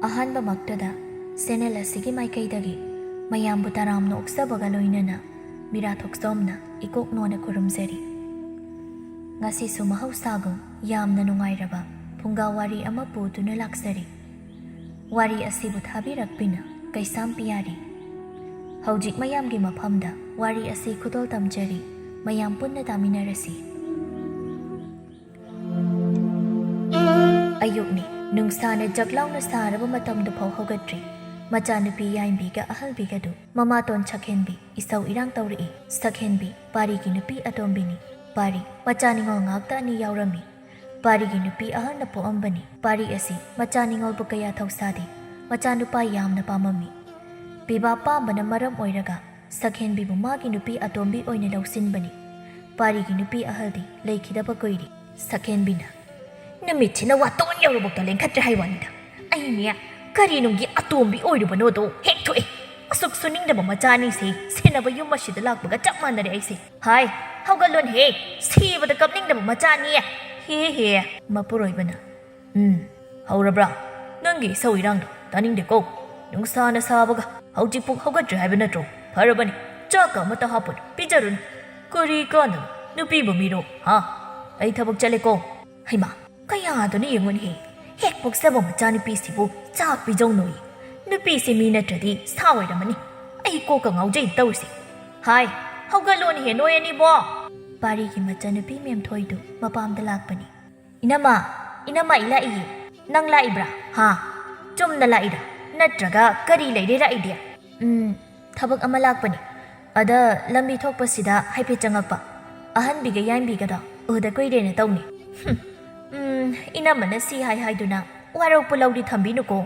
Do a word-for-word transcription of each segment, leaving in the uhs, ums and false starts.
ꯑꯍꯥꯟꯕꯃꯛꯇꯗ channel ꯑꯁꯤꯒꯤ ꯃꯥꯏꯀꯩꯗꯒꯤ ꯃꯌꯥꯝꯕꯨ ꯇꯔꯥꯝꯅ ꯑꯣꯛꯆꯕꯒ ꯂꯣꯏꯅꯅ ꯃꯤꯔꯥ ꯊꯣꯛꯆꯣꯝꯅ ꯏꯀꯣꯛ ꯅꯣꯟꯅ ꯈꯨꯔꯨꯝꯖꯔꯤ꯫ ꯉꯁꯤꯁꯨ ꯃꯍꯧꯁꯥꯒꯨꯝ ꯌꯥꯝꯅ ꯅꯨꯡꯉꯥꯏꯔꯕ ꯐꯨꯡꯒꯥ ꯋꯥꯔꯤ ꯑꯃ ꯄꯨꯗꯨꯅ ꯂꯥꯛꯆꯔꯤ꯫ ꯋꯥꯔꯤ ꯑꯁꯤꯕꯨ ꯊꯥꯕꯤꯔꯛꯄꯤꯅ ꯀꯩꯁꯥꯝ ꯄꯤꯌꯥꯔꯤ꯫ ꯍꯧꯖꯤꯛ ꯃꯌꯥꯝꯒꯤ ꯃꯐꯝꯗ ꯋꯥꯔꯤ ꯑꯁꯤ ꯈꯨꯗꯣꯜ ꯇꯝꯖꯔꯤ꯫ ꯃꯌꯥꯝ ꯄꯨꯟꯅ ꯇꯥꯃꯤꯟꯅꯔꯁꯤ꯫ ꯑꯌꯨꯛꯅꯤ꯫ ꯅꯨꯡꯁꯥꯅ ꯖꯛꯂꯥꯎꯅ ꯁꯥꯔꯕ ꯃꯇꯝꯗꯨꯐꯥꯎ ꯍꯧꯒꯠꯇ꯭ꯔꯤ꯫ ꯃꯆꯥꯅꯨꯄꯤ ꯌꯥꯏꯝꯕꯤꯒ ꯑꯍꯜꯕꯤꯒꯗꯨ ꯃꯃꯥꯇꯣꯟ ꯁꯛꯍꯦꯟꯕꯤ ꯏꯁꯧ ꯏꯔꯥꯡ ꯇꯧꯔꯛꯏ꯫ ꯁꯛꯍꯦꯟꯕꯤ ꯄꯥꯔꯤꯒꯤ ꯅꯨꯄꯤ ꯑꯇꯣꯝꯕꯤꯅꯤ꯫ ꯄꯥꯔꯤ ꯃꯆꯥ ꯅꯤꯉꯣꯜ ꯉꯥꯛꯇ ꯑꯅꯤ ꯌꯥꯎꯔꯝꯃꯤ꯫ ꯄꯥꯔꯤꯒꯤ ꯅꯨꯄꯤ ꯑꯍꯜꯅ ꯄꯣꯛꯑꯝꯕꯅꯤ꯫ ꯄꯥꯔꯤ ꯑꯁꯤ ꯃꯆꯥ ꯅꯤꯉꯣꯜꯕꯨ ꯀꯌꯥ ꯊꯧꯁꯥꯗꯦ꯫ ꯃꯆꯥꯅꯨꯄꯥ ꯌꯥꯝꯅ ꯄꯥꯝꯃꯝꯃꯤ꯫ ꯄꯤꯕꯥ ꯄꯥꯝꯕꯅ ꯃꯔꯝ ꯑꯣꯏꯔꯒ ꯁꯛꯍꯦꯟꯕꯤꯕꯨ ꯃꯥꯒꯤ ꯅꯨꯄꯤ ꯑꯇꯣꯝꯕꯤ ꯑꯣꯏꯅ ꯂꯧꯁꯤꯟꯕꯅꯤ꯫ ꯄꯥꯔꯤꯒꯤ ꯅꯨꯄꯤ ꯑꯍꯜꯗꯤ ꯂꯩꯈꯤꯗꯕ ꯀꯨꯏꯔꯦ꯫ ꯁꯛꯍꯦꯟꯕꯤꯅ, "ꯅꯨꯃꯤꯠꯁꯤꯅ ꯋꯥꯇꯣꯟ ꯌꯧꯔꯕꯧꯇ ꯂꯦꯡꯈꯠꯇ꯭ꯔꯦ ꯍꯥꯏ ꯋꯥꯅꯤꯗ꯫ ꯑꯩꯅꯦ, ꯀꯔꯤ ꯅꯨꯡꯒꯤ ꯑꯇꯣꯝꯕꯤ ꯑꯣꯏꯔꯨꯕꯅꯣꯗꯣ ꯍꯦꯛ ꯊꯣꯛꯑꯦ꯫ ꯑꯁꯨꯛ ꯁꯨꯅꯤꯡꯗꯕ ꯃꯆꯥ ꯑꯅꯤꯁꯦ ꯁꯦꯟꯅꯕ ꯌꯨꯝ ꯑꯁꯤꯗ ꯂꯥꯛꯄꯒ ꯆꯞ ꯃꯥꯟꯅꯔꯦ ꯑꯩꯁꯦ꯫ ꯍꯥꯏ, ꯍꯧꯒꯠꯂꯣꯅꯍꯦ, ꯁꯤꯕꯗ ꯀꯞꯅꯤꯡꯗꯕ ꯃꯆꯥ ꯑꯅꯤ꯫ ꯍꯦ ꯍꯦ꯫" ꯃꯄꯨꯔꯣꯏꯕꯅ, "ꯎꯝ, ꯍꯧꯔꯕ꯭ꯔꯥ? ꯅꯪꯒꯤ ꯏꯁꯧ ꯏꯔꯥꯡꯗꯣ ꯇꯥꯅꯤꯡꯗꯦꯀꯣ꯫ ꯅꯨꯡꯁꯥꯅ ꯁꯥꯕꯒ ꯍꯧꯖꯤꯛ ꯄꯨꯛ ꯍꯧꯒꯠꯇ꯭ꯔꯤ ꯍꯥꯏꯕ ꯅꯠꯇ꯭ꯔꯣ? ꯐꯔꯕꯅꯤ, ꯆꯥꯛꯀ ꯑꯃꯠꯇ ꯍꯥꯞꯄꯨꯅꯨ, ꯄꯤꯖꯔꯨꯅꯨ꯫ ꯀꯔꯤ ꯀꯥꯟꯅꯕ? ꯅꯨꯄꯤꯕꯨ ꯃꯤꯔꯣ? ꯍꯥ? ꯑꯩ ꯊꯕꯛ ꯆꯠꯂꯦꯀꯣ꯫" ꯍꯩꯃꯥ, ꯀꯌꯥꯗꯨꯅ ꯌꯦꯡꯉꯨꯅꯦꯍꯦ꯫ ꯍꯦꯛ ꯄꯣꯛꯆꯕ ꯃꯆꯥꯅꯨꯄꯤꯁꯤꯕꯨ ꯆꯥꯛ ꯄꯤꯖꯧꯅꯣꯌꯦ꯫ ꯅꯨꯄꯤꯁꯤ ꯃꯤ ꯅꯠꯇ꯭ꯔꯗꯤ ꯁꯥ ꯑꯣꯏꯔꯝꯃꯅꯤ꯫ ꯑꯩ ꯀꯣꯛꯀ ꯉꯥꯎꯖꯩ ꯇꯧꯔꯤꯁꯦ꯫ ꯍꯥꯏ, ꯍꯧꯒꯠꯂꯣꯅꯦꯍꯦ ꯅꯣꯏ ꯑꯅꯤꯕꯣ꯫ ꯄꯥꯔꯤꯒꯤ ꯃꯆꯥꯅꯨꯄꯤ ꯃꯦꯝꯊꯣꯏꯗꯨ ꯃꯄꯥꯝꯗ ꯂꯥꯛꯄꯅꯤ꯫ "ꯏꯅꯝꯃ, ꯏꯅꯝꯃ, ꯑꯩ ꯂꯥꯛꯏꯌꯦ꯫ ꯅꯪ ꯂꯥꯛꯏꯕ꯭ꯔꯥ? ꯍꯥ? ꯆꯨꯝꯅ ꯂꯥꯛꯏꯔꯥ? ꯅꯠꯇ꯭ꯔꯒ ꯀꯔꯤ ꯂꯩꯔꯦ ꯂꯥꯛꯏꯗꯤ?" "ꯎꯝ, ꯊꯕꯛ ꯑꯃ ꯂꯥꯛꯄꯅꯤ꯫ ꯑꯗ ꯂꯝꯕꯤ ꯊꯣꯛꯄꯁꯤꯗ ꯍꯥꯏꯐꯦꯠ ꯆꯪꯉꯛꯄ꯫ ꯑꯍꯟꯕꯤꯒ ꯌꯥꯏꯝꯕꯤꯒꯗꯣ ꯎꯗ ꯀꯨꯏꯔꯦꯅ ꯇꯧꯅꯤ꯫" "ꯍꯨꯝ, ꯎꯝ, ꯏꯅꯝꯃꯅ ꯁꯤ ꯍꯥꯏ ꯍꯥꯏꯗꯨꯅ ꯋꯥꯔꯧ ꯄꯨꯂꯧꯗꯤ ꯊꯝꯕꯤꯅꯨꯀꯣ꯫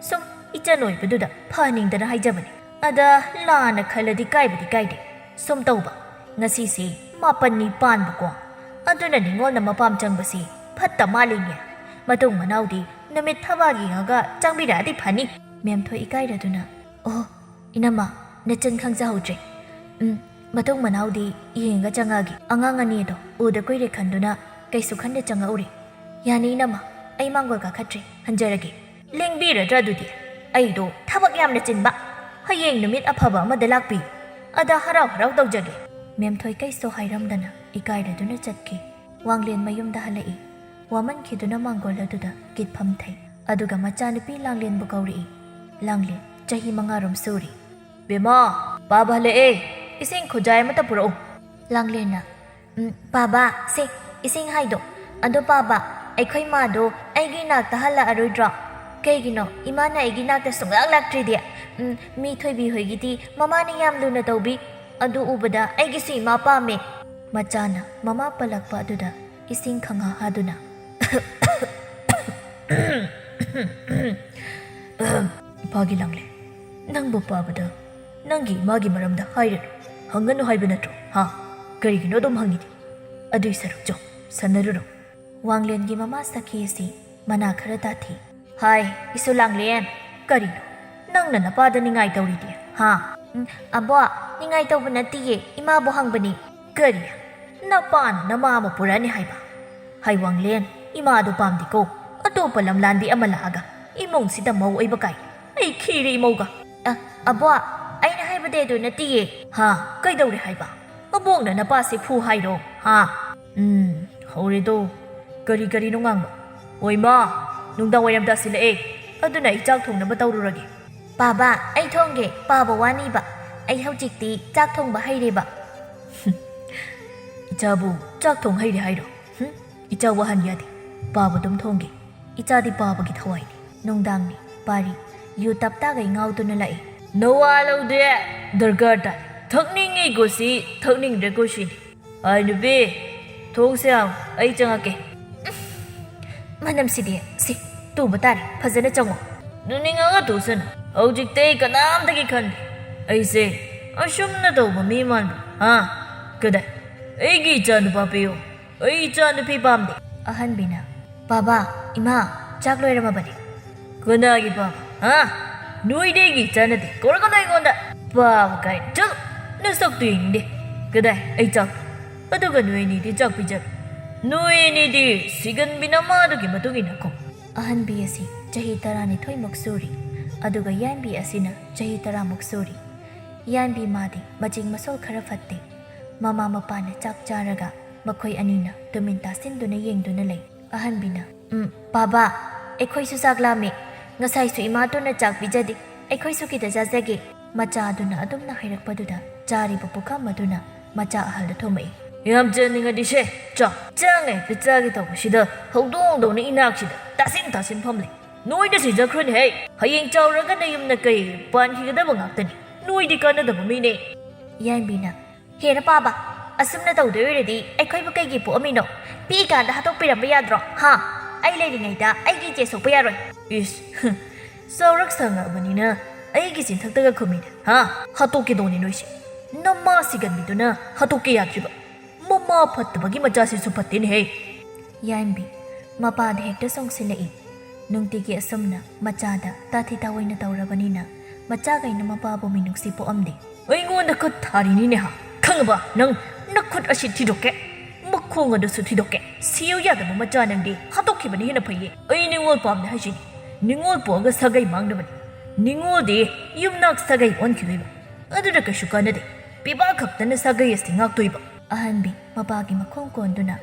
ꯁꯨꯝ ꯏꯆꯟ ꯑꯣꯏꯕꯗꯨꯗ ꯐꯍꯟꯅꯤꯡꯗꯅ ꯍꯥꯏꯖꯕꯅꯤ꯫ ꯑꯗ ꯂꯥꯟꯅ ꯈꯜꯂꯗꯤ ꯀꯥꯏꯕꯗꯤ ꯀꯥꯏꯗꯦ꯫ ꯁꯨꯝ ꯇꯧꯕ, ꯉꯁꯤꯁꯤ ꯃꯥꯄꯟꯅꯤ ꯄꯥꯟꯕꯀꯣ꯫ ꯑꯗꯨꯅ ꯅꯤꯉꯣꯜꯅ ꯃꯄꯥꯝ ꯆꯪꯕꯁꯤ ꯐꯠꯇ ꯃꯥꯜꯂꯤꯅꯦ꯫ ꯃꯇꯨꯡ ꯃꯅꯥꯎꯗꯤ ꯅꯨꯃꯤꯠ ꯊꯕꯥ ꯌꯦꯡꯉꯒ ꯆꯪꯕꯤꯔꯛꯑꯗꯤ ꯐꯅꯤ꯫" ꯃꯦꯝꯊꯣꯏ ꯏꯀꯥꯏꯔꯗꯨꯅ, "ꯑꯣ, ꯏꯅꯝꯃ, ꯅꯆꯟ ꯈꯪꯖꯍꯧꯗ꯭ꯔꯦ꯫ ꯎꯝ, ꯃꯇꯨꯡ ꯃꯅꯥꯎꯗꯤ ꯌꯦꯡꯉꯒ ꯆꯪꯉꯛꯑꯒꯦ꯫ ꯑꯉꯥꯡ ꯑꯅꯤ ꯑꯗꯣ ꯎꯗ ꯀꯨꯏꯔꯦ ꯈꯟꯗꯨꯅ ꯀꯩꯁꯨ ꯈꯟꯗ ꯆꯪꯉꯛꯎꯔꯦ꯫ ꯌꯥꯅꯤ ꯏꯅꯝꯃ, ꯑꯩ ꯃꯥꯡꯒꯣꯜ ꯀꯥꯈꯠꯇ꯭ꯔꯦ, ꯍꯟꯖꯔꯒꯦ꯫" ꯂꯦꯡꯕꯤꯔꯗ꯭ꯔꯥ ꯑꯗꯨꯗꯤ? ꯑꯩꯗꯣ ꯊꯕꯛ ꯌꯥꯝꯅ ꯆꯤꯟꯕ꯫ ꯍꯌꯦꯡ ꯅꯨꯃꯤꯠ ꯑꯐꯕ ꯑꯃꯗ ꯂꯥꯛꯄꯤꯌꯨ꯫ ꯑꯗ ꯍꯔꯥꯎ ꯍꯔꯥꯎ ꯇꯧꯖꯒꯦ꯫ ꯃꯦꯝꯊꯣꯏ ꯀꯩꯁꯨ ꯍꯥꯏꯔꯝꯗꯅ ꯏꯀꯥꯏꯔꯗꯨꯅ ꯆꯠꯈꯤ꯫ ꯋꯥꯡꯂꯦꯟ ꯃꯌꯨꯝꯗ ꯍꯜꯂꯛꯏ꯫ ꯋꯥꯃꯟꯈꯤꯗꯨꯅ ꯃꯥꯡꯒꯣꯜ ꯑꯗꯨꯗ ꯀꯤꯠꯐꯝ ꯊꯩ꯫ ꯑꯗꯨꯒ ꯃꯆꯥꯅꯨꯄꯤ ꯂꯥꯡꯂꯦꯟꯕꯨ ꯀꯧꯔꯛꯏ꯫ ꯂꯥꯡꯂꯦꯟ, ꯆꯍꯤ ꯃꯉꯥꯔꯣꯝ ꯁꯨꯔꯤ꯫ "ꯕꯦꯝꯃ, ꯄꯥꯕ ꯍꯜꯂꯛꯑꯦ꯫ ꯏꯁꯤꯡ ꯈꯨꯖꯥꯏ ꯑꯃꯇ ꯄꯨꯔꯛꯎ꯫" ꯂꯥꯡꯂꯦꯟꯅ, "ꯎꯝ, ꯄꯥꯕ, ꯁꯦ, ꯏꯁꯤꯡ ꯍꯥꯏꯗꯣ꯫ ꯑꯗꯣ ꯄꯥꯕ, ꯑꯩꯈꯣꯏ ꯃꯥꯗꯣ ꯑꯩꯒꯤ ꯏꯅꯥꯛꯇ ꯍꯜꯂꯛꯑꯔꯣꯏꯗ꯭ꯔꯣ? ꯀꯩꯒꯤꯅꯣ ꯏꯃꯥꯅ ꯑꯩꯒꯤ ꯏꯅꯥꯛꯇ ꯁꯨꯡꯂꯥꯛ ꯂꯥꯛꯇ꯭ꯔꯤꯗꯤ? ꯎꯝ, ꯃꯤ ꯊꯣꯏꯕꯤ ꯍꯣꯏꯒꯤꯗꯤ ꯃꯃꯥꯅ ꯌꯥꯝ ꯂꯨꯅ ꯇꯧꯕꯤ꯫ ꯑꯗꯨ ꯎꯕꯗ ꯑꯩꯒꯤꯁꯨ ꯏꯃꯥ ꯄꯥꯝꯃꯦ꯫" ꯃꯆꯥꯅ ꯃꯃꯥ ꯄꯜꯂꯛꯄ ꯑꯗꯨꯗ ꯏꯁꯤꯡ ꯈꯪꯍꯥ ꯍꯥꯗꯨꯅ, "ꯏꯄꯥꯒꯤ ꯂꯥꯡꯂꯦꯟ, ꯅꯪꯕꯨ ꯄꯥꯕꯗ ꯅꯪꯒꯤ ꯏꯃꯥꯒꯤ ꯃꯔꯝꯗ ꯍꯥꯏꯔꯅꯨ, ꯍꯪꯒꯅꯨ ꯍꯥꯏꯕ ꯅꯠꯇ꯭ꯔꯣ? ꯍꯥ? ꯀꯔꯤꯒꯤꯅꯣ ꯑꯗꯨꯝ ꯍꯪꯉꯤꯗꯤ? ꯑꯗꯨꯏ ꯁꯔꯨꯛ ꯆꯣ, ꯁꯥꯟꯅꯔꯨꯔꯣ꯫" ꯋꯥꯡꯂꯦꯟꯒꯤ ꯃꯃꯥ ꯁꯈꯤ ꯑꯁꯤ ꯃꯅꯥ ꯈꯔ ꯇꯥꯊꯤ꯫ "ꯍꯥꯏ, ꯏꯁꯨ ꯂꯥꯡꯂꯦꯟ, ꯀꯔꯤꯅꯣ ꯅꯪꯅ ꯅꯄꯥꯗ ꯅꯤꯡꯉꯥꯏ ꯇꯧꯔꯤꯗꯤ? ꯍꯥ?" "ꯎꯝ, ꯑꯕꯣ, ꯅꯤꯡꯉꯥꯏ ꯇꯧꯕ ꯅꯠꯇꯤꯌꯦ, ꯏꯃꯥꯕꯨ ꯍꯪꯕꯅꯤ꯫" "ꯀꯔꯤ? ꯅꯄꯥꯅ ꯅꯃꯥ ꯑꯃ ꯄꯨꯔꯛꯑꯅꯤ ꯍꯥꯏꯕ? ꯍꯥꯏ ꯋꯥꯡꯂꯦꯟ, ꯏꯃꯥꯗꯣ ꯄꯥꯝꯗꯦꯀꯣ꯫ ꯑꯇꯣꯞꯄ ꯂꯝꯂꯥꯟꯕꯤ ꯑꯃ ꯂꯥꯛꯑꯒ ꯏꯃꯨꯡꯁꯤꯗ ꯃꯧ ꯑꯣꯏꯕ ꯀꯥꯏ꯫ ꯑꯩ ꯈꯤꯔꯦ ꯏꯃꯧꯒ꯫" "ꯑ, ꯑꯕꯣ, ꯑꯩꯅ ꯍꯥꯏꯕꯗꯤ ꯑꯗꯨ ꯅꯠꯇꯤꯌꯦ꯫" "ꯍꯥ? ꯀꯩꯗꯧꯔꯦ ꯍꯥꯏꯕ? ꯑꯕꯣꯛꯅ ꯅꯄꯥꯁꯦ ꯐꯨ ꯍꯥꯏꯔꯣ? ꯍꯥ?" "ꯎꯝ, ꯍꯧꯔꯦꯗꯣ꯫ ꯀꯔꯤ ꯀꯔꯤꯅꯣ ꯉꯥꯡꯕ? ꯑꯣꯏ ꯃꯥ, ꯅꯨꯡꯗꯥꯡ ꯋꯥꯏꯔꯝ ꯇꯥꯁꯤꯜꯂꯛꯑꯦ꯫ ꯑꯗꯨꯅ ꯑꯩ ꯆꯥꯛ ꯊꯣꯡꯅꯕ ꯇꯧꯔꯨꯔꯒꯦ꯫" "ꯄꯥꯕ, ꯑꯩ ꯊꯣꯡꯒꯦ꯫ ꯄꯥꯕ ꯋꯥꯅꯤꯕ꯫ ꯑꯩ ꯍꯧꯖꯤꯛꯇꯤ ꯆꯥꯛ ꯊꯣꯡꯕ ꯍꯩꯔꯦꯕ꯫" "ꯏꯆꯥꯕꯨ ꯆꯥꯛ ꯊꯣꯡ ꯍꯩꯔꯦ ꯍꯥꯏꯔꯣ? ꯍꯨꯝ? ꯏꯆꯥ ꯋꯥꯍꯟ ꯌꯥꯗꯦ꯫ ꯄꯥꯕ ꯑꯗꯨꯝ ꯊꯣꯡꯒꯦ꯫ ꯏꯆꯥꯗꯤ ꯄꯥꯕꯒꯤ ꯊꯋꯥꯏꯅꯤ꯫" ꯅꯨꯡꯗꯥꯡꯅꯤ꯫ ꯄꯥꯔꯤ ꯌꯨ ꯇꯞꯇꯥꯒꯩ ꯉꯥꯎꯗꯨꯅ ꯂꯥꯛꯏ꯫ "ꯅꯋꯥ ꯂꯧꯗꯦ꯫ ꯗꯔꯀꯥꯔ ꯇꯥꯗꯦ꯫ ꯊꯛꯅꯤꯡꯉꯤ ꯀꯣꯁꯤ, ꯊꯛꯅꯤꯡꯗ꯭ꯔꯦ ꯀꯣꯁꯤꯅꯤ꯫ ꯑꯥꯏ ꯅꯨꯄꯤ, ꯊꯣꯡꯁꯦ ꯍꯥꯡꯉꯨ, ꯑꯩ ꯆꯪꯉꯛꯀꯦ꯫" "ꯃꯅꯝꯁꯤꯗꯤ꯫ ꯁꯤ, ꯇꯨꯕ ꯇꯥꯔꯦ, ꯐꯖꯅ ꯆꯪꯉꯣ꯫" "ꯅꯨꯅꯤꯡꯉꯒ ꯇꯣꯛꯁꯅꯨ꯫ ꯍꯧꯖꯤꯛꯇꯤ ꯑꯩ ꯀꯅꯥꯝꯇꯒꯤ ꯈꯟꯗꯦ꯫ ꯑꯩꯁꯦ ꯑꯁꯨꯝꯅ ꯇꯧꯕ ꯃꯤ ꯃꯥꯟꯕ꯭ꯔꯣ? ꯍꯥ? ꯀꯗꯥꯏ? ꯑꯩꯒꯤ ꯏꯆꯥ ꯅꯨꯄꯥ ꯄꯤꯌꯨ꯫ ꯑꯩ ꯏꯆꯥ ꯅꯨꯄꯤ ꯄꯥꯝꯗꯦ꯫" ꯑꯍꯟꯕꯤꯅ, "ꯄꯥꯕ, ꯏꯃꯥ, ꯆꯥꯛ ꯂꯣꯏꯔꯝꯃꯕꯅꯤ꯫" "ꯀꯅꯥꯒꯤ ꯄꯥꯕ? ꯍꯥ? ꯅꯣꯏꯗꯤ ꯑꯩꯒꯤ ꯏꯆꯥ ꯅꯠꯇꯦ, ꯀꯧꯔꯛꯀꯅꯨ ꯑꯩꯉꯣꯟꯗ꯫ ꯄꯥꯕ ꯀꯥꯏꯅ, ꯆꯠꯂꯨ꯫ ꯅꯁꯛꯇꯨ ꯌꯦꯡꯅꯤꯡꯗꯦ꯫ ꯀꯗꯥꯏ ꯑꯩ ꯆꯥꯛ? ꯑꯗꯨꯒ ꯅꯣꯏ ꯑꯅꯤꯗꯤ ꯆꯥꯛ ꯄꯤꯖꯔꯣ꯫ ꯅꯣꯏ ꯑꯅꯤꯗꯤ ꯁꯤꯒꯟꯕꯤ ꯅꯃꯥꯗꯨꯒꯤ ꯃꯇꯨꯡ ꯏꯟꯅꯀꯣ꯫" ꯑꯍꯟꯕꯤ ꯑꯁꯤ ꯆꯍꯤ ꯇꯔꯥꯅꯤꯊꯣꯏꯃꯨꯛ ꯁꯨꯔꯤ꯫ ꯑꯗꯨꯒ ꯌꯥꯏꯝꯕꯤ ꯑꯁꯤꯅ ꯆꯍꯤ ꯇꯔꯥꯃꯨꯛ ꯁꯨꯔꯤ꯫ ꯌꯥꯏꯝꯕꯤ ꯃꯥꯗꯤ ꯃꯆꯤꯡ ꯃꯁꯣꯜ ꯈꯔ ꯐꯠꯇꯦ꯫ ꯃꯃꯥ ꯃꯄꯥꯅ ꯆꯥꯛ ꯆꯥꯔꯒ ꯃꯈꯣꯏ ꯑꯅꯤꯅ ꯇꯨꯃꯤꯟ ꯇꯥꯁꯤꯟꯗꯨꯅ ꯌꯦꯡꯗꯨꯅ ꯂꯩ꯫ ꯑꯍꯟꯕꯤꯅ, "ꯎꯝ, ꯕꯥꯕꯥ, ꯑꯩꯈꯣꯏꯁꯨ ꯆꯥꯛ ꯂꯥꯝꯃꯤ꯫ ꯉꯁꯥꯏꯁꯨ ꯏꯃꯥꯗꯨꯅ ꯆꯥꯛ ꯄꯤꯖꯗꯦ꯫ ꯑꯩꯈꯣꯏꯁꯨ ꯈꯤꯇ ꯆꯥꯖꯒꯦ꯫" ꯃꯆꯥ ꯑꯗꯨꯅ ꯑꯗꯨꯝꯅ ꯍꯥꯏꯔꯛꯄꯗꯨꯗ ꯆꯥꯔꯤꯕ ꯄꯨꯈꯝ ꯑꯗꯨꯅ ꯃꯆꯥ ꯑꯍꯜꯗ ꯊꯣꯝꯃꯛꯏ꯫ "ꯌꯥꯝ ꯆꯥꯅꯤꯡꯉꯗꯤ ꯁꯦ, ꯆꯥ꯫ ꯆꯥꯡ ꯍꯦꯛꯇ ꯆꯥꯒꯦ ꯇꯧꯕꯁꯤꯗ ꯍꯧꯗꯣꯡ ꯍꯧꯗꯣꯡꯅ ꯏꯅꯥꯛꯁꯤꯗ ꯇꯥꯁꯤꯟ ꯇꯥꯁꯤꯟ ꯐꯝꯂꯦ꯫ ꯅꯣꯏꯗ ꯁꯤꯖꯈ꯭ꯔꯅꯤ ꯍꯦ꯫ ꯍꯌꯦꯡ ꯆꯥꯎꯔꯒ ꯅꯌꯨꯝ ꯅꯀꯩ ꯄꯥꯟꯈꯤꯒꯗꯕ ꯉꯥꯛꯇꯅꯤ꯫ ꯅꯣꯏꯗꯤ ꯀꯥꯟꯅꯗꯕ ꯃꯤꯅꯦ꯫" ꯌꯥꯏꯝꯕꯤꯅ, "ꯍꯦꯔ ꯄꯥꯕ, ꯑꯁꯨꯝꯅ ꯇꯧꯗꯣꯏ ꯑꯣꯏꯔꯗꯤ ꯑꯩꯈꯣꯏꯕꯨ ꯀꯩꯒꯤ ꯄꯣꯛꯑꯝꯃꯤꯅꯣ? ꯄꯤꯛꯏꯀꯥꯟꯗ ꯍꯥꯠꯇꯣꯛꯄꯤꯔꯝꯕ ꯌꯥꯗ꯭ꯔꯣ? ꯍꯥ? ꯑꯩ ꯂꯩꯔꯤꯉꯩꯗ ꯑꯩꯒꯤ ꯏꯆꯦ ꯁꯣꯛꯄ ꯌꯥꯔꯣꯏ꯫" "ꯏꯁ, ꯍꯨꯝ, ꯆꯥꯎꯔꯛ ꯁꯥꯡꯉꯛꯑꯕꯅꯤꯅ ꯑꯩꯒꯤ ꯆꯤꯟꯊꯛꯇꯒ ꯈꯨꯝꯃꯤꯅꯦ, ꯍꯥ? ꯍꯥꯠꯇꯣꯛꯀꯦꯗꯧꯅꯤ ꯅꯣꯏꯁꯦ꯫ ꯅꯃꯥ ꯁꯤꯒꯟꯕꯤꯗꯨꯅ ꯍꯥꯠꯇꯣꯛꯀꯦ ꯌꯥꯗ꯭ꯔꯤꯕ꯫ ꯃꯃꯥ ꯐꯠꯇꯕꯒꯤ ꯃꯆꯥꯁꯤꯁꯨ ꯐꯠꯇꯦꯅꯦꯍꯦ꯫" ꯌꯥꯏꯝꯕꯤ ꯃꯄꯥꯗ ꯍꯦꯛꯇ ꯆꯣꯡꯁꯤꯜꯂꯛꯏ꯫ ꯅꯨꯡꯇꯤꯒꯤ ꯑꯁꯨꯝꯅ ꯃꯆꯥꯗ ꯇꯥꯊꯤ ꯇꯥꯑꯣꯏꯅ ꯇꯧꯔꯕꯅꯤꯅ ꯃꯆꯥꯈꯩꯅ ꯃꯄꯥꯕꯨ ꯃꯤꯅꯨꯡꯁꯤ ꯄꯣꯛꯑꯝꯗꯦ꯫ "ꯑꯩꯉꯣꯟꯗ ꯈꯨꯠ ꯊꯥꯔꯤꯅꯤꯅꯦ ꯍꯥ? ꯈꯪꯉꯕ? ꯅꯪ ꯅꯈꯨꯠ ꯑꯁꯤ ꯊꯤꯗꯣꯛꯀꯦ꯫ ꯃꯈꯣꯡ ꯑꯗꯨꯁꯨ ꯊꯤꯗꯣꯛꯀꯦ꯫ ꯁꯤꯌꯨ ꯌꯥꯗꯕ ꯃꯆꯥ ꯅꯪꯗꯤ ꯍꯥꯠꯇꯣꯛꯈꯤꯕꯅ ꯍꯦꯟꯅ ꯐꯩꯌꯦ꯫ ꯑꯩ ꯅꯤꯉꯣꯜ ꯄꯥꯝꯗꯦ ꯍꯥꯏꯁꯤꯅꯤ꯫ ꯅꯤꯉꯣꯜ ꯄꯣꯛꯑꯒ ꯁꯥꯒꯩ ꯃꯥꯡꯗꯕꯅꯤ꯫ ꯅꯤꯉꯣꯜꯗꯤ ꯌꯨꯝꯅꯥꯛ ꯁꯥꯒꯩ ꯑꯣꯟꯈꯤꯗꯣꯏꯕ꯫ ꯑꯗꯨꯅ ꯀꯩꯁꯨ ꯀꯥꯟꯅꯗꯦ꯫ ꯄꯤꯕꯥ ꯈꯛꯇꯅ ꯁꯥꯒꯩ ꯑꯁꯤ ꯉꯥꯛꯇꯣꯏꯕ꯫" ꯑꯍꯟꯕꯤ ꯃꯄꯥꯒꯤ ꯃꯈꯣꯡ ꯀꯣꯟꯗꯨꯅ,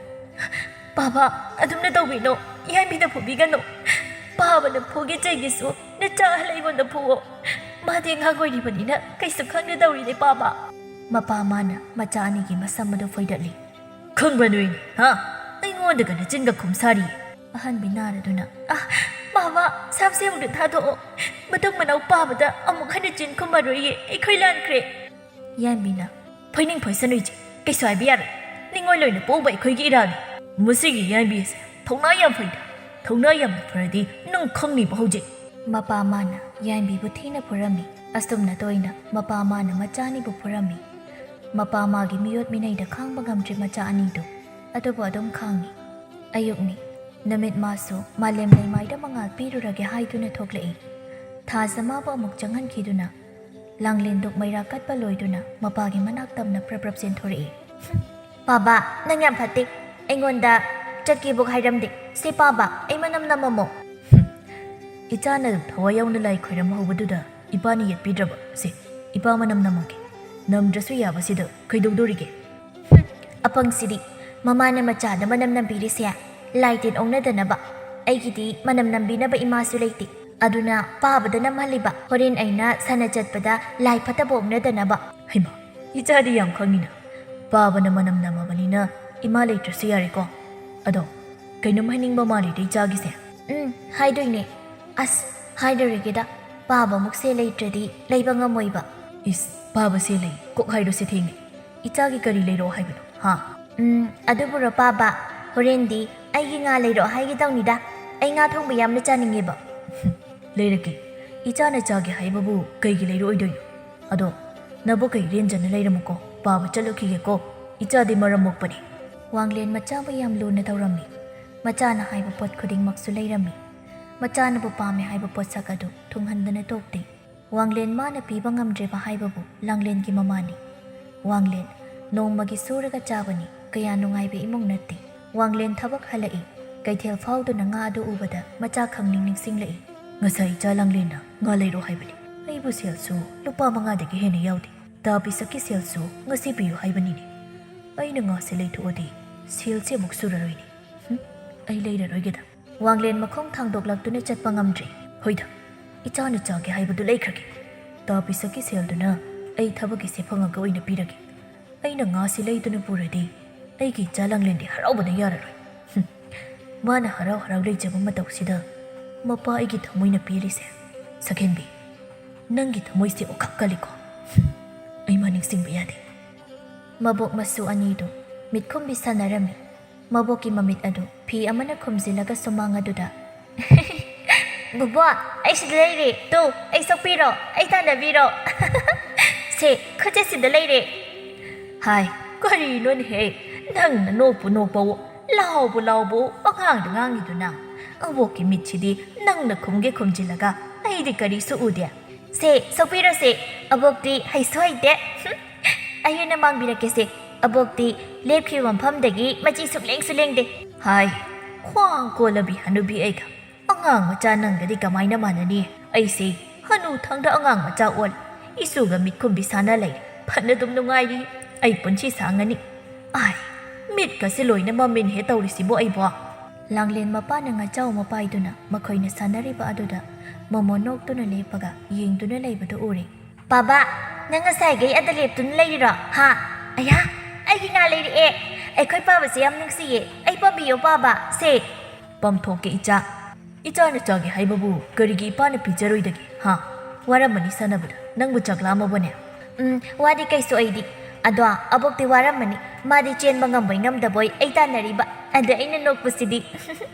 "ꯄꯥꯕ, ꯑꯗꯨꯝꯅ ꯇꯧꯕꯤꯅꯣ꯫ ꯌꯥꯏꯝꯕꯤꯗ ꯐꯨꯕꯤꯒꯅꯨ꯫ ꯄꯥꯕꯅ ꯐꯨꯒꯦ ꯆꯩꯒꯦꯁꯨ ꯅꯆꯥ ꯑꯍꯜ ꯑꯩꯉꯣꯟꯗ ꯐꯨꯋꯣ꯫ ꯃꯥꯗꯤ ꯑꯉꯥꯡ ꯑꯣꯏꯔꯤꯕꯅꯤꯅ ꯀꯩꯁꯨ ꯈꯪꯒꯗꯧꯔꯤꯅꯦ ꯄꯥꯕ꯫" ꯃꯄꯥ ꯃꯥꯅ ꯃꯆꯥ ꯑꯅꯤꯒꯤ ꯃꯁꯝ ꯑꯗꯨ ꯐꯣꯏꯗꯠꯂꯤ꯫ "ꯈꯪꯕ꯭ꯔꯥ ꯅꯣꯏꯅꯤ? ꯍꯥ? ꯑꯩꯉꯣꯟꯗꯒ ꯅꯆꯤꯟꯒ ꯈꯨꯝ ꯁꯥꯔꯤꯌꯦ꯫" ꯑꯍꯟꯕꯤ ꯅꯥꯔꯗꯨꯅ, "ꯑ, ꯃꯥꯃ, ꯁꯥꯝꯁꯦ ꯑꯃꯨꯛꯇ ꯊꯥꯗꯣꯛꯑꯣ꯫ ꯃꯇꯨꯡ ꯃꯅꯥꯎ ꯄꯥꯕꯗ ꯑꯃꯨꯛ ꯍꯟꯅ ꯆꯤꯟ ꯈꯨꯝꯃꯔꯣꯏꯌꯦ꯫ ꯑꯩꯈꯣꯏ ꯂꯥꯟꯈ꯭ꯔꯦ꯫" ꯌꯥꯏꯝꯕꯤꯅ, "ꯐꯣꯏꯅꯤꯡ ꯐꯣꯏꯁꯅꯨ ꯏꯆꯦ, ꯀꯩꯁꯨ ꯍꯥꯏꯕ ꯌꯥꯔꯣꯏ꯫ ꯅꯤꯡꯉꯣꯏ ꯂꯣꯏꯅ ꯄꯣꯛꯎꯕ ꯑꯩꯈꯣꯏꯒꯤ ꯏꯔꯥꯜꯅꯤ꯫ ꯃꯁꯤꯒꯤ ꯌꯥꯏꯝꯕꯤ ꯑꯁꯦ ꯊꯧꯅꯥ ꯌꯥꯝ ꯐꯩꯗ꯫ ꯊꯧꯅꯥ ꯌꯥꯝꯅ ꯐꯔꯗꯤ ꯅꯪ ꯈꯪꯅꯤꯕ ꯍꯧꯖꯤꯛ꯫" ꯃꯄꯥ ꯃꯥꯅ ꯌꯥꯏꯝꯕꯤꯕꯨ ꯊꯤꯅ ꯐꯨꯔꯝꯃꯤ꯫ ꯑꯁꯨꯝꯅ ꯇꯣꯏꯅ ꯃꯄꯥ ꯃꯥꯅ ꯃꯆꯥ ꯑꯅꯤꯕꯨ ꯐꯨꯔꯝꯃꯤ꯫ ꯃꯄꯥ ꯃꯥꯒꯤ ꯃꯤꯑꯣꯠ ꯃꯤꯅꯩꯗ ꯈꯥꯡꯕ ꯉꯝꯗ꯭ꯔꯦ ꯃꯆꯥ ꯑꯅꯤꯗꯨ꯫ ꯑꯗꯨꯕꯨ ꯑꯗꯨꯝ ꯈꯥꯡꯉꯤ꯫ ꯑꯌꯨꯛꯅꯤ꯫ ꯅꯨꯃꯤꯠ ꯃꯥꯁꯨ ꯃꯥꯂꯦꯝ ꯂꯩꯃꯥꯏꯗ ꯃꯉꯥꯜ ꯄꯤꯔꯨꯔꯒꯦ ꯍꯥꯏꯗꯨꯅ ꯊꯣꯛꯂꯛꯏ꯫ ꯊꯥꯖ ꯃꯥꯕꯨ ꯑꯃꯨꯛ ꯆꯪꯍꯟꯈꯤꯗꯨꯅ ꯂꯥꯡꯂꯦꯟꯗꯨꯛ ꯃꯩꯔꯥ ꯀꯠꯄ ꯂꯣꯏꯗꯨꯅ ꯃꯄꯥꯒꯤ ꯃꯅꯥꯛ ꯇꯝꯅ ꯄ꯭ꯔꯞ ꯄ꯭ꯔꯞ ꯆꯦꯟꯊꯣꯔꯛꯏ꯫ "ꯄꯥꯕ, ꯅꯪ ꯌꯥꯝ ꯐꯠꯇꯦ꯫ ꯑꯩꯉꯣꯟꯗ ꯆꯠꯀꯦꯕꯨꯛ ꯍꯥꯏꯔꯝꯗꯦ꯫ ꯁꯤ ꯄꯥꯕ, ꯑꯩ ꯃꯅꯝ ꯅꯝꯃꯝꯃꯣ꯫" "ꯍꯨꯝ, ꯏꯆꯥꯅ ꯊꯋꯥꯏ ꯌꯥꯎꯅ ꯂꯥꯏ ꯈꯣꯏꯔꯝ ꯍꯧꯕꯗꯨꯗ ꯏꯄꯥꯅ ꯌꯦꯠꯄꯤꯗ꯭ꯔꯕ? ꯁꯦ, ꯏꯄꯥ ꯃꯅꯝ ꯅꯝꯃꯒꯦ꯫ ꯅꯝꯗ꯭ꯔꯁꯨ ꯌꯥꯕꯁꯤꯗ ꯀꯩꯗꯧꯗꯣꯔꯤꯒꯦ? ꯍꯨꯝ, ꯑꯄꯪꯁꯤꯗꯤ꯫ ꯃꯃꯥꯅ ꯃꯆꯥꯗ ꯃꯅꯝ ꯅꯝꯕꯤꯔꯤꯁꯦ ꯂꯥꯏ ꯇꯤꯟ ꯑꯣꯛꯅꯗꯅꯕ꯫ ꯑꯩꯒꯤꯗꯤ ꯃꯅꯝ ꯅꯝꯕꯤꯅꯕ ꯏꯃꯥꯁꯨ ꯂꯩꯇꯦ꯫ ꯑꯗꯨꯅ ꯄꯥꯕꯗ ꯅꯝꯍꯜꯂꯤꯕ, ꯍꯣꯔꯦꯟ ꯑꯩꯅ ꯁꯥꯟꯅ ꯆꯠꯄꯗ ꯂꯥꯏ ꯐꯠꯇꯕ ꯑꯣꯛꯅꯗꯅꯕ꯫ ꯍꯩꯃꯥ, ꯏꯆꯥꯗꯤ ꯌꯥꯝ ꯈꯪꯉꯤꯅ꯫ ꯄꯥꯕꯅ ꯃꯅꯝ ꯅꯝꯃꯕꯅꯤꯅ ꯏꯃꯥ ꯂꯩꯇ꯭ꯔꯁꯨ ꯌꯥꯔꯦꯀꯣ꯫ ꯑꯗꯣ, ꯀꯩꯅꯣꯝ ꯍꯥꯏꯅꯤꯡꯕ ꯃꯥꯜꯂꯤꯗ ꯏꯆꯥꯒꯤꯁꯦ꯫ ꯎꯝ, ꯍꯥꯏꯗꯣꯏꯅꯦ꯫ ꯑꯁ, ꯍꯥꯏꯔꯔꯣꯏꯒꯦꯗ꯫ ꯄꯥꯕꯃꯨꯛꯁꯦ ꯂꯩꯇ꯭ꯔꯗꯤ ꯂꯩꯕ ꯉꯝꯃꯣꯏꯕ꯫ ꯏꯁ, ꯄꯥꯕꯁꯦ ꯂꯩ꯫ ꯀꯣꯛ ꯍꯥꯏꯔꯣꯁꯦ ꯊꯦꯡꯉꯦ꯫ ꯏꯆꯥꯒꯤ ꯀꯔꯤ ꯂꯩꯔꯛꯑꯣ ꯍꯥꯏꯕꯅꯣ, ꯍꯥ? ꯎꯝ, ꯑꯗꯨꯕꯨꯔꯣ ꯄꯥꯕ, ꯍꯣꯔꯦꯟꯗꯤ ꯑꯩꯒꯤ ꯉꯥ ꯂꯩꯔꯛꯑꯣ ꯍꯥꯏꯒꯦ ꯇꯧꯅꯤꯗ꯫ ꯑꯩ ꯉꯥ ꯊꯣꯡꯕ ꯌꯥꯝꯅ ꯆꯥꯅꯤꯡꯉꯦꯕ꯫ ꯂꯩꯔꯛꯀꯦ꯫ ꯏꯆꯥꯅ ꯆꯥꯒꯦ ꯍꯥꯏꯕꯕꯨ ꯀꯩꯒꯤ ꯂꯩꯔꯛꯑꯣꯏꯗꯣꯏꯅꯣ? ꯑꯗꯣ, ꯅꯕꯨ ꯀꯩ ꯔꯦꯟꯖꯅ ꯂꯩꯔꯝꯃꯨꯀꯣ, ꯄꯥꯕ ꯆꯠꯂꯨꯈꯤꯒꯦꯀꯣ꯫ ꯏꯆꯥꯗꯤ ꯃꯔꯝ ꯃꯣꯛꯄꯅꯤ꯫ ꯋꯥꯡꯂꯦꯟ ꯃꯆꯥꯕꯨ ꯌꯥꯝ ꯂꯨꯅ ꯇꯧꯔꯝꯃꯤ꯫ ꯃꯆꯥꯅ ꯍꯥꯏꯕ ꯄꯣꯠ ꯈꯨꯗꯤꯡꯃꯛꯁꯨ ꯂꯩꯔꯝꯃꯤ꯫ ꯃꯆꯥꯅꯕꯨ ꯄꯥꯝꯃꯦ ꯍꯥꯏꯕ ꯄꯣꯠꯁꯛ ꯑꯗꯨ ꯊꯨꯡꯍꯟꯗꯅ ꯇꯣꯛꯇꯦ꯫ ꯋꯥꯡꯂꯦꯟ ꯃꯥꯅ ꯄꯤꯕ ꯉꯝꯗ꯭ꯔꯤꯕ ꯍꯥꯏꯕꯕꯨ ꯂꯥꯡꯂꯦꯟꯒꯤ ꯃꯃꯥꯅꯤ꯫ ꯋꯥꯡꯂꯦꯟ ꯅꯣꯡꯃꯒꯤ ꯁꯨꯔꯒ ꯆꯥꯕꯅꯤ, ꯀꯌꯥ ꯅꯨꯡꯉꯥꯏꯕ ꯏꯃꯨꯡ ꯅꯠꯇꯦ꯫ ꯋꯥꯡꯂꯦꯟ ꯊꯕꯛ ꯍꯜꯂꯛꯏ꯫ ꯀꯩꯊꯦꯜ ꯐꯥꯎꯗꯨꯅ ꯉꯥ ꯑꯗꯨ ꯎꯕꯗ ꯃꯆꯥ ꯈꯪꯅꯤꯡ ꯅꯤꯡꯁꯤꯡꯂꯛꯏ꯫ ꯉꯁꯥꯏ ꯏꯆꯥ ꯂꯥꯡꯂꯦꯟꯅ ꯉꯥ ꯂꯩꯔꯣ ꯍꯥꯏꯕꯅꯤ꯫ ꯑꯩꯕꯨ ꯁꯦꯜꯁꯨ ꯂꯨꯄꯥ ꯃꯉꯥꯗꯒꯤ ꯍꯦꯟꯅ ꯌꯥꯎꯗꯦ꯫ ꯇꯥ ꯄꯤꯁꯛꯀꯤ ꯁꯦꯜꯁꯨ ꯉꯁꯤ ꯄꯤꯌꯨ ꯍꯥꯏꯕꯅꯤꯅꯦ꯫ ꯑꯩꯅ ꯉꯥꯁꯦ ꯂꯩꯊꯣꯛꯑꯗꯤ ꯁꯦꯜꯁꯦ ꯑꯃꯨꯛ ꯁꯨꯔꯔꯣꯏꯅꯦ꯫ ꯍꯨꯝ, ꯑꯩ ꯂꯩꯔꯔꯣꯏꯒꯦꯗ꯫ ꯋꯥꯡꯂꯦꯟ ꯃꯈꯣꯡ ꯊꯥꯡꯗꯣꯛꯂꯛꯇꯨꯅ ꯆꯠꯄ ꯉꯝꯗ꯭ꯔꯦ꯫ ꯍꯣꯏꯗ, ꯏꯆꯥꯅ ꯆꯥꯒꯦ ꯍꯥꯏꯕꯗꯨ ꯂꯩꯈ꯭ꯔꯒꯦ꯫ ꯇꯥ ꯄꯤꯁꯛꯀꯤ ꯁꯦꯜꯗꯨꯅ ꯑꯩ ꯊꯕꯛꯀꯤꯁꯦ ꯐꯪꯉꯒ ꯑꯣꯏꯅ ꯄꯤꯔꯒꯦ꯫ ꯑꯩꯅ ꯉꯥꯁꯤ ꯂꯩꯗꯨꯅ ꯄꯨꯔꯗꯤ ꯑꯩꯒꯤ ꯏꯆꯥ ꯂꯥꯡꯂꯦꯟꯗꯤ ꯍꯔꯥꯎꯕꯅ ꯌꯥꯔꯔꯣꯏ꯫ ꯍꯨꯝ, ꯃꯥꯅ ꯍꯔꯥꯎ ꯍꯔꯥꯎ ꯂꯩꯖꯕ ꯃꯇꯧꯁꯤꯗ ꯃꯄꯥ ꯑꯩꯒꯤ ꯊꯃꯣꯏꯅ ꯄꯤꯔꯤꯁꯦ꯫ ꯁꯛꯍꯦꯟꯕꯤ, ꯅꯪꯒꯤ ꯊꯃꯣꯏꯁꯦ ꯑꯣꯈꯥꯛ ꯀꯜꯂꯤꯀꯣ꯫ ꯍꯨꯝ, ꯑꯩ ꯃꯥ ꯅꯤꯡꯁꯤꯡꯕ ꯌꯥꯗꯦ꯫ ꯃꯕꯣꯛ ꯃꯁꯨ ꯑꯅꯤꯗꯨ ꯃꯤꯠꯈꯨꯝꯕꯤ ꯁꯥꯟꯅꯔꯝꯃꯤ꯫ ꯃꯕꯣꯛꯀꯤ ꯃꯃꯤꯠ ꯑꯗꯨ ꯐꯤ ꯑꯃꯅ ꯈꯨꯝꯖꯤꯜꯂꯒ ꯁꯨꯃꯥꯡ ꯑꯗꯨꯗ, "ꯕꯨꯕꯣꯛ, ꯑꯩ ꯁꯤꯗ ꯂꯩꯔꯦ꯫ ꯇꯨ, ꯑꯩ ꯁꯣꯛꯄꯤꯔꯣ, ꯑꯩ ꯇꯥꯟꯅꯕꯤꯔꯣ꯫ ꯁꯦ, ꯈꯨꯠꯁꯦ ꯁꯤꯗ ꯂꯩꯔꯦ꯫" ꯍꯥꯏ, ꯀꯔꯤꯅꯣꯅꯦꯍꯦ? ꯅꯪꯅ ꯅꯣꯛꯄꯨ ꯅꯣꯛꯄꯋꯣ, ꯂꯥꯎꯕꯨ ꯂꯥꯎꯕꯋꯣ, ꯄꯉꯥꯡꯗ ꯉꯥꯡꯉꯤꯗꯨꯅ꯫ ꯑꯕꯣꯛꯀꯤ ꯃꯤꯠꯁꯤꯗꯤ ꯅꯪꯅ ꯈꯨꯝꯒꯦ ꯈꯨꯝꯖꯤꯜꯂꯒ ꯑꯩꯗꯤ ꯀꯔꯤꯁꯨ ꯎꯗꯦ꯫ ꯁꯦ, ꯁꯣꯛꯄꯤꯔꯣꯁꯦ, ꯑꯕꯣꯛꯇꯤ ꯍꯩꯁꯨ ꯍꯩꯇꯦ꯫ ꯍꯨꯝ, ꯑꯩ ꯑꯣꯏꯅ ꯃꯥꯡꯕꯤꯔꯛꯀꯦꯁꯦ꯫ ꯑꯕꯣꯛꯇꯤ ꯂꯦꯞꯈꯤꯕ ꯃꯐꯝꯗꯒꯤ ꯃꯆꯤ ꯁꯨꯛꯂꯦꯡꯁꯨ ꯂꯦꯡꯗꯦ꯫ ꯍꯥꯏ, ꯈ꯭ꯋꯥꯡ ꯀꯣꯜꯂꯕꯤ ꯍꯅꯨꯕꯤ ꯑꯩꯒ ꯑꯉꯥꯡ ꯃꯆꯥ ꯅꯪꯒꯗꯤ ꯀꯃꯥꯏꯅ ꯃꯥꯟꯅꯅꯤ? ꯑꯩꯁꯦ ꯍꯅꯨ ꯊꯪꯗ ꯑꯉꯥꯡ ꯃꯆꯥ ꯑꯣꯜ, ꯏꯁꯨꯒ ꯃꯤꯠꯈꯨꯝꯕꯤ ꯁꯥꯟꯅ ꯂꯩꯔꯦ꯫ ꯐꯅ ꯑꯗꯨꯝ ꯅꯨꯡꯉꯥꯏꯔꯤ꯫ ꯑꯩ ꯄꯨꯟꯁꯤ ꯁꯥꯡꯉꯅꯤ꯫ ꯑꯥꯏ, ꯃꯤꯠꯀꯁꯦ ꯂꯣꯏꯅ ꯃꯝꯃꯤꯅꯦꯍꯦ ꯇꯧꯔꯤꯁꯤꯕꯣ ꯑꯩꯕꯣ꯫ ꯂꯥꯡꯂꯦꯟ ꯃꯄꯥꯅ ꯉꯥꯆꯥꯎ ꯑꯃ ꯄꯥꯏꯗꯨꯅ ꯃꯈꯣꯏꯅ ꯁꯥꯟꯅꯔꯤꯕ ꯑꯗꯨꯗ ꯃꯣꯃꯣ ꯅꯣꯛꯇꯨꯅ ꯂꯦꯞꯄꯒ ꯌꯦꯡꯗꯨꯅ ꯂꯩꯕꯗꯨ ꯎꯔꯦ꯫ "ꯄꯥꯕ, ꯅꯪ ꯉꯁꯥꯏꯈꯩ ꯑꯗ ꯂꯦꯞꯇꯨꯅ ꯂꯩꯔꯤꯔꯣ? ꯍꯥ? ꯑꯌꯥ, ꯑꯩꯒꯤ ꯉꯥ ꯂꯩꯔꯛꯑꯦ꯫ ꯑꯩꯈꯣꯏ ꯄꯥꯕꯁꯦ ꯌꯥꯝ ꯅꯨꯡꯁꯤꯌꯦ꯫ ꯑꯩ ꯄꯥꯝꯕꯤꯌꯣ ꯄꯥꯕ, ꯁꯦ꯫" "ꯄꯝꯊꯣꯛꯀꯦ ꯏꯆꯥ꯫ ꯏꯆꯥꯅ ꯆꯥꯒꯦ ꯍꯥꯏꯕꯕꯨ ꯀꯔꯤꯒꯤ ꯏꯄꯥꯅ ꯄꯤꯖꯔꯣꯏꯗꯒꯦ? ꯍꯥ? ꯋꯥꯔꯝꯃꯅꯤ ꯁꯥꯟꯅꯕꯗ꯫ ꯅꯪꯕꯨ ꯆꯥꯛ ꯂꯥꯝꯃꯕꯅꯦ?" "ꯎꯝ, ꯋꯥꯗꯤ ꯀꯩꯁꯨ ꯑꯩꯗꯤ꯫ ꯑꯗꯣ ꯑꯕꯣꯛꯇꯤ ꯋꯥꯔꯝꯃꯅꯤ꯫ ꯃꯥꯗꯤ ꯆꯦꯟꯕ ꯉꯝꯕꯣꯏ ꯉꯝꯗꯕꯣꯏ ꯑꯩ ꯇꯥꯟꯅꯔꯤꯕ꯫ ꯑꯗ ꯑꯩꯅ ꯅꯣꯛꯄꯁꯤꯗꯤ꯫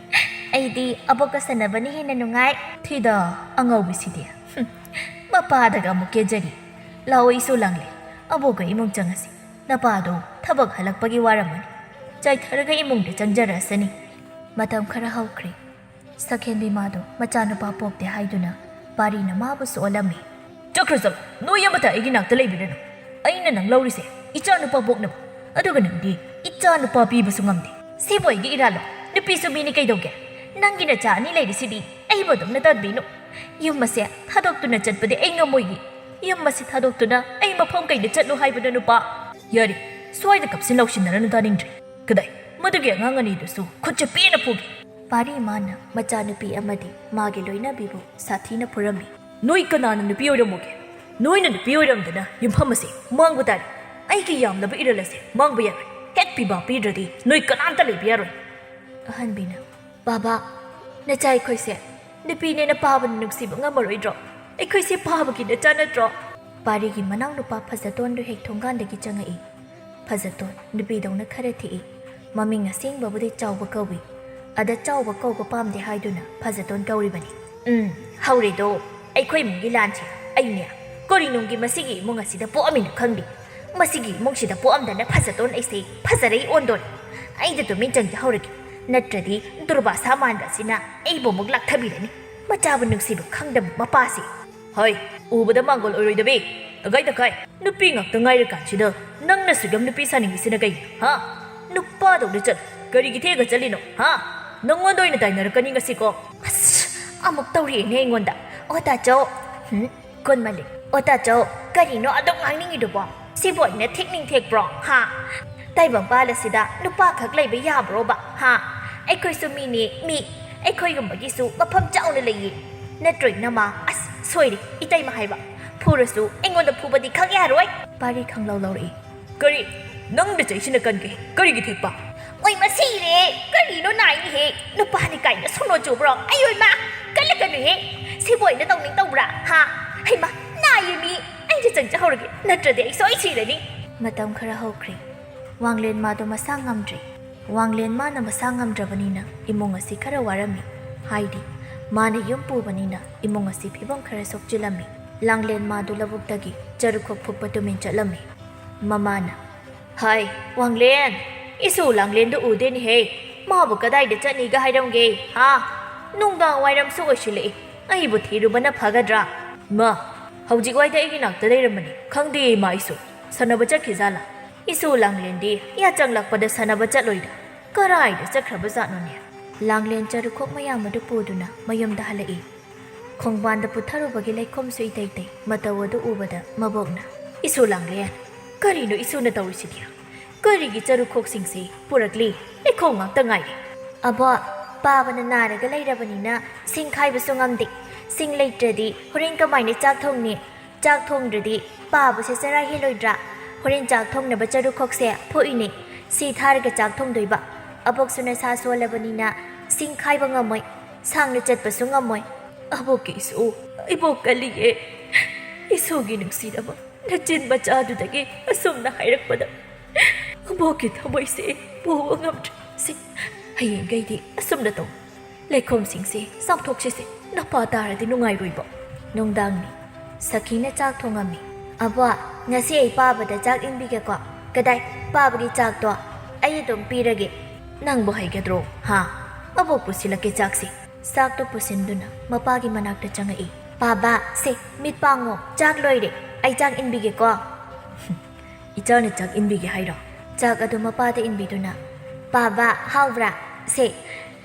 ꯑꯩꯗꯤ ꯑꯕꯣꯛꯀ ꯁꯥꯟꯅꯕꯅ ꯍꯦꯟꯅ ꯅꯨꯡꯉꯥꯏ꯫" "ꯊꯤꯗ ꯑꯉꯥꯎꯕꯤꯁꯤꯗꯤ꯫ ꯍꯨꯝ, ꯃꯄꯥꯗꯒ ꯑꯃꯨꯛ ꯀꯦꯖꯔꯤ꯫ ꯂꯥꯛꯑꯣ ꯏꯁꯨ ꯂꯥꯡꯂꯦ꯫ ꯑꯕꯣꯛꯀ ꯏꯃꯨꯡ ꯆꯪꯉꯁꯤ꯫ ꯅꯄꯥꯗꯣ ꯊꯕꯛ ꯍꯜꯂꯛꯄꯒꯤ ꯋꯥꯔꯝꯃꯅꯤ꯫ ꯆꯥꯏꯊꯔꯒ ꯏꯃꯨꯡꯗ ꯆꯪꯖꯔꯛꯑꯁꯅꯤ꯫" ꯃꯇꯝ ꯈꯔ ꯍꯧꯈ꯭ꯔꯦ꯫ ꯁꯛꯍꯦꯟꯕꯤ ꯃꯥꯗꯣ ꯃꯆꯥꯅꯨꯄꯥ ꯄꯣꯛꯇꯦ ꯍꯥꯏꯗꯨꯅ ꯄꯥꯔꯤꯅ ꯃꯥꯕꯨꯁꯨ ꯑꯣꯜꯂꯝꯃꯤ꯫ "ꯆꯠꯈ꯭ꯔꯣ ꯆꯠꯂꯣ, ꯅꯣꯏ ꯑꯃꯠꯇ ꯑꯩꯒꯤ ꯅꯥꯛꯇ ꯂꯩꯕꯤꯔꯅꯨ꯫ ꯑꯩꯅ ꯅꯪ ꯂꯧꯔꯤꯁꯦ ꯏꯆꯥꯅꯨꯄꯥ ꯄꯣꯛꯅꯕ꯫ ꯑꯗꯨꯒ ꯅꯪꯗꯤ ꯏꯆꯥꯅꯨꯄꯥ ꯄꯤꯕꯁꯨ ꯉꯝꯗꯦ꯫ ꯁꯤꯕꯨ ꯑꯩꯒꯤ ꯏꯔꯥꯜꯂꯣ? ꯅꯨꯄꯤꯁꯨ ꯃꯤꯅꯤ ꯀꯩꯗꯧꯒꯦ? ꯅꯪꯒꯤ ꯅꯆꯥ ꯑꯅꯤ ꯂꯩꯔꯤꯁꯤꯗꯤ ꯑꯩꯕꯨ ꯑꯗꯨꯝꯅ ꯇꯥꯟꯕꯤꯅꯨ꯫ ꯌꯨꯝ ꯑꯁꯦ ꯊꯥꯗꯣꯛꯇꯨꯅ ꯆꯠꯄꯗꯤ ꯑꯩ ꯉꯝꯃꯣꯏꯌꯦ꯫ ꯌꯨꯝ ꯑꯁꯤ ꯊꯥꯗꯣꯛꯇꯨꯅ ꯑꯩ ꯃꯐꯝ ꯀꯩꯗ ꯆꯠꯂꯨ ꯍꯥꯏꯕꯅꯣ ꯅꯨꯄꯥ?" "ꯌꯥꯔꯦ, ꯁ꯭ꯋꯥꯏꯗ ꯀꯞꯁꯤꯟ ꯂꯥꯎꯁꯤꯟꯅꯔꯅꯨ, ꯇꯥꯅꯤꯡꯗ꯭ꯔꯦ꯫ ꯀꯗꯥꯏ, ꯃꯗꯨꯒꯤ ꯑꯉꯥꯡ ꯑꯅꯤꯗꯨꯁꯨ ꯈꯨꯠꯁꯦ ꯄꯦꯟꯅ ꯄꯨꯒꯦ꯫" ꯄꯥꯔꯤ ꯃꯥꯅ ꯃꯆꯥꯅꯨꯄꯤ ꯑꯃꯗꯤ ꯃꯥꯒꯤ ꯂꯣꯏꯅꯕꯤꯕꯨ ꯁꯥꯊꯤꯅ ꯐꯨꯔꯝꯃꯤ꯫ "ꯅꯣꯏ ꯀꯅꯥꯅ ꯅꯨꯄꯤ ꯑꯣꯏꯔꯝꯃꯨꯒꯦ? ꯅꯣꯏꯅ ꯅꯨꯄꯤ ꯑꯣꯏꯔꯝꯗꯅ ꯌꯨꯝꯐꯝ ꯑꯁꯦ ꯃꯥꯡꯕ ꯇꯥꯔꯦ꯫ ꯑꯩꯒꯤ ꯌꯥꯝꯂꯕ ꯏꯔꯜ ꯑꯁꯦ ꯃꯥꯡꯕ ꯌꯥꯔꯣꯏ꯫ ꯍꯦꯛ ꯄꯤꯕꯥ ꯄꯤꯗ꯭ꯔꯗꯤ ꯅꯣꯏ ꯀꯅꯥꯝꯇ ꯂꯩꯕ ꯌꯥꯔꯣꯏ꯫" ꯑꯍꯟꯕꯤꯅ, "ꯕꯥꯕꯥ, ꯅꯆꯥ ꯑꯩꯈꯣꯏꯁꯦ ꯅꯨꯄꯤꯅꯦꯅ ꯄꯥꯕꯅ ꯅꯨꯡꯁꯤꯕ ꯉꯝꯃꯔꯣꯏꯗ꯭ꯔꯣ? ꯑꯩꯈꯣꯏꯁꯦ ꯄꯥꯕꯒꯤ ꯅꯆꯥ ꯅꯠꯇ꯭ꯔꯣ?" ꯄꯥꯔꯤꯒꯤ ꯃꯅꯥꯎꯅꯨꯄꯥ ꯐꯖꯇꯣꯟꯗꯨ ꯍꯦꯛ ꯊꯣꯡꯒꯥꯟꯗꯒꯤ ꯆꯪꯉꯛꯏ꯫ ꯐꯖꯇꯣꯟ ꯅꯨꯄꯤꯗꯧꯅ ꯈꯔ ꯊꯤꯛꯏ꯫ ꯃꯃꯤꯡ ꯑꯁꯦꯡꯕꯕꯨꯗꯤ ꯆꯥꯎꯕ ꯀꯧꯏ꯫ ꯑꯗ ꯆꯥꯎꯕ ꯀꯧꯕ ꯄꯥꯝꯗꯦ ꯍꯥꯏꯗꯨꯅ ꯐꯖꯇꯣꯟ ꯀꯧꯔꯤꯕꯅꯤ꯫ ꯎꯝ, ꯍꯧꯔꯦꯗꯣ ꯑꯩꯈꯣꯏ ꯏꯃꯨꯡꯒꯤ ꯂꯥꯟꯁꯦ꯫ ꯑꯩꯅꯦ ꯀꯣꯔꯤꯅꯨꯡꯒꯤ ꯃꯁꯤꯒꯤ ꯏꯃꯨꯡ ꯑꯁꯤꯗ ꯄꯣꯛꯑꯝꯃꯤꯅ ꯈꯪꯗꯦ꯫ ꯃꯁꯤꯒꯤ ꯏꯃꯨꯡꯁꯤꯗ ꯄꯣꯛꯑꯝꯗꯅ ꯐꯖꯇꯣꯟ ꯑꯩꯁꯦ ꯐꯖꯔꯩ ꯑꯣꯟꯗꯣꯔꯦ꯫ ꯑꯩꯗ ꯇꯨꯃꯤꯟ ꯆꯪꯖꯍꯧꯔꯒꯦ꯫ ꯅꯠꯇ꯭ꯔꯗꯤ ꯗꯨꯔꯕꯥꯁꯥ ꯃꯥꯟꯕ ꯑꯁꯤꯅ ꯑꯩꯕꯨ ꯑꯃꯨꯛ ꯂꯥꯛꯊꯕꯤꯔꯅꯤ꯫ ꯃꯆꯥꯕꯨ ꯅꯨꯡꯁꯤꯕ ꯈꯪꯗꯕ ꯃꯄꯥꯁꯤ꯫ ꯍꯣꯏ, ꯎꯕꯗ ꯃꯥꯡꯒꯣꯜ ꯑꯣꯏꯔꯣꯏꯗꯕꯤ꯫ ꯇꯈꯥꯏ ꯇꯈꯥꯏ꯫ ꯅꯨꯄꯤ ꯉꯥꯛꯇ ꯉꯥꯏꯔꯀꯥꯟꯁꯤꯗ ꯅꯪꯅ ꯁꯨꯛꯌꯥꯝ ꯅꯨꯄꯤ ꯁꯥꯅꯤꯡꯉꯤꯁꯤꯅ ꯀꯩꯒꯤꯅꯣ? ꯍꯥ? ꯅꯨꯄꯥꯗꯧꯅ ꯆꯠꯂꯨ꯫ ꯀꯔꯤꯒꯤ ꯊꯦꯛꯑꯒ ꯆꯠꯂꯤꯅꯣ? ꯍꯥ? ꯅꯪꯉꯣꯟꯗ ꯑꯣꯏꯅ ꯇꯥꯏꯅꯔꯛꯀꯅꯤ ꯉꯁꯤꯀꯣ꯫ ꯑꯁ! ꯑꯃꯨꯛ ꯇꯧꯔꯛꯑꯦꯅꯦ ꯑꯩꯉꯣꯟꯗ꯫ ꯑꯣ ꯇꯥꯆꯧ꯫ ꯍꯨꯝ? ꯀꯣꯟꯃꯜꯂꯤ꯫ ꯑꯣ ꯇꯥꯆꯧ, ꯀꯔꯤꯅꯣ ꯑꯗꯨꯛ ꯉꯥꯡꯅꯤꯡꯉꯤꯗꯨꯕꯣ? ꯁꯤꯕꯨ ꯑꯩꯅ ꯊꯦꯛꯅꯤꯡ ꯊꯦꯛꯄ꯭ꯔꯣ? ꯍꯥ? ꯇꯥꯏꯕꯪꯄꯥꯜ ꯑꯁꯤꯗ ꯅꯨꯄꯥ ꯈꯛ ꯂꯩꯕ ꯌꯥꯕ꯭ꯔꯣꯕ? ꯍꯥ? ꯑꯩꯈꯣꯏꯁꯨ ꯃꯤꯅꯤ, ꯃꯤ꯫ ꯑꯩꯈꯣꯏꯒꯨꯝꯕꯒꯤꯁꯨ ꯃꯐꯝ ꯆꯥꯎꯅ ꯂꯩꯌꯦ꯫ ꯅꯠꯇ꯭ꯔꯣ ꯏꯅꯝꯃ? ꯑꯁ, ꯁꯣꯏꯔꯦ, ꯏꯇꯩꯃ ꯍꯥꯏꯕ꯫ ꯐꯨꯔꯁꯨ ꯑꯩꯉꯣꯟꯗ ꯐꯨꯕꯗꯤ ꯈꯪ ꯌꯥꯔꯣꯏ꯫ ꯄꯥꯔꯤ ꯈꯪꯂꯧ ꯂꯧꯔꯛꯏ꯫ ꯀꯔꯤ? ꯅꯪ ꯅꯆꯩꯁꯤꯅ ꯀꯟꯒꯦ? ꯀꯔꯤꯒꯤ ꯊꯦꯛꯄ? ꯑꯣꯏ, ꯃꯁꯤꯔꯦ! ꯀꯔꯤꯅꯣ ꯅꯥꯏꯅꯦꯍꯦ? ꯅꯨꯄꯥꯅꯤ ꯀꯥꯏꯅ ꯁꯣꯅꯣ ꯆꯨꯕ꯭ꯔꯣ? ꯑꯩ ꯑꯣꯏꯃ! ꯀꯜꯂꯛꯀꯅꯨꯍꯦ! ꯁꯤꯕꯨ ꯑꯩꯅ ꯇꯧꯅꯤꯡ ꯇꯧꯕ꯭ꯔꯥ? ꯍꯥ? ꯍꯩꯃ! ꯅꯥꯏꯌꯦ ꯃꯤ! ꯑꯩꯁꯦ ꯆꯪꯖꯍꯧꯔꯒꯦ, ꯅꯠꯇ꯭ꯔꯗꯤ ꯑꯩ ꯁꯣꯏ ꯁꯤꯔꯅꯤ꯫ ꯃꯇꯝ ꯈꯔ ꯍꯧꯈ꯭ꯔꯦ꯫ ꯋꯥꯡꯂꯦꯟ ꯃꯥꯗꯣ ꯃꯁꯥ ꯉꯝꯗ꯭ꯔꯦ꯫ ꯋꯥꯡꯂꯦꯟ ꯃꯥꯅ ꯃꯁꯥ ꯉꯝꯗ꯭ꯔꯕꯅꯤꯅ ꯏꯃꯨꯡ ꯑꯁꯤ ꯈꯔ ꯋꯥꯔꯝꯃꯤ꯫ ꯍꯥꯏꯗꯤ, ꯃꯥꯅ ꯌꯨꯝ ꯄꯨꯕꯅꯤꯅ ꯏꯃꯨꯡ ꯑꯁꯤ ꯐꯤꯕꯝ ꯈꯔ ꯁꯣꯛꯆꯤꯜꯂꯝꯃꯤ꯫ ꯂꯥꯡꯂꯦꯟ ꯃꯥꯗꯣ ꯂꯧꯕꯨꯛꯇꯒꯤ ꯆꯔꯨꯈꯣꯛ ꯐꯨꯛꯄ ꯇꯨꯃꯤꯟ ꯆꯠꯂꯝꯃꯤ꯫ ꯃꯃꯥꯅ, "ꯍꯥꯏ, ꯋꯥꯡꯂꯦꯟ, ꯏꯁꯨ ꯂꯥꯡꯂꯦꯟꯗꯣ ꯎꯗꯦꯅꯦꯍꯦ꯫ ꯃꯥꯕꯨ ꯀꯗꯥꯏꯗ ꯆꯠꯅꯤꯒ ꯍꯥꯏꯔꯝꯒꯦ, ꯍꯥ? ꯅꯨꯡꯗꯥꯡ ꯋꯥꯏꯔꯝꯁꯨ ꯑꯣꯏꯁꯤꯜꯂꯛꯏ꯫ ꯑꯩꯕꯨ ꯊꯤꯔꯨꯕꯅ ꯐꯒꯗ꯭ꯔꯥ?" "ꯃꯥ, ꯍꯧꯖꯤꯛ ꯋꯥꯏꯗ ꯑꯩꯒꯤ ꯅꯥꯛꯇ ꯂꯩꯔꯝꯕꯅꯤ꯫ ꯈꯪꯗꯦ ꯃꯥ ꯏꯁꯨ꯫ ꯁꯥꯟꯅꯕ ꯆꯠꯈꯤꯖꯥꯠꯂꯥ?" "ꯏꯁꯨ ꯂꯥꯡꯂꯦꯟꯗꯤ ꯌꯥꯆꯪꯂꯛꯄꯗ ꯁꯥꯟꯅꯕ ꯆꯠꯂꯣꯏꯗ꯫ ꯀꯔꯥꯏꯗ ꯆꯠꯈ꯭ꯔꯕꯖꯥꯠꯅꯣꯅꯦ?" ꯂꯥꯡꯂꯦꯟ ꯆꯔꯨꯈꯣꯛ ꯃꯌꯥꯝ ꯑꯗꯨ ꯄꯨꯗꯨꯅ ꯃꯌꯨꯝꯗ ꯍꯜꯂꯛꯏ꯫ ꯈꯣꯡꯕꯥꯟꯗ ꯄꯨꯊꯔꯨꯕꯒꯤ ꯂꯩꯈꯣꯝꯁꯨ ꯏꯇꯩ ꯇꯩ꯫ ꯃꯇꯧ ꯑꯗꯨ ꯎꯕꯗ ꯃꯕꯣꯛꯅ, "ꯏꯁꯨ ꯂꯥꯡꯂꯦꯟ, ꯀꯔꯤꯅꯣ ꯏꯁꯨꯅ ꯇꯧꯔꯤꯁꯤꯗꯤ? ꯀꯔꯤꯒꯤ ꯆꯔꯨꯈꯣꯛꯁꯤꯡꯁꯤ ꯄꯨꯔꯛꯂꯤ? ꯂꯩꯈꯣꯝ ꯉꯥꯛꯇ ꯉꯥꯏꯔꯦ꯫" "ꯑꯕꯣ, ꯄꯥꯕꯅ ꯅꯥꯔꯒ ꯂꯩꯔꯕꯅꯤꯅ ꯁꯤꯡ ꯈꯥꯏꯕꯁꯨ ꯉꯝꯗꯦ꯫ ꯁꯤꯡ ꯂꯩꯇ꯭ꯔꯗꯤ ꯍꯣꯔꯦꯟ ꯀꯃꯥꯏꯅ ꯆꯥꯛ ꯊꯣꯡꯅꯤ? ꯆꯥꯛ ꯊꯣꯡꯗ꯭ꯔꯗꯤ ꯄꯥꯕꯁꯦ ꯆꯔꯥ ꯍꯦꯜꯂꯣꯏꯗ꯭ꯔꯥ? ꯍꯣꯔꯦꯟ ꯆꯥꯛ ꯊꯣꯡꯅꯕ ꯆꯔꯨꯈꯣꯛꯁꯦ ꯐꯨꯛꯏꯅꯦ꯫ ꯁꯤ ꯊꯥꯔꯒ ꯆꯥꯛ ꯊꯣꯡꯗꯣꯏꯕ꯫ ꯑꯕꯣꯛꯁꯨ ꯅꯁꯥ ꯁꯣꯜꯂꯕꯅꯤꯅ ꯁꯤꯡ ꯈꯥꯏꯕ ꯉꯝꯃꯣꯏ, ꯁꯥꯡꯅ ꯆꯠꯄꯁꯨ ꯉꯝꯃꯣꯏ꯫" "ꯑꯕꯣꯛꯀꯤ ꯏꯁꯨ, ꯏꯕꯣꯛ ꯀꯜꯂꯤꯌꯦ꯫ ꯏꯁꯨꯒꯤ ꯅꯨꯡꯁꯤꯔꯕ ꯅꯆꯤꯟ ꯃꯆꯥꯗꯨꯗꯒꯤ ꯑꯁꯨꯝꯅ ꯍꯥꯏꯔꯛꯄꯗ ꯑꯕꯣꯛꯀꯤ ꯊꯃꯣꯏꯁꯦ ꯄꯨꯕ ꯉꯝꯗ꯭ꯔꯦ꯫ ꯁꯤ, ꯍꯌꯦꯡꯈꯩꯗꯤ ꯑꯁꯨꯝꯅ ꯇꯧ꯫ ꯂꯩꯈꯣꯝꯁꯤꯡꯁꯦ ꯆꯥꯝꯊꯣꯛꯁꯤꯁꯦ꯫ ꯅꯄꯥ ꯇꯥꯔꯗꯤ ꯅꯨꯡꯉꯥꯏꯔꯣꯏꯕ꯫" ꯅꯨꯡꯗꯥꯡꯅꯤ꯫ ꯁꯈꯤꯅ ꯆꯥꯛ ꯊꯣꯡꯉꯝꯃꯤ꯫ "ꯑꯕꯣ, ꯉꯁꯤ ꯑꯩ ꯄꯥꯕꯗ ꯆꯥꯛ ꯏꯟꯕꯤꯒꯦꯀꯣ꯫" "ꯀꯗꯥꯏ? ꯄꯥꯕꯒꯤ ꯆꯥꯛꯇꯣ ꯑꯩ ꯑꯗꯨꯝ ꯄꯤꯔꯒꯦ꯫" "ꯅꯪꯕꯨ ꯍꯩꯒꯗ꯭ꯔꯣ, ꯍꯥ? ꯑꯕꯣꯛꯄꯨ ꯁꯤꯜꯂꯛꯀꯦ ꯆꯥꯛꯁꯦ꯫" ꯆꯥꯛꯇꯨ ꯄꯨꯁꯤꯟꯗꯨꯅ ꯃꯄꯥꯒꯤ ꯃꯅꯥꯛꯇ ꯆꯪꯉꯛꯏ꯫ "ꯄꯥꯕ, ꯁꯦ, ꯃꯤꯠ ꯄꯥꯡꯉꯣ, ꯆꯥꯛ ꯂꯣꯏꯔꯦ꯫ ꯑꯩ ꯆꯥꯛ ꯏꯟꯕꯤꯒꯦꯀꯣ꯫" "ꯏꯆꯥꯅ ꯆꯥꯛ ꯏꯟꯕꯤꯒꯦ ꯍꯥꯏꯔꯣ?" ꯆꯥꯛ ꯑꯗꯨ ꯃꯄꯥꯗ ꯏꯟꯕꯤꯗꯨꯅ, "ꯄꯥꯕ, ꯍꯥꯎꯕ꯭ꯔꯥ? ꯁꯦ,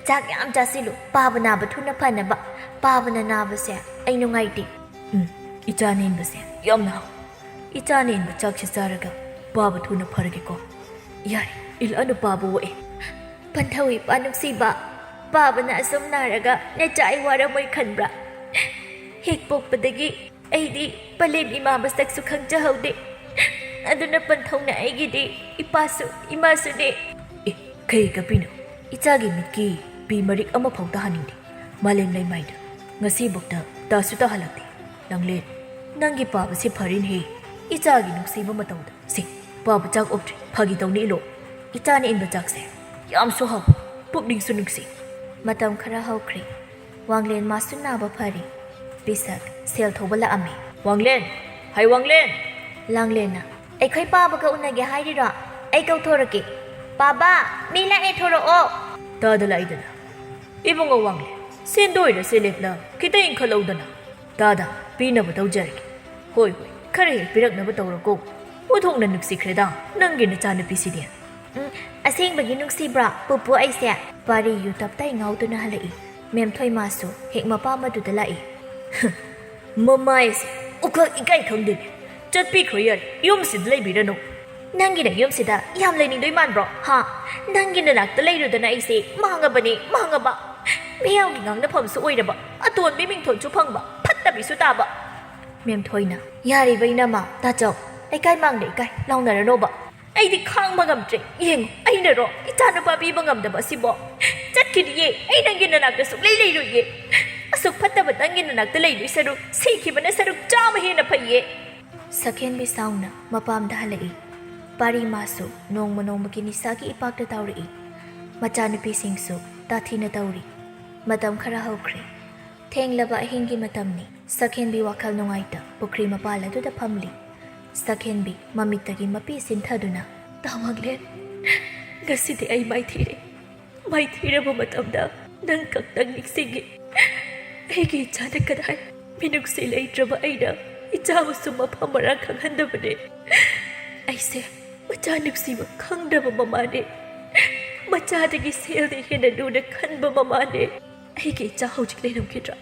ꯆꯥꯛ ꯌꯥꯝ ꯆꯥꯁꯤꯜꯂꯨ, ꯄꯥꯕ ꯅꯥꯕ ꯊꯨꯅ ꯐꯅꯕ꯫ ꯄꯥꯕꯅ ꯅꯥꯕꯁꯦ ꯑꯩ ꯅꯨꯡꯉꯥꯏꯇꯦ꯫ ꯎꯝ, ꯏꯆꯥꯅ ꯏꯟꯕꯁꯦ ꯌꯥꯝꯅ ꯍꯥꯎ꯫ ꯏꯆꯥꯅ ꯏꯟꯕ ꯆꯥꯛꯁꯦ ꯆꯥꯔꯒ ꯄꯥꯕ ꯊꯨꯅ ꯐꯔꯒꯦꯀꯣ꯫ ꯌꯥꯔꯦ, ꯏꯜꯂꯛꯑꯅꯨ ꯄꯥꯕ ꯑꯣꯛꯑꯦ꯫ ꯄꯟꯊꯧ ꯏꯄꯥ ꯅꯨꯡꯁꯤꯕ, ꯄꯥꯕꯅ ꯑꯁꯨꯝ ꯅꯥꯔꯒ ꯅꯆꯥ ꯑꯩ ꯋꯥꯔꯝꯃꯣꯏ ꯈꯟꯕ꯭ꯔꯥ? ꯍꯦꯛ ꯄꯣꯛꯄꯗꯒꯤ ꯑꯩꯗꯤ ꯄꯂꯦꯝ ꯏꯃꯥ ꯃꯁꯛꯁꯨ ꯈꯪꯖꯍꯧꯗꯦ꯫ ꯑꯗꯨꯅ ꯄꯟꯊꯧꯅ ꯑꯩꯒꯤꯗꯤ ꯏꯄꯥꯁꯨ ꯏꯃꯥꯁꯨꯅꯦ꯫ ꯑꯦ, ꯀꯩ ꯀꯞꯄꯤꯅꯣ? ꯏꯆꯥꯒꯤ ꯃꯤꯠꯀꯤ ꯄꯤ ꯃꯔꯤꯛ ꯑꯃꯐꯥꯎ ꯇꯥꯍꯟꯅꯤꯡꯗꯦ꯫ ꯃꯥꯂꯦꯝ ꯂꯩꯃꯥꯏꯗ ꯉꯁꯤꯐꯥꯎꯗ ꯇꯥꯁꯨ ꯇꯥꯍꯜꯂꯛꯇꯦ꯫ ꯂꯥꯡꯂꯦꯟ, ꯅꯪꯒꯤ ꯄꯥꯕꯁꯤ ꯐꯔꯤꯅꯦꯍꯦ꯫ ꯏꯆꯥꯒꯤ ꯅꯨꯡꯁꯤꯕ ꯃꯇꯧꯗ꯫ ꯁꯤ, ꯄꯥꯕ ꯆꯥꯛ ꯑꯣꯛꯇ꯭ꯔꯤ꯫ ꯐꯥꯒꯤ ꯇꯧꯅꯤ ꯏꯂꯣ꯫ ꯏꯆꯥꯅ ꯏꯟꯕ ꯆꯥꯛꯁꯦ ꯌꯥꯝꯁꯨ ꯍꯥꯎ, ꯄꯨꯛꯅꯤꯡꯁꯨ ꯅꯨꯡꯁꯤ꯫ ꯃꯇꯝ ꯈꯔ ꯍꯧꯈ꯭ꯔꯦ꯫ ꯋꯥꯡꯂꯦꯟ ꯃꯥꯁꯨ ꯅꯥꯕ ꯐꯔꯤ꯫ ꯄꯤꯁꯛ ꯁꯦꯜ ꯊꯧꯕ ꯂꯥꯛꯑꯝꯃꯤ꯫ ꯋꯥꯡꯂꯦꯟ! ꯍꯥꯏ ꯋꯥꯡꯂꯦꯟ! ꯂꯥꯡꯂꯦꯟꯅ, "ꯑꯩꯈꯣꯏ ꯄꯥꯕꯒ ꯎꯅꯒꯦ ꯍꯥꯏꯔꯤꯔꯣ? ꯑꯩ ꯀꯧꯊꯣꯔꯛꯀꯦ꯫ ꯄꯥꯕ, ꯃꯤ ꯂꯥꯛꯑꯦ, ꯊꯣꯔꯛꯑꯣ!" ꯇꯥꯗ ꯂꯥꯛꯏꯗꯅ꯫ ꯏꯕꯨꯡꯉꯣ ꯋꯥꯡꯂꯦꯟ, ꯁꯦꯟꯗꯣꯏꯔ ꯁꯦꯂꯦꯞꯂ ꯈꯤꯇ ꯏꯟꯈꯠꯂꯧꯗꯅ꯫ ꯇꯥꯗ, ꯄꯤꯅꯕ ꯇꯧꯖꯔꯒꯦ꯫ ꯍꯣꯏ, ꯍꯣꯏ, ꯈꯔ ꯍꯦꯛ ꯄꯤꯔꯛꯅꯕ ꯇꯧꯔꯣꯀꯣ꯫ ꯑꯣꯟꯊꯣꯛꯅ ꯅꯨꯡꯁꯤꯈ꯭ꯔꯦꯗ ꯅꯪꯒꯤ ꯅꯆꯥꯅꯨꯄꯤꯁꯤꯗꯤ꯫ ꯎꯝ, ꯑꯁꯦꯡꯕꯒꯤ ꯅꯨꯡꯁꯤꯕ꯭ꯔꯥ, ꯄꯨꯄꯨ ꯑꯩꯁꯦ? ꯄꯥꯔꯤ ꯌꯨ ꯇꯞꯇꯥꯏ ꯉꯥꯎꯗꯨꯅ ꯍꯜꯂꯛꯏ꯫ ꯃꯦꯝꯊꯣꯏ ꯃꯥꯁꯨ ꯍꯦꯛ ꯃꯄꯥ ꯃꯗꯨꯗ ꯂꯥꯛꯏ꯫ ꯃꯃꯥꯏꯁꯦ, ꯎꯈꯛ ꯏꯀꯥꯏ ꯈꯪꯗꯦꯅꯦ꯫ ꯆꯠꯄꯤꯈ꯭ꯔꯣ ꯌꯥꯔꯦ, ꯌꯨꯝꯁꯤꯗ ꯂꯩꯕꯤꯔꯅꯨ꯫ ꯅꯪꯒꯤꯅ ꯌꯨꯝꯁꯤꯗ ꯌꯥꯝ ꯂꯩꯅꯤꯡꯗꯣꯏ ꯃꯥꯟꯕ꯭ꯔꯣ, ꯍꯥ? ꯅꯪꯒꯤ ꯅꯅꯥꯛꯇ ꯂꯩꯔꯨꯗꯅ ꯑꯩꯁꯦ ꯃꯥꯡꯉꯕꯅꯦ, ꯃꯥꯡꯉꯕ꯫ ꯃꯤꯌꯥꯝꯒꯤ ꯉꯥꯡꯅꯐꯝꯁꯨ ꯑꯣꯏꯔꯕ, ꯑꯇꯣꯟꯕꯤ ꯃꯤꯡꯊꯣꯟꯁꯨ ꯐꯪꯕ, ꯐꯠꯇꯕꯤꯁꯨ ꯇꯥꯕ꯫ ꯃꯦꯝꯊꯣꯏꯅ, "ꯌꯥꯔꯤꯕ ꯏꯅꯝꯃ, ꯇꯥꯆꯧ, ꯂꯩꯀꯥꯏ ꯃꯥꯡꯗ ꯏꯀꯥꯏ ꯂꯥꯎꯅꯔꯅꯣꯕ꯫ ꯑꯩꯗꯤ ꯈꯥꯡꯕ ꯉꯝꯗ꯭ꯔꯦ꯫ ꯌꯦꯡꯉꯨ, ꯑꯩꯅꯔꯣ ꯏꯆꯥꯅꯨꯄꯥ ꯄꯤꯕ ꯉꯝꯗꯕ ꯑꯁꯤꯕꯣ? ꯆꯠꯈꯤꯅꯤꯌꯦ, ꯑꯩ ꯅꯪꯒꯤ ꯅꯅꯥꯛꯇ ꯁꯨꯛꯂꯩ ꯂꯩꯔꯣꯏꯌꯦ꯫ ꯑꯁꯨꯛ ꯐꯠꯇꯕ ꯅꯪꯒꯤ ꯅꯅꯥꯛꯇ ꯂꯩꯗꯣꯏ ꯁꯔꯨꯛ ꯁꯤꯈꯤꯕꯅ ꯁꯔꯨꯛ ꯆꯥꯝꯃ ꯍꯦꯟꯅ ꯐꯩꯌꯦ꯫" ꯁꯛꯍꯦꯟꯕꯤ ꯁꯥꯎꯅ ꯃꯄꯥꯝꯗ ꯍꯜꯂꯛꯏ꯫ ꯄꯥꯔꯤ ꯃꯥꯁꯨ ꯅꯣꯡꯃ ꯅꯣꯡꯃꯒꯤ ꯅꯤꯁꯥꯒꯤ ꯏꯄꯥꯛꯇ ꯇꯥꯎꯔꯛꯏ꯫ ꯃꯆꯥꯅꯨꯄꯤꯁꯤꯡꯁꯨ ꯇꯥꯊꯤꯅ ꯇꯧꯔꯤ꯫ ꯃꯇꯝ ꯈꯔ ꯍꯧꯈ꯭ꯔꯦ꯫ ꯊꯦꯡꯂꯕ ꯑꯍꯤꯡꯒꯤ ꯃꯇꯝꯅꯤ꯫ ꯁꯛꯍꯦꯟꯕꯤ ꯋꯥꯈꯜ ꯅꯨꯡꯉꯥꯏꯇ ꯄꯨꯈ꯭ꯔꯤ ꯃꯄꯥꯜ ꯑꯗꯨꯗ ꯐꯝꯂꯤ꯫ ꯁꯛꯍꯦꯟꯕꯤ ꯃꯃꯤꯠꯇꯒꯤ ꯃꯄꯤ ꯁꯤꯟꯊꯗꯨꯅ, "ꯇꯥ ꯋꯥꯡꯂꯦꯟ, ꯉꯁꯤꯗꯤ ꯑꯩ ꯃꯥꯏꯊꯤꯔꯦ꯫ ꯃꯥꯏꯊꯤꯔꯕ ꯃꯇꯝꯗ ꯅꯪ ꯈꯛꯇꯪ ꯅꯤꯡꯁꯤꯡꯉꯤ꯫ ꯑꯩꯒꯤ ꯏꯆꯥꯅ ꯀꯗꯥꯏ? ꯃꯤꯅꯨꯡꯁꯤ ꯂꯩꯇ꯭ꯔꯕ ꯑꯩꯅ ꯏꯆꯥꯕꯨꯁꯨ ꯃꯐꯝ ꯃꯔꯥꯡ ꯈꯪꯍꯟꯗꯕꯅꯦ꯫ ꯑꯩꯁꯦ ꯃꯆꯥ ꯅꯨꯡꯁꯤꯕ ꯈꯪꯗ꯭ꯔꯕ ꯃꯃꯥꯅꯦ꯫ ꯃꯆꯥꯗꯒꯤ ꯁꯦꯜꯗꯤ ꯍꯦꯟꯅ ꯂꯨꯅ ꯈꯟꯕ ꯃꯃꯥꯅꯦ꯫ ꯑꯩꯒꯤ ꯏꯆꯥ ꯍꯧꯖꯤꯛ ꯂꯩꯔꯝꯈꯤꯗ꯭ꯔꯥ?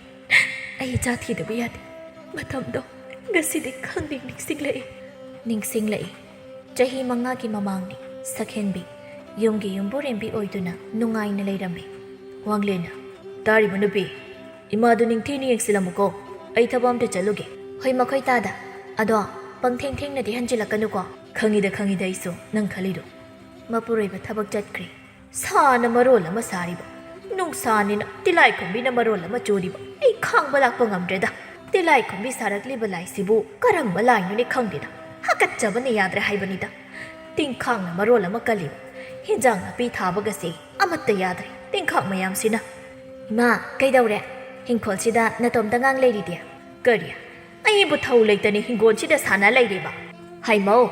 ꯑꯩ ꯏꯆꯥ ꯊꯤꯗꯕ ꯌꯥꯗꯦ꯫ ꯃꯇꯝꯗꯣ ꯉꯁꯤꯗꯤ ꯈꯪꯅꯤꯡ ꯅꯤꯡꯁꯤꯡꯂꯛꯏ꯫ ꯅꯤꯡꯁꯤꯡꯂꯛꯏ꯫ ꯆꯍꯤ ꯃꯉꯥꯒꯤ ꯃꯃꯥꯡꯅꯤ꯫ ꯁꯛꯍꯦꯟꯕꯤ ꯌꯨꯝꯒꯤ ꯌꯨꯝꯕꯨꯔꯦꯝꯕꯤ ꯑꯣꯏꯗꯨꯅ ꯅꯨꯡꯉꯥꯏꯅ ꯂꯩꯔꯝꯃꯤ꯫ ꯋꯥꯡꯂꯦꯟꯅ, "ꯇꯥꯔꯤꯕ ꯅꯨꯄꯤ, ꯏꯃꯥꯗꯨ ꯅꯤꯡꯊꯤꯅ ꯌꯦꯡꯁꯤꯜꯂꯝꯃꯨꯀꯣ꯫ ꯑꯩ ꯊꯕꯛ ꯑꯝꯇ ꯆꯠꯂꯨꯒꯦ꯫" "ꯍꯣꯏ, ꯃꯈꯣꯏ ꯇꯥꯗ꯫ ꯑꯗꯣ ꯄꯪꯊꯦꯡ ꯊꯦꯡꯅꯗꯤ ꯍꯟꯖꯤꯜꯂꯛꯀꯅꯨꯀꯣ꯫" "ꯈꯪꯉꯤꯗ, ꯈꯪꯉꯤꯗ ꯑꯩꯁꯨ ꯅꯪ ꯈꯜꯂꯤꯗꯣ꯫" ꯃꯄꯨꯔꯣꯏꯕ ꯊꯕꯛ ꯆꯠꯈ꯭ꯔꯦ꯫ ꯁꯥꯅ ꯃꯔꯣꯜ ꯑꯃ ꯁꯥꯔꯤꯕ, ꯅꯨꯡꯁꯥꯅꯤꯅ ꯇꯤꯂꯥꯏꯈꯨꯝꯕꯤꯅ ꯃꯔꯣꯜ ꯑꯃ ꯆꯨꯔꯤꯕ꯫ ꯑꯩ ꯈꯥꯡꯕ ꯂꯥꯛꯄ ꯉꯝꯗ꯭ꯔꯦꯗ꯫ ꯇꯤꯂꯥꯏꯈꯨꯝꯕꯤ ꯁꯥꯔꯛꯂꯤꯕ ꯂꯥꯏꯁꯤꯕꯨ ꯀꯔꯝꯕ ꯂꯥꯏꯅꯣꯅꯦ ꯈꯪꯗꯦꯗ꯫ ꯍꯥꯀꯠꯆꯕꯅ ꯌꯥꯗ꯭ꯔꯦ ꯍꯥꯏꯕꯅꯤꯗ꯫ ꯇꯤꯟꯈꯥꯡꯅ ꯃꯔꯣꯜ ꯑꯃ ꯀꯜꯂꯤꯕ꯫ ꯍꯤꯟꯖꯥꯡ ꯅꯥꯄꯤ ꯊꯥꯕꯒꯁꯦ ꯑꯃꯠꯇ ꯌꯥꯗ꯭ꯔꯦ, ꯇꯤꯟꯈꯥꯡ ꯃꯌꯥꯝꯁꯤꯅ꯫ "ꯏꯃꯥ, ꯀꯩꯗꯧꯔꯦ? ꯍꯤꯡꯈꯣꯜꯁꯤꯗ ꯅꯇꯣꯝꯇ ꯉꯥꯡ ꯂꯩꯔꯤꯗꯤ?" "ꯀꯔꯤ? ꯑꯩꯕꯨ ꯊꯧ ꯂꯩꯇꯅ ꯍꯤꯡꯒꯣꯜꯁꯤꯗ ꯁꯥꯟꯅ ꯂꯩꯔꯤꯕ?" "ꯍꯩꯃꯧ,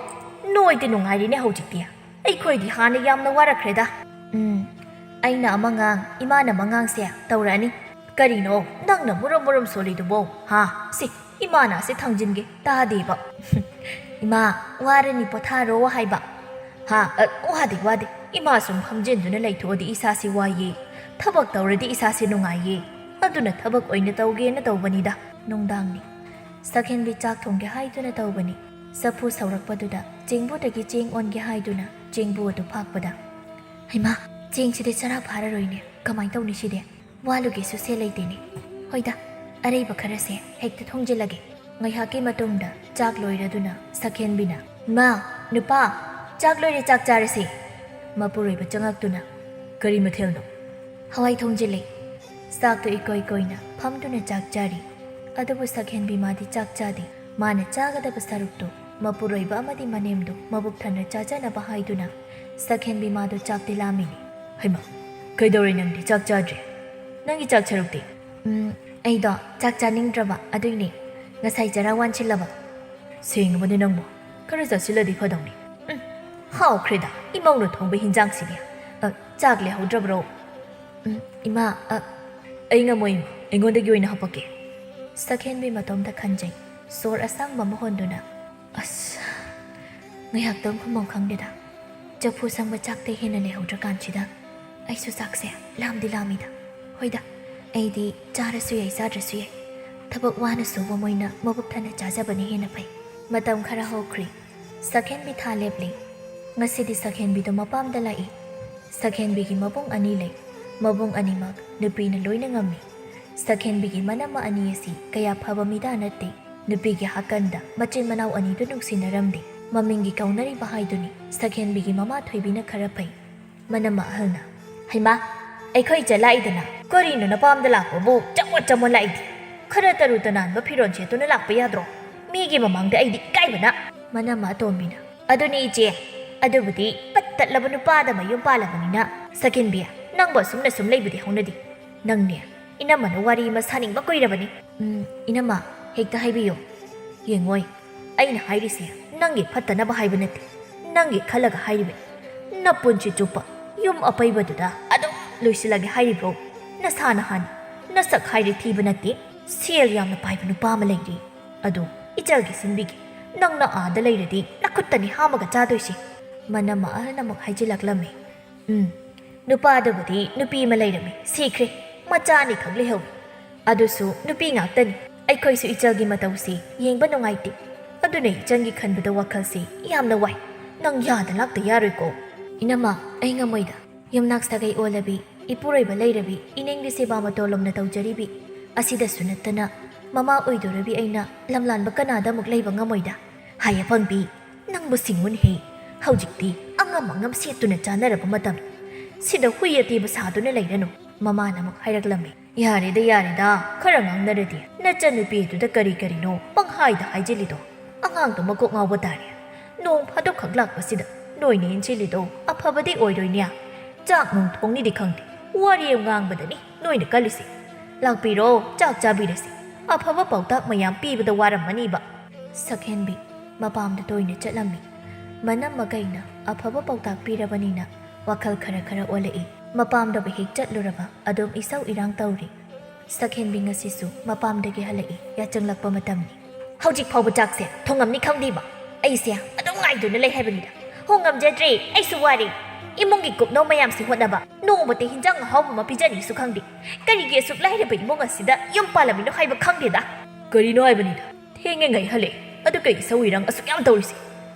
ꯅꯣꯏꯗꯤ ꯅꯨꯡꯉꯥꯏꯔꯤꯅꯦ ꯍꯧꯖꯤꯛꯇꯤ꯫ ꯑꯩꯈꯣꯏꯗꯤ ꯍꯥꯟꯅ ꯌꯥꯝꯅ ꯋꯥꯔꯛꯈ꯭ꯔꯦꯗ꯫" "ꯎꯝ, ꯑꯩꯅ ꯑꯃ ꯉꯥꯡ, ꯏꯃꯥꯅ ꯑꯃ ꯉꯥꯡꯁꯦ ꯇꯧꯔꯛꯑꯅꯤ꯫ ꯀꯔꯤꯅꯣ ꯅꯪꯅ ꯃꯨꯔꯨꯝ ꯃꯨꯔꯨꯝ ꯁꯣꯜꯂꯤꯗꯨꯕꯣ? ꯍꯥ? ꯁꯤ, ꯏꯃꯥꯅ ꯑꯁꯤ ꯊꯥꯡꯖꯤꯟꯒꯦ, ꯇꯥꯗꯦꯕ꯫" "ꯏꯃꯥ, ꯋꯥꯔꯅꯤ, ꯄꯣꯊꯥꯔꯣ ꯍꯥꯏꯕ꯫" "ꯍꯥ? ꯑ, ꯋꯥꯗꯦ, ꯋꯥꯗꯦ꯫ ꯏꯃꯥ ꯁꯨꯝ ꯐꯝꯖꯤꯟꯗꯨꯅ ꯂꯩꯊꯣꯛꯑꯗꯤ ꯏꯁꯥꯁꯤ ꯋꯥꯏꯌꯦ꯫ ꯊꯕꯛ ꯇꯧꯔꯗꯤ ꯏꯁꯥꯁꯤ ꯅꯨꯡꯉꯥꯏꯌꯦ꯫ ꯑꯗꯨꯅ ꯊꯕꯛ ꯑꯣꯏꯅ ꯇꯧꯒꯦꯅ ꯇꯧꯕꯅꯤꯗ꯫" ꯅꯨꯡꯗꯥꯡꯅꯤ꯫ ꯁꯛꯍꯦꯟꯕꯤ ꯆꯥꯛ ꯊꯣꯡꯒꯦ ꯍꯥꯏꯗꯨꯅ ꯇꯧꯕꯅꯤ꯫ ꯆꯐꯨ ꯁꯧꯔꯛꯄꯗꯨꯗ ꯆꯦꯡꯕꯨꯗꯒꯤ ꯆꯦꯡ ꯑꯣꯟꯒꯦ ꯍꯥꯏꯗꯨꯅ ꯆꯦꯡꯕꯨ ꯑꯗꯨ ꯐꯥꯛꯄꯗ, "ꯍꯩꯃꯥ, ꯆꯦꯡꯁꯤꯗꯤ ꯆꯔꯥ ꯐꯥꯔꯔꯣꯏꯅꯦ꯫ ꯀꯃꯥꯏꯅ ꯇꯧꯅꯤ ꯁꯤꯗꯤ? ꯋꯥꯂꯨꯒꯦꯁꯨ ꯁꯦꯜ ꯂꯩꯇꯦꯅꯦ꯫ ꯍꯣꯏꯗ, ꯑꯔꯩꯕ ꯈꯔꯁꯦ ꯍꯦꯛꯇ ꯊꯣꯡꯖꯤꯜꯂꯒꯦ꯫" ꯉꯥꯏꯍꯥꯛꯀꯤ ꯃꯇꯨꯡꯗ ꯆꯥꯛ ꯂꯣꯏꯔꯗꯨꯅ ꯁꯛꯍꯦꯟꯕꯤꯅ, "ꯏꯃꯥ, ꯅꯨꯄꯥ, ꯆꯥꯛ ꯂꯣꯏꯔꯦ, ꯆꯥꯛ ꯆꯥꯔꯁꯤ꯫" ꯃꯄꯨꯔꯣꯏꯕ ꯆꯪꯉꯛꯇꯨꯅ, "ꯀꯔꯤ ꯃꯊꯦꯜꯅꯣ?" "ꯍꯋꯥꯏ ꯊꯣꯡꯖꯤꯜꯂꯤ꯫" ꯆꯥꯛꯇꯨ ꯏꯀꯣꯏ ꯀꯣꯏꯅ ꯐꯝꯗꯨꯅ ꯆꯥꯛ ꯆꯥꯔꯤ꯫ ꯑꯗꯨꯕꯨ ꯁꯛꯍꯦꯟꯕꯤ ꯃꯥꯗꯤ ꯆꯥꯛ ꯆꯥꯗꯦ꯫ ꯃꯥꯅ ꯆꯥꯒꯗꯕ ꯁꯔꯨꯛꯇꯨ ꯃꯄꯨꯔꯣꯏꯕ ꯑꯃꯗꯤ ꯃꯅꯦꯝꯗꯨ ꯃꯕꯨꯛ ꯊꯟꯅ ꯆꯥꯖꯅꯕ ꯍꯥꯏꯗꯨꯅ ꯁꯛꯍꯦꯟꯕꯤ ꯃꯥꯗꯨ ꯆꯥꯛꯇꯤ ꯂꯥꯝꯃꯤꯅꯤ꯫ "ꯍꯩꯃꯥ, ꯀꯩꯗꯧꯔꯦ ꯅꯪꯗꯤ ꯆꯥꯛ ꯆꯥꯗ꯭ꯔꯦ? ꯅꯪꯒꯤ ꯆꯥꯛ ꯁꯔꯨꯛꯇꯤ?" "ꯎꯝ, ꯑꯩꯗꯣ ꯆꯥꯛ ꯆꯥꯅꯤꯡꯗ꯭ꯔꯕ, ꯑꯗꯨꯏꯅꯦ꯫ ꯉꯁꯥꯏ ꯆꯔꯥ ꯋꯥꯟꯁꯤꯜꯂꯕ꯫" "ꯁꯦꯡꯉꯕꯅꯦ ꯅꯪꯕꯨ꯫ ꯈꯔ ꯆꯥꯁꯤꯜꯂꯗꯤ ꯐꯗꯧꯅꯤ꯫" "ꯎꯝ, ꯍꯥꯎꯈ꯭ꯔꯦꯗ ꯏꯃꯧꯅ ꯊꯣꯡꯕ ꯍꯤꯟꯖꯥꯡꯁꯤꯗꯤ꯫ ꯑ, ꯆꯥꯛ ꯂꯩꯍꯧꯗ꯭ꯔꯕ꯭ꯔꯣ?" "ꯎꯝ, ꯏꯃꯥ, ꯑ꯫" "ꯑꯩ ꯉꯝꯃꯣꯏ, ꯏꯃꯥ꯫ ꯑꯩꯉꯣꯟꯗꯒꯤ ꯑꯣꯏꯅ ꯍꯥꯄꯛꯀꯦ꯫" ꯁꯛꯍꯦꯟꯕꯤ ꯃꯇꯣꯝꯇ ꯈꯟꯖꯩ꯫ ꯁꯣꯔ ꯑꯁꯥꯡꯕ ꯑꯃ ꯍꯣꯟꯗꯨꯅ, "ꯑꯁ, ꯉꯥꯏꯍꯥꯛꯇꯪ ꯈꯨꯝꯕꯝ ꯈꯪꯗꯦꯗ꯫ ꯆꯐꯨ ꯁꯪꯕ ꯆꯥꯛꯇꯩ ꯍꯦꯟꯅ ꯂꯩꯍꯧꯗ꯭ꯔꯀꯥꯟꯁꯤꯗ ꯑꯩꯁꯨ ꯆꯥꯛꯁꯦ ꯂꯥꯝꯗꯤ ꯂꯥꯝꯃꯤꯗ꯫ ꯍꯣꯏꯗ, ꯑꯩꯗꯤ ꯆꯥꯔꯁꯨ ꯌꯥꯏ, ꯆꯥꯗ꯭ꯔꯁꯨ ꯌꯥꯏ꯫ ꯊꯕꯛ ꯋꯥꯅ ꯁꯨꯕ ꯃꯣꯏꯅ ꯃꯕꯨꯛ ꯊꯟꯅ ꯆꯥꯖꯕꯅ ꯍꯦꯟꯅ ꯐꯩ꯫ ꯃꯇꯝ ꯈꯔ ꯍꯧꯈ꯭ꯔꯦ꯫ ꯁꯛꯍꯦꯟꯕꯤ ꯊꯥ ꯂꯦꯞꯂꯦ꯫ ꯉꯁꯤꯗꯤ ꯁꯛꯍꯦꯟꯕꯤꯗꯣ ꯃꯄꯥꯝꯗ ꯂꯥꯛꯏ꯫ ꯁꯛꯍꯦꯟꯕꯤꯒꯤ ꯃꯕꯨꯡ ꯑꯅꯤ ꯂꯩ꯫ ꯃꯕꯨꯡ ꯑꯅꯤꯃꯛ ꯅꯨꯄꯤꯅ ꯂꯣꯏꯅ ꯉꯝꯃꯤ꯫ ꯁꯛꯍꯦꯟꯕꯤꯒꯤ ꯃꯅꯝꯃ ꯑꯅꯤ ꯑꯁꯤ ꯀꯌꯥ ꯐꯕ ꯃꯤꯗꯥ ꯅꯠꯇꯦ꯫ ꯅꯨꯄꯤꯒꯤ ꯍꯥꯀꯟꯗ ꯃꯆꯤꯟ ꯃꯅꯥꯎ ꯑꯅꯤꯗꯨ ꯅꯨꯡꯁꯤꯅꯔꯝꯗꯦ꯫ ꯃꯃꯤꯡꯒꯤ ꯀꯧꯅꯔꯤꯕ ꯍꯥꯏꯗꯨꯅꯤ ꯁꯛꯍꯦꯟꯕꯤꯒꯤ ꯃꯃꯥ ꯊꯣꯏꯕꯤꯅ ꯈꯔ ꯐꯩ꯫ ꯃꯅꯝꯃ ꯑꯍꯜꯅ, "ꯍꯩꯃꯥ, ꯑꯩꯈꯣꯏ ꯏꯆꯜ ꯂꯥꯛꯏꯗꯅ, ꯀꯔꯤꯅꯣ ꯅꯄꯥꯝꯗ ꯂꯥꯛꯄꯕꯨ ꯆꯃꯣꯠ ꯆꯃꯣꯠ ꯂꯥꯛꯏꯗꯤ? ꯈꯔ ꯇꯔꯨ ꯇꯅꯥꯟꯕ ꯐꯤꯔꯣꯜ ꯁꯦꯠꯇꯨꯅ ꯂꯥꯛꯄ ꯌꯥꯗ꯭ꯔꯣ? ꯃꯤꯒꯤ ꯃꯃꯥꯡꯗ ꯑꯩꯗꯤ ꯏꯀꯥꯏꯕꯅ!" ꯃꯅꯝꯃ ꯑꯇꯣꯝꯕꯤꯅ, "ꯑꯗꯨꯅꯤ ꯏꯆꯦ, ꯑꯗꯨꯕꯨꯗꯤ ꯄꯠ ꯇꯠꯂꯕ ꯅꯨꯄꯥꯗ ꯃꯌꯨꯝ ꯄꯥꯜꯂꯕꯅꯤꯅ꯫ ꯁꯛꯍꯦꯟꯕꯤ, ꯅꯪꯕꯨ ꯑꯁꯨꯝꯅ ꯁꯨꯝ ꯂꯩꯕꯗꯤ ꯍꯧꯅꯗꯦ꯫ ꯅꯪꯅꯦ, ꯏꯅꯝꯃꯅ ꯋꯥꯔꯤ ꯑꯃ ꯁꯥꯅꯤꯡꯕ ꯀꯨꯏꯔꯕꯅꯤ꯫" "ꯎꯝ, ꯏꯅꯝꯃ, ꯍꯦꯛꯇ ꯍꯥꯏꯕꯤꯌꯨ꯫" "ꯌꯦꯡꯉꯣꯏ, ꯑꯩꯅ ꯍꯥꯏꯔꯤꯁꯦ ꯅꯪꯒꯤ ꯐꯠꯇꯅꯕ ꯍꯥꯏꯕ ꯅꯠꯇꯦ꯫ ꯅꯪꯒꯤ ꯈꯜꯂꯒ ꯍꯥꯏꯔꯤꯕꯅꯤ꯫ ꯅꯄꯨꯟꯁꯤ ꯆꯨꯞꯄ ꯌꯨꯝ ꯑꯄꯩꯕꯗꯨꯗ ꯑꯗꯨꯝ ꯂꯣꯏꯁꯤꯜꯂꯒꯦ ꯍꯥꯏꯔꯤꯕ꯭ꯔꯣ? ꯅꯁꯥ ꯅꯍꯥꯟ ꯅꯁꯛ ꯍꯥꯏꯔꯦ ꯊꯤꯕ ꯅꯠꯇꯦ꯫ ꯁꯦꯜ ꯌꯥꯝꯅ ꯄꯥꯏꯕ ꯅꯨꯄꯥ ꯑꯃ ꯂꯩꯔꯤ꯫ ꯑꯗꯨ ꯏꯆꯜꯒꯤ ꯁꯤꯟꯕꯤꯒꯦ꯫ ꯅꯪꯅ ꯑꯥꯗ ꯂꯩꯔꯗꯤ ꯅꯈꯨꯠꯇꯅꯤ ꯍꯥꯝꯃꯒ ꯆꯥꯗꯣꯏꯁꯦ꯫" ꯃꯅꯝꯃ ꯑꯍꯜ ꯑꯃꯨꯛ ꯍꯥꯏꯖꯤꯜꯂꯛꯂꯝꯃꯤ꯫ "ꯎꯝ, ꯅꯨꯄꯥꯗꯨꯕꯨꯗꯤ ꯅꯨꯄꯤ ꯑꯃ ꯂꯩꯔꯝꯃꯤ, ꯁꯤꯈ꯭ꯔꯦ, ꯃꯆꯥ ꯑꯅꯤꯈꯛ ꯂꯩꯍꯧꯏ꯫ ꯑꯗꯨꯁꯨ ꯅꯨꯄꯤ ꯉꯥꯛꯇꯅꯤ꯫ ꯑꯩꯈꯣꯏꯁꯨ ꯏꯆꯜꯒꯤ ꯃꯇꯧꯁꯤ ꯌꯦꯡꯕ ꯅꯨꯡꯉꯥꯏꯇꯦ꯫ ꯑꯗꯨꯅ ꯏꯆꯜꯒꯤ ꯈꯟꯕꯗ ꯋꯥꯈꯜꯁꯤ ꯌꯥꯝꯅ ꯋꯥꯏ꯫ ꯅꯪ ꯌꯥꯗ ꯂꯥꯛꯇ ꯌꯥꯔꯣꯏꯀꯣ꯫" "ꯏꯅꯝꯃ, ꯑꯩ ꯉꯝꯃꯣꯏꯗ꯫ ꯌꯨꯝꯅꯥꯛ ꯁꯥꯒꯩ ꯑꯣꯜꯂꯕꯤ, ꯏꯄꯨꯔꯣꯏꯕ ꯂꯩꯔꯕꯤ, ꯏꯅꯦꯝꯒꯤ ꯁꯦꯕꯥ ꯃꯇꯣꯜ ꯂꯣꯝꯅ ꯇꯧꯖꯔꯤꯕꯤ, ꯑꯁꯤꯗꯁꯨ ꯅꯠꯇꯅ ꯃꯃꯥ ꯑꯣꯏꯗꯣꯔꯕꯤ ꯑꯩꯅ ꯂꯝꯂꯥꯟꯕ ꯀꯅꯥꯗ ꯑꯃꯨꯛ ꯂꯩꯕ ꯉꯝꯃꯣꯏꯗ꯫" "ꯍꯥꯏ ꯑꯄꯪꯕꯤ, ꯅꯪꯕꯨ ꯁꯤꯡꯉꯨꯅꯍꯦ꯫ ꯍꯧꯖꯤꯛꯇꯤ ꯑꯉꯝ ꯑꯉꯝ ꯁꯦꯠꯇꯨꯅ ꯆꯥꯅꯔꯕ ꯃꯇꯝ꯫ ꯁꯤꯗ ꯍꯨꯏ ꯑꯇꯦꯕ ꯁꯥꯗꯨꯅ ꯂꯩꯔꯅꯨ꯫" ꯃꯃꯥꯅ ꯑꯃꯨꯛ ꯍꯥꯏꯔꯛꯂꯝꯃꯤ꯫ "ꯌꯥꯔꯦꯗ, ꯌꯥꯔꯦꯗ, ꯈꯔ ꯉꯥꯡꯅꯔꯗꯤ꯫ ꯅꯆꯟꯅꯨꯄꯤꯗꯨꯗ ꯀꯔꯤ ꯀꯔꯤꯅꯣ ꯄꯪꯍꯥꯏꯗ ꯍꯥꯏꯖꯤꯜꯂꯤꯗꯣ? ꯑꯉꯥꯡꯗꯣ ꯃꯀꯣꯛ ꯉꯥꯎꯕ ꯇꯥꯔꯦ꯫ ꯅꯣꯡ ꯐꯥꯗꯣꯛꯈꯛ ꯂꯥꯛꯄꯁꯤꯗ ꯅꯣꯏꯅ ꯏꯟꯁꯤꯜꯂꯤꯗꯣ ꯑꯐꯕꯗꯤ ꯑꯣꯏꯔꯣꯏꯅꯦ꯫ ꯆꯥꯛ ꯅꯨꯡ ꯊꯣꯡꯅꯤꯗꯤ ꯈꯪꯗꯦ, ꯋꯥꯔꯤ ꯑꯃ ꯉꯥꯡꯕꯗꯅꯤ ꯅꯣꯏꯅ ꯀꯜꯂꯤꯁꯦ꯫ ꯂꯥꯛꯄꯤꯔꯣ, ꯆꯥꯛ ꯆꯥꯕꯤꯔꯁꯤ꯫ ꯑꯐꯕ ꯄꯥꯎꯇꯥꯛ ꯃꯌꯥꯝ ꯄꯤꯕꯗ ꯋꯥꯔꯝꯃꯅꯤꯕ꯫" ꯁꯛꯍꯦꯟꯕꯤ ꯃꯄꯥꯝꯗ ꯇꯣꯏꯅ ꯆꯠꯂꯝꯃꯤ꯫ ꯃꯅꯝꯃ ꯀꯩꯅ ꯑꯐꯕ ꯄꯥꯎꯇꯥꯛ ꯄꯤꯔꯕꯅꯤꯅ ꯋꯥꯈꯜ ꯈꯔ ꯈꯔ ꯑꯣꯜꯂꯛꯏ꯫ ꯃꯄꯥꯝꯗꯕꯨ ꯍꯦꯛ ꯆꯠꯂꯨꯔꯕ ꯑꯗꯨꯝ ꯏꯁꯧ ꯏꯔꯥꯡ ꯇꯧꯔꯤ꯫ ꯁꯛꯍꯦꯟꯕꯤ ꯉꯁꯤꯁꯨ ꯃꯄꯥꯝꯗꯒꯤ ꯍꯜꯂꯛꯏ꯫ ꯌꯥꯆꯪꯂꯛꯄ ꯃꯇꯝꯅꯤ꯫ "ꯍꯧꯖꯤꯛ ꯐꯥꯎꯕ ꯆꯥꯛꯁꯦ ꯊꯣꯡꯉꯝꯅꯤ ꯈꯪꯗꯦꯕ꯫ ꯑꯩꯁꯦ ꯑꯗꯨꯝ ꯉꯥꯏꯗꯨꯅ ꯂꯩ ꯍꯥꯏꯕꯅꯤꯗ꯫ ꯍꯣ, ꯉꯝꯖꯗ꯭ꯔꯦ, ꯑꯩꯁꯨ ꯋꯥꯔꯦ꯫ ꯏꯃꯨꯡꯒꯤ ꯀꯨꯞꯅꯣ ꯃꯌꯥꯝꯁꯤ ꯍꯣꯠꯅꯕ, ꯅꯣꯡꯃꯇ ꯍꯤꯟꯖꯥꯡ ꯑꯍꯥꯎꯕ ꯑꯃ ꯄꯤꯖꯅꯤꯁꯨ ꯈꯪꯗꯦ꯫ ꯀꯔꯤꯒꯤ ꯑꯁꯨꯛ ꯂꯥꯏꯔꯕ ꯏꯃꯨꯡ ꯑꯁꯤꯗ ꯌꯨꯝ ꯄꯥꯜꯂꯝꯃꯤꯅꯣ ꯍꯥꯏꯕ ꯈꯪꯗꯦꯗ꯫ ꯀꯔꯤꯅꯣ ꯍꯥꯏꯕꯅꯤꯗ? ꯊꯦꯡꯉꯦ ꯉꯩ ꯍꯜꯂꯛꯑꯦ, ꯑꯗꯨ ꯀꯩ ꯏꯁꯧ ꯏꯔꯥꯡ ꯑꯁꯨꯛ ꯌꯥꯝ ꯇꯧꯔꯤꯁꯦ?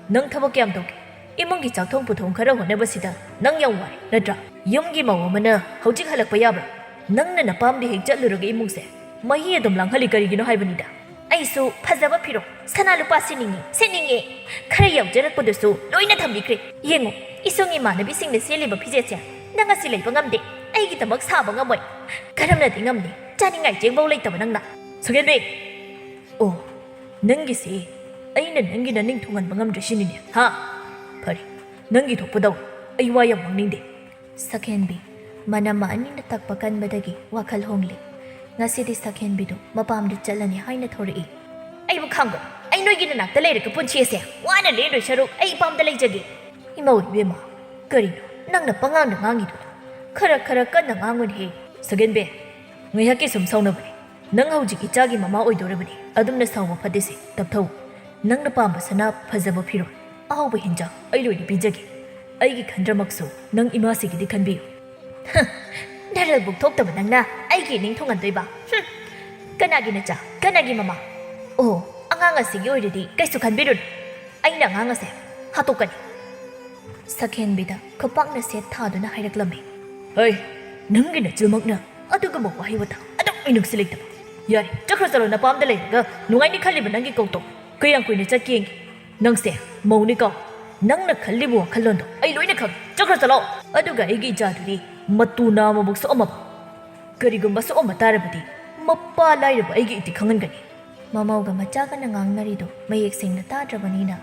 ꯅꯪ ꯊꯕꯛ ꯀꯌꯥꯝ ꯇꯧꯒꯦ? ꯏꯃꯨꯡꯒꯤ ꯆꯥꯛ ꯊꯣꯡ ꯄꯨꯊꯣꯡ ꯈꯔ ꯍꯣꯠꯅꯕꯁꯤꯗ ꯅꯪ ꯌꯥꯝ ꯋꯥꯔꯦ ꯅꯠꯇ꯭ꯔꯥ? ꯌꯨꯝꯒꯤ ꯃꯧ ꯑꯃꯅ ꯍꯧꯖꯤꯛ ꯍꯜꯂꯛꯄ ꯌꯥꯕ꯭ꯔꯥ? ꯅꯪꯅ ꯅꯄꯥꯝꯗꯤ ꯍꯦꯛ ꯆꯠꯂꯨꯔꯒ ꯏꯃꯨꯡꯁꯦ ꯃꯍꯤ ꯑꯗꯨꯝ ꯂꯥꯡꯍꯜꯂꯤ ꯀꯔꯤꯒꯤꯅꯣ ꯍꯥꯏꯕꯅꯤꯗ꯫ ꯑꯩꯁꯨ ꯐꯖꯕ ꯐꯤꯔꯣꯜ, ꯁꯅꯥ ꯂꯨꯄꯥ ꯁꯦꯠꯅꯤꯡꯉꯤ, ꯁꯦꯠꯅꯤꯡꯉꯦ꯫ ꯈꯔ ꯌꯥꯎꯖꯔꯛꯄꯗꯨꯁꯨ ꯂꯣꯏꯅ ꯊꯝꯕꯤꯈ꯭ꯔꯦ꯫ ꯌꯦꯡꯉꯨ, ꯏꯁꯨꯡ ꯏꯃꯥꯟꯅꯕꯤꯁꯤꯡꯅ ꯁꯦꯠꯂꯤꯕ ꯐꯤꯖꯦꯠꯁꯦ ꯅꯪ ꯑꯁꯤ ꯂꯩꯕ ꯉꯝꯗꯦ꯫ ꯑꯩꯒꯤꯗꯃꯛ ꯁꯥꯕ ꯉꯝꯃꯣꯏ꯫ ꯀꯔꯝꯅꯗꯤ ꯉꯝꯅꯤ? ꯆꯥꯅꯤꯡꯉꯥꯏ ꯆꯦꯡꯐꯧ ꯂꯩꯇꯕ ꯅꯪꯅ꯫ ꯁꯒꯦꯟꯕꯤ! ꯑꯣ, ꯅꯪꯒꯤꯁꯦ ꯑꯩꯅ ꯅꯪꯒꯤ ꯅꯅꯤꯡ ꯊꯨꯡꯍꯟꯕ ꯉꯝꯗ꯭ꯔꯦ ꯁꯤꯅꯤꯅꯦ, ꯍꯥ? ꯐꯔꯦ, ꯅꯪꯒꯤ ꯊꯣꯛꯄꯗꯧ꯫ ꯑꯩ ꯋꯥ ꯌꯥꯝ ꯉꯥꯡꯅꯤꯡꯗꯦ꯫ ꯁꯈꯦꯟꯕꯤ, ꯃꯅꯝ ꯑꯅꯤꯅ ꯇꯛꯄ ꯀꯟꯕꯗꯒꯤ ꯋꯥꯈꯜ ꯍꯣꯡꯂꯦ꯫ ꯉꯁꯤꯗꯤ ꯁꯈꯦꯟꯕꯤꯗꯨ ꯃꯄꯥꯝꯗ ꯆꯠꯂꯅꯤ ꯍꯥꯏꯅ ꯊꯣꯔꯛꯏ꯫ ꯑꯩꯕꯨ ꯈꯥꯡꯕ, ꯑꯩ ꯅꯣꯏꯒꯤ ꯅꯅꯥꯛꯇ ꯂꯩꯔꯒ ꯄꯨꯟꯁꯤ ꯑꯁꯦ ꯋꯥꯅ ꯂꯦꯟꯗꯣꯏ ꯁꯔꯨꯛ ꯑꯩ ꯏꯄꯥꯝꯗ ꯂꯩꯖꯒꯦ꯫ ꯏꯃꯧ ꯏꯕꯦꯝꯃ, ꯀꯔꯤꯅꯣ ꯅꯪꯅ ꯄꯉꯥꯡꯗ ꯉꯥꯡꯉꯤꯗꯨꯅ? ꯈꯔ ꯈꯔ ꯀꯟꯅ ꯉꯥꯡꯉꯨꯅꯦꯍꯦ꯫ ꯁꯒꯦꯟꯕꯤ, ꯉꯥꯏꯍꯥꯛꯀꯤ ꯁꯨꯝ ꯁꯥꯎꯅꯕꯅꯤ꯫ ꯅꯪ ꯍꯧꯖꯤꯛ ꯏꯆꯥꯒꯤ ꯃꯃꯥ ꯑꯣꯏꯗꯧꯔꯕꯅꯤ, ꯑꯗꯨꯝꯅ ꯁꯥꯎꯕ ꯐꯠꯇꯦꯁꯦ, ꯇꯞꯊꯧ꯫ ꯅꯪꯅ ꯄꯥꯝꯕ ꯁꯅꯥ, ꯐꯖꯕ ꯐꯤꯔꯣꯜ, ꯑꯍꯥꯎꯕ ꯍꯤꯟꯖꯥꯡ ꯑꯩ ꯂꯣꯏꯅ ꯄꯤꯖꯒꯦ꯫ ꯑꯩꯒꯤ ꯈꯟꯗ꯭ꯔꯃꯛꯁꯨ ꯅꯪ ꯏꯃꯥꯁꯤꯒꯤꯗꯤ ꯈꯟꯕꯤꯌꯨ꯫ ꯍ, ꯅꯔꯜꯕꯨꯛ ꯊꯣꯛꯇꯕ ꯅꯪꯅ ꯑꯩꯒꯤ ꯏꯅꯤꯡ ꯊꯨꯡꯍꯟꯗꯣꯏꯕ? ꯍꯨꯝ, ꯀꯅꯥꯒꯤ ꯅꯆꯥ, ꯀꯅꯥꯒꯤ ꯃꯃꯥ? ꯑꯣ, ꯑꯉꯥꯡ ꯑꯁꯤꯒꯤ ꯑꯣꯏꯔꯗꯤ ꯀꯩꯁꯨ ꯈꯟꯕꯤꯔꯨꯅꯨ꯫ ꯑꯩꯅ ꯑꯉꯥꯡ ꯑꯁꯦ ꯍꯥꯠꯇꯣꯛꯀꯅꯤ꯫ ꯁꯈꯦꯟꯕꯤꯗ ꯈꯨꯄꯥꯛꯅ ꯁꯦꯠ ꯊꯥꯗꯨꯅ ꯍꯥꯏꯔꯛꯂꯝꯃꯤ꯫ ꯍꯩ, ꯅꯪꯒꯤ ꯅꯆꯤꯜꯃꯛꯅ ꯑꯗꯨꯒꯨꯝꯕ ꯋꯥꯍꯩ ꯋꯥꯇꯥ ꯑꯗꯨꯛ ꯃꯤꯅꯨꯡꯁꯤ ꯂꯩꯇꯕ꯫ ꯌꯥꯔꯦ, ꯆꯠꯈ꯭ꯔꯣ ꯆꯠꯂꯣ, ꯅꯄꯥꯝꯗ ꯂꯩꯔꯒ ꯅꯨꯡꯉꯥꯏꯅꯤ ꯈꯜꯂꯤꯕ ꯅꯪꯒꯤ ꯀꯧꯇꯧ ꯀꯌꯥꯝ ꯀꯨꯏꯅ ꯆꯠꯀꯦ ꯌꯦꯡꯒꯦ꯫ ꯅꯪꯁꯦ ꯃꯧꯅꯤꯀꯣ, ꯅꯪꯅ ꯈꯜꯂꯤꯕ ꯋꯥꯈꯜꯂꯣꯟꯗꯣ ꯑꯩ ꯂꯣꯏꯅ ꯈꯪꯉꯦ꯫ ꯆꯠꯈ꯭ꯔꯣ ꯆꯠꯂꯣ꯫ ꯑꯗꯨꯒ ꯑꯩꯒꯤ ꯏꯆꯥꯗꯨꯗꯤ ꯃꯇꯨ ꯅꯥꯝꯃꯕꯨꯛ ꯁꯣꯛꯑꯝꯃꯕ, ꯀꯔꯤꯒꯨꯝꯕ ꯁꯣꯛꯑꯝꯕ ꯇꯥꯔꯕꯗꯤ ꯃꯄꯥ ꯂꯥꯏꯔꯕ ꯑꯩꯒꯤ ꯏꯇꯤ ꯈꯪꯍꯟꯒꯅꯤ꯫ ꯃꯃꯧꯒ ꯃꯆꯥꯒꯅ ꯉꯥꯡꯅꯔꯤꯗꯨ ꯃꯌꯦꯛ ꯁꯦꯡꯅ ꯇꯥꯗ꯭ꯔꯕꯅꯤꯅ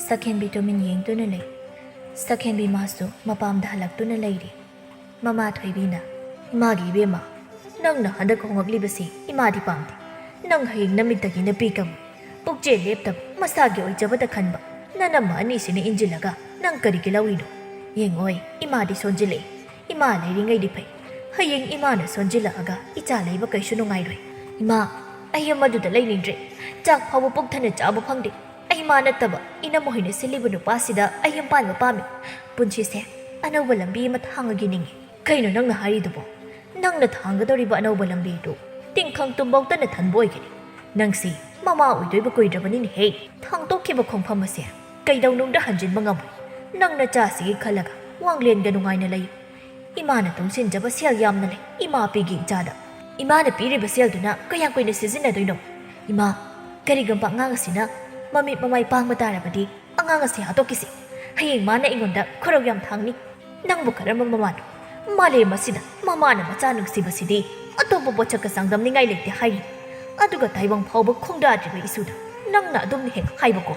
ꯁꯈꯦꯟꯕꯤ ꯇꯨꯃꯤꯟ ꯌꯦꯡꯗꯨꯅ ꯂꯩ꯫ ꯁꯈꯦꯟꯕꯤ ꯃꯥꯁꯨ ꯃꯄꯥꯝꯗ ꯍꯜꯂꯛꯇꯨꯅ ꯂꯩꯔꯤ꯫ ꯃꯃꯥ ꯊꯣꯏꯕꯤꯅ, "ꯏꯃꯥꯒꯤ ꯏꯕꯦꯝꯃ, ꯅꯪꯅ ꯍꯟꯗꯛ ꯍꯣꯡꯂꯛꯂꯤꯕꯁꯤ ꯏꯃꯥꯗꯤ ꯄꯥꯝꯗꯦ꯫ ꯅꯪ ꯍꯌꯦꯡ ꯅꯃꯤꯠꯇꯒꯤ ꯅꯄꯤ ꯀꯝꯃꯤ, ꯄꯨꯛꯆꯦꯜ ꯂꯦꯞꯇꯕ, ꯃꯁꯥꯒꯤ ꯑꯣꯏꯖꯕꯗ ꯈꯟꯕ ꯅꯅꯝꯃ ꯑꯅꯤꯁꯤꯅ ꯏꯟꯖꯤꯜꯂꯒ ꯅꯪ ꯀꯔꯤꯒꯤ ꯂꯧꯔꯤꯅꯣ? ꯌꯦꯡꯉꯣꯏ, ꯏꯃꯥꯗꯤ ꯁꯣꯟꯖꯤꯜꯂꯛꯏ꯫ ꯏꯃꯥ ꯂꯩꯔꯤꯉꯩꯗꯤ ꯐꯩ꯫ ꯍꯌꯦꯡ ꯏꯃꯥꯅ ꯁꯣꯟꯖꯤꯜꯂꯛꯑꯒ ꯏꯆꯥ ꯂꯩꯕ ꯀꯩꯁꯨ ꯅꯨꯡꯉꯥꯏꯔꯣꯏ꯫ ꯏꯃꯥ, ꯑꯩ ꯃꯗꯨꯗ ꯂꯩꯅꯤꯡꯗ꯭ꯔꯦ꯫ ꯆꯥꯛ ꯐꯥꯎꯕ ꯄꯨꯛ ꯊꯟꯅ ꯆꯥꯕ ꯐꯪꯗꯦ꯫ ꯑꯩ ꯃꯥ ꯅꯠꯇꯕ ꯏꯅꯝꯃ ꯍꯣꯏꯅ ꯁꯤꯜꯂꯤꯕ ꯅꯨꯄꯥꯁꯤꯗ ꯑꯩ ꯌꯨꯝ ꯄꯥꯟꯕ ꯄꯥꯝꯃꯤ꯫ ꯄꯨꯟꯁꯤꯁꯦ ꯑꯅꯧꯕ ꯂꯝꯕꯤ ꯑꯃ ꯊꯥꯡꯉꯒꯦ ꯅꯤꯡꯉꯤ꯫ ꯀꯩꯅꯣ ꯅꯪꯅ ꯍꯥꯏꯔꯤꯗꯨꯕꯣ? ꯅꯪꯅ ꯊꯥꯡꯒꯗꯧꯔꯤꯕ ꯑꯅꯧꯕ ꯂꯝꯕꯤꯗꯨ ꯇꯤꯡꯈꯪ ꯇꯨꯝꯐꯧꯇꯅ ꯊꯟꯕ ꯑꯣꯏꯒꯅꯤ꯫ ꯅꯪꯁꯤ ꯃꯃꯥ ꯑꯣꯏꯗꯣꯏꯕ ꯀꯨꯏꯗ꯭ꯔꯕꯅꯤꯅꯦꯍꯦ꯫ ꯊꯥꯡꯗꯣꯛꯈꯤꯕ ꯈꯣꯡꯐꯝ ꯑꯁꯦ ꯀꯩꯗꯧꯅꯨꯡꯗ ꯍꯟꯖꯤꯟꯕ ꯉꯝꯃꯣꯏ꯫ ꯅꯪ ꯅꯆꯥꯁꯤꯒꯤ ꯈꯜꯂꯒ ꯋꯥꯡꯂꯦꯟꯒ ꯅꯨꯡꯉꯥꯏꯅ ꯂꯩꯌꯨ꯫ ꯏꯃꯥꯅ ꯇꯨꯡꯁꯤꯟꯖꯕ ꯁꯦꯜ ꯌꯥꯝꯅ ꯂꯩ꯫ ꯏꯃꯥ ꯄꯤꯒꯦ ꯏꯆꯥꯗ꯫ ꯏꯃꯥꯅ ꯄꯤꯔꯤꯕ ꯁꯦꯜꯗꯨꯅ ꯀꯌꯥꯝ ꯀꯨꯏꯅ ꯁꯤꯖꯤꯟꯅꯗꯣꯏꯅꯣ? ꯏꯃꯥ, ꯀꯔꯤꯒꯨꯝꯕ ꯑꯉꯥꯡ ꯑꯁꯤꯅ ꯃꯃꯤꯠ ꯃꯃꯥꯏ ꯄꯥꯡꯕ ꯇꯥꯔꯕꯗꯤ ꯑꯉꯥꯡ ꯑꯁꯤ ꯍꯥꯠꯇꯣꯛꯈꯤꯁꯤ꯫ ꯍꯌꯦꯡ ꯃꯥꯅ ꯑꯩꯉꯣꯟꯗ ꯈꯣꯏꯔꯧ ꯌꯥꯝ ꯊꯥꯡꯅꯤ꯫ ꯅꯪꯕꯨ ꯀꯔꯝꯕ ꯃꯃꯥꯅꯣ? ꯃꯥꯂꯦꯝ ꯑꯁꯤꯗ ꯃꯃꯥꯅ ꯃꯆꯥ ꯅꯨꯡꯁꯤꯕꯁꯤꯗꯤ ꯑꯇꯣꯞꯄ ꯄꯣꯠꯁꯛꯀ ꯆꯥꯡꯗꯝꯅꯤꯡꯉꯥꯏ ꯂꯩꯇꯦ ꯍꯥꯏꯔꯤ꯫ ꯑꯗꯨꯒ ꯇꯥꯏꯕꯪ ꯐꯥꯎꯕ ꯈꯣꯡꯗꯥꯗ꯭ꯔꯤꯕ ꯏꯁꯨꯗ ꯅꯪꯅ ꯑꯗꯨꯝ ꯍꯦꯛ ꯍꯥꯏꯕꯀꯣ꯫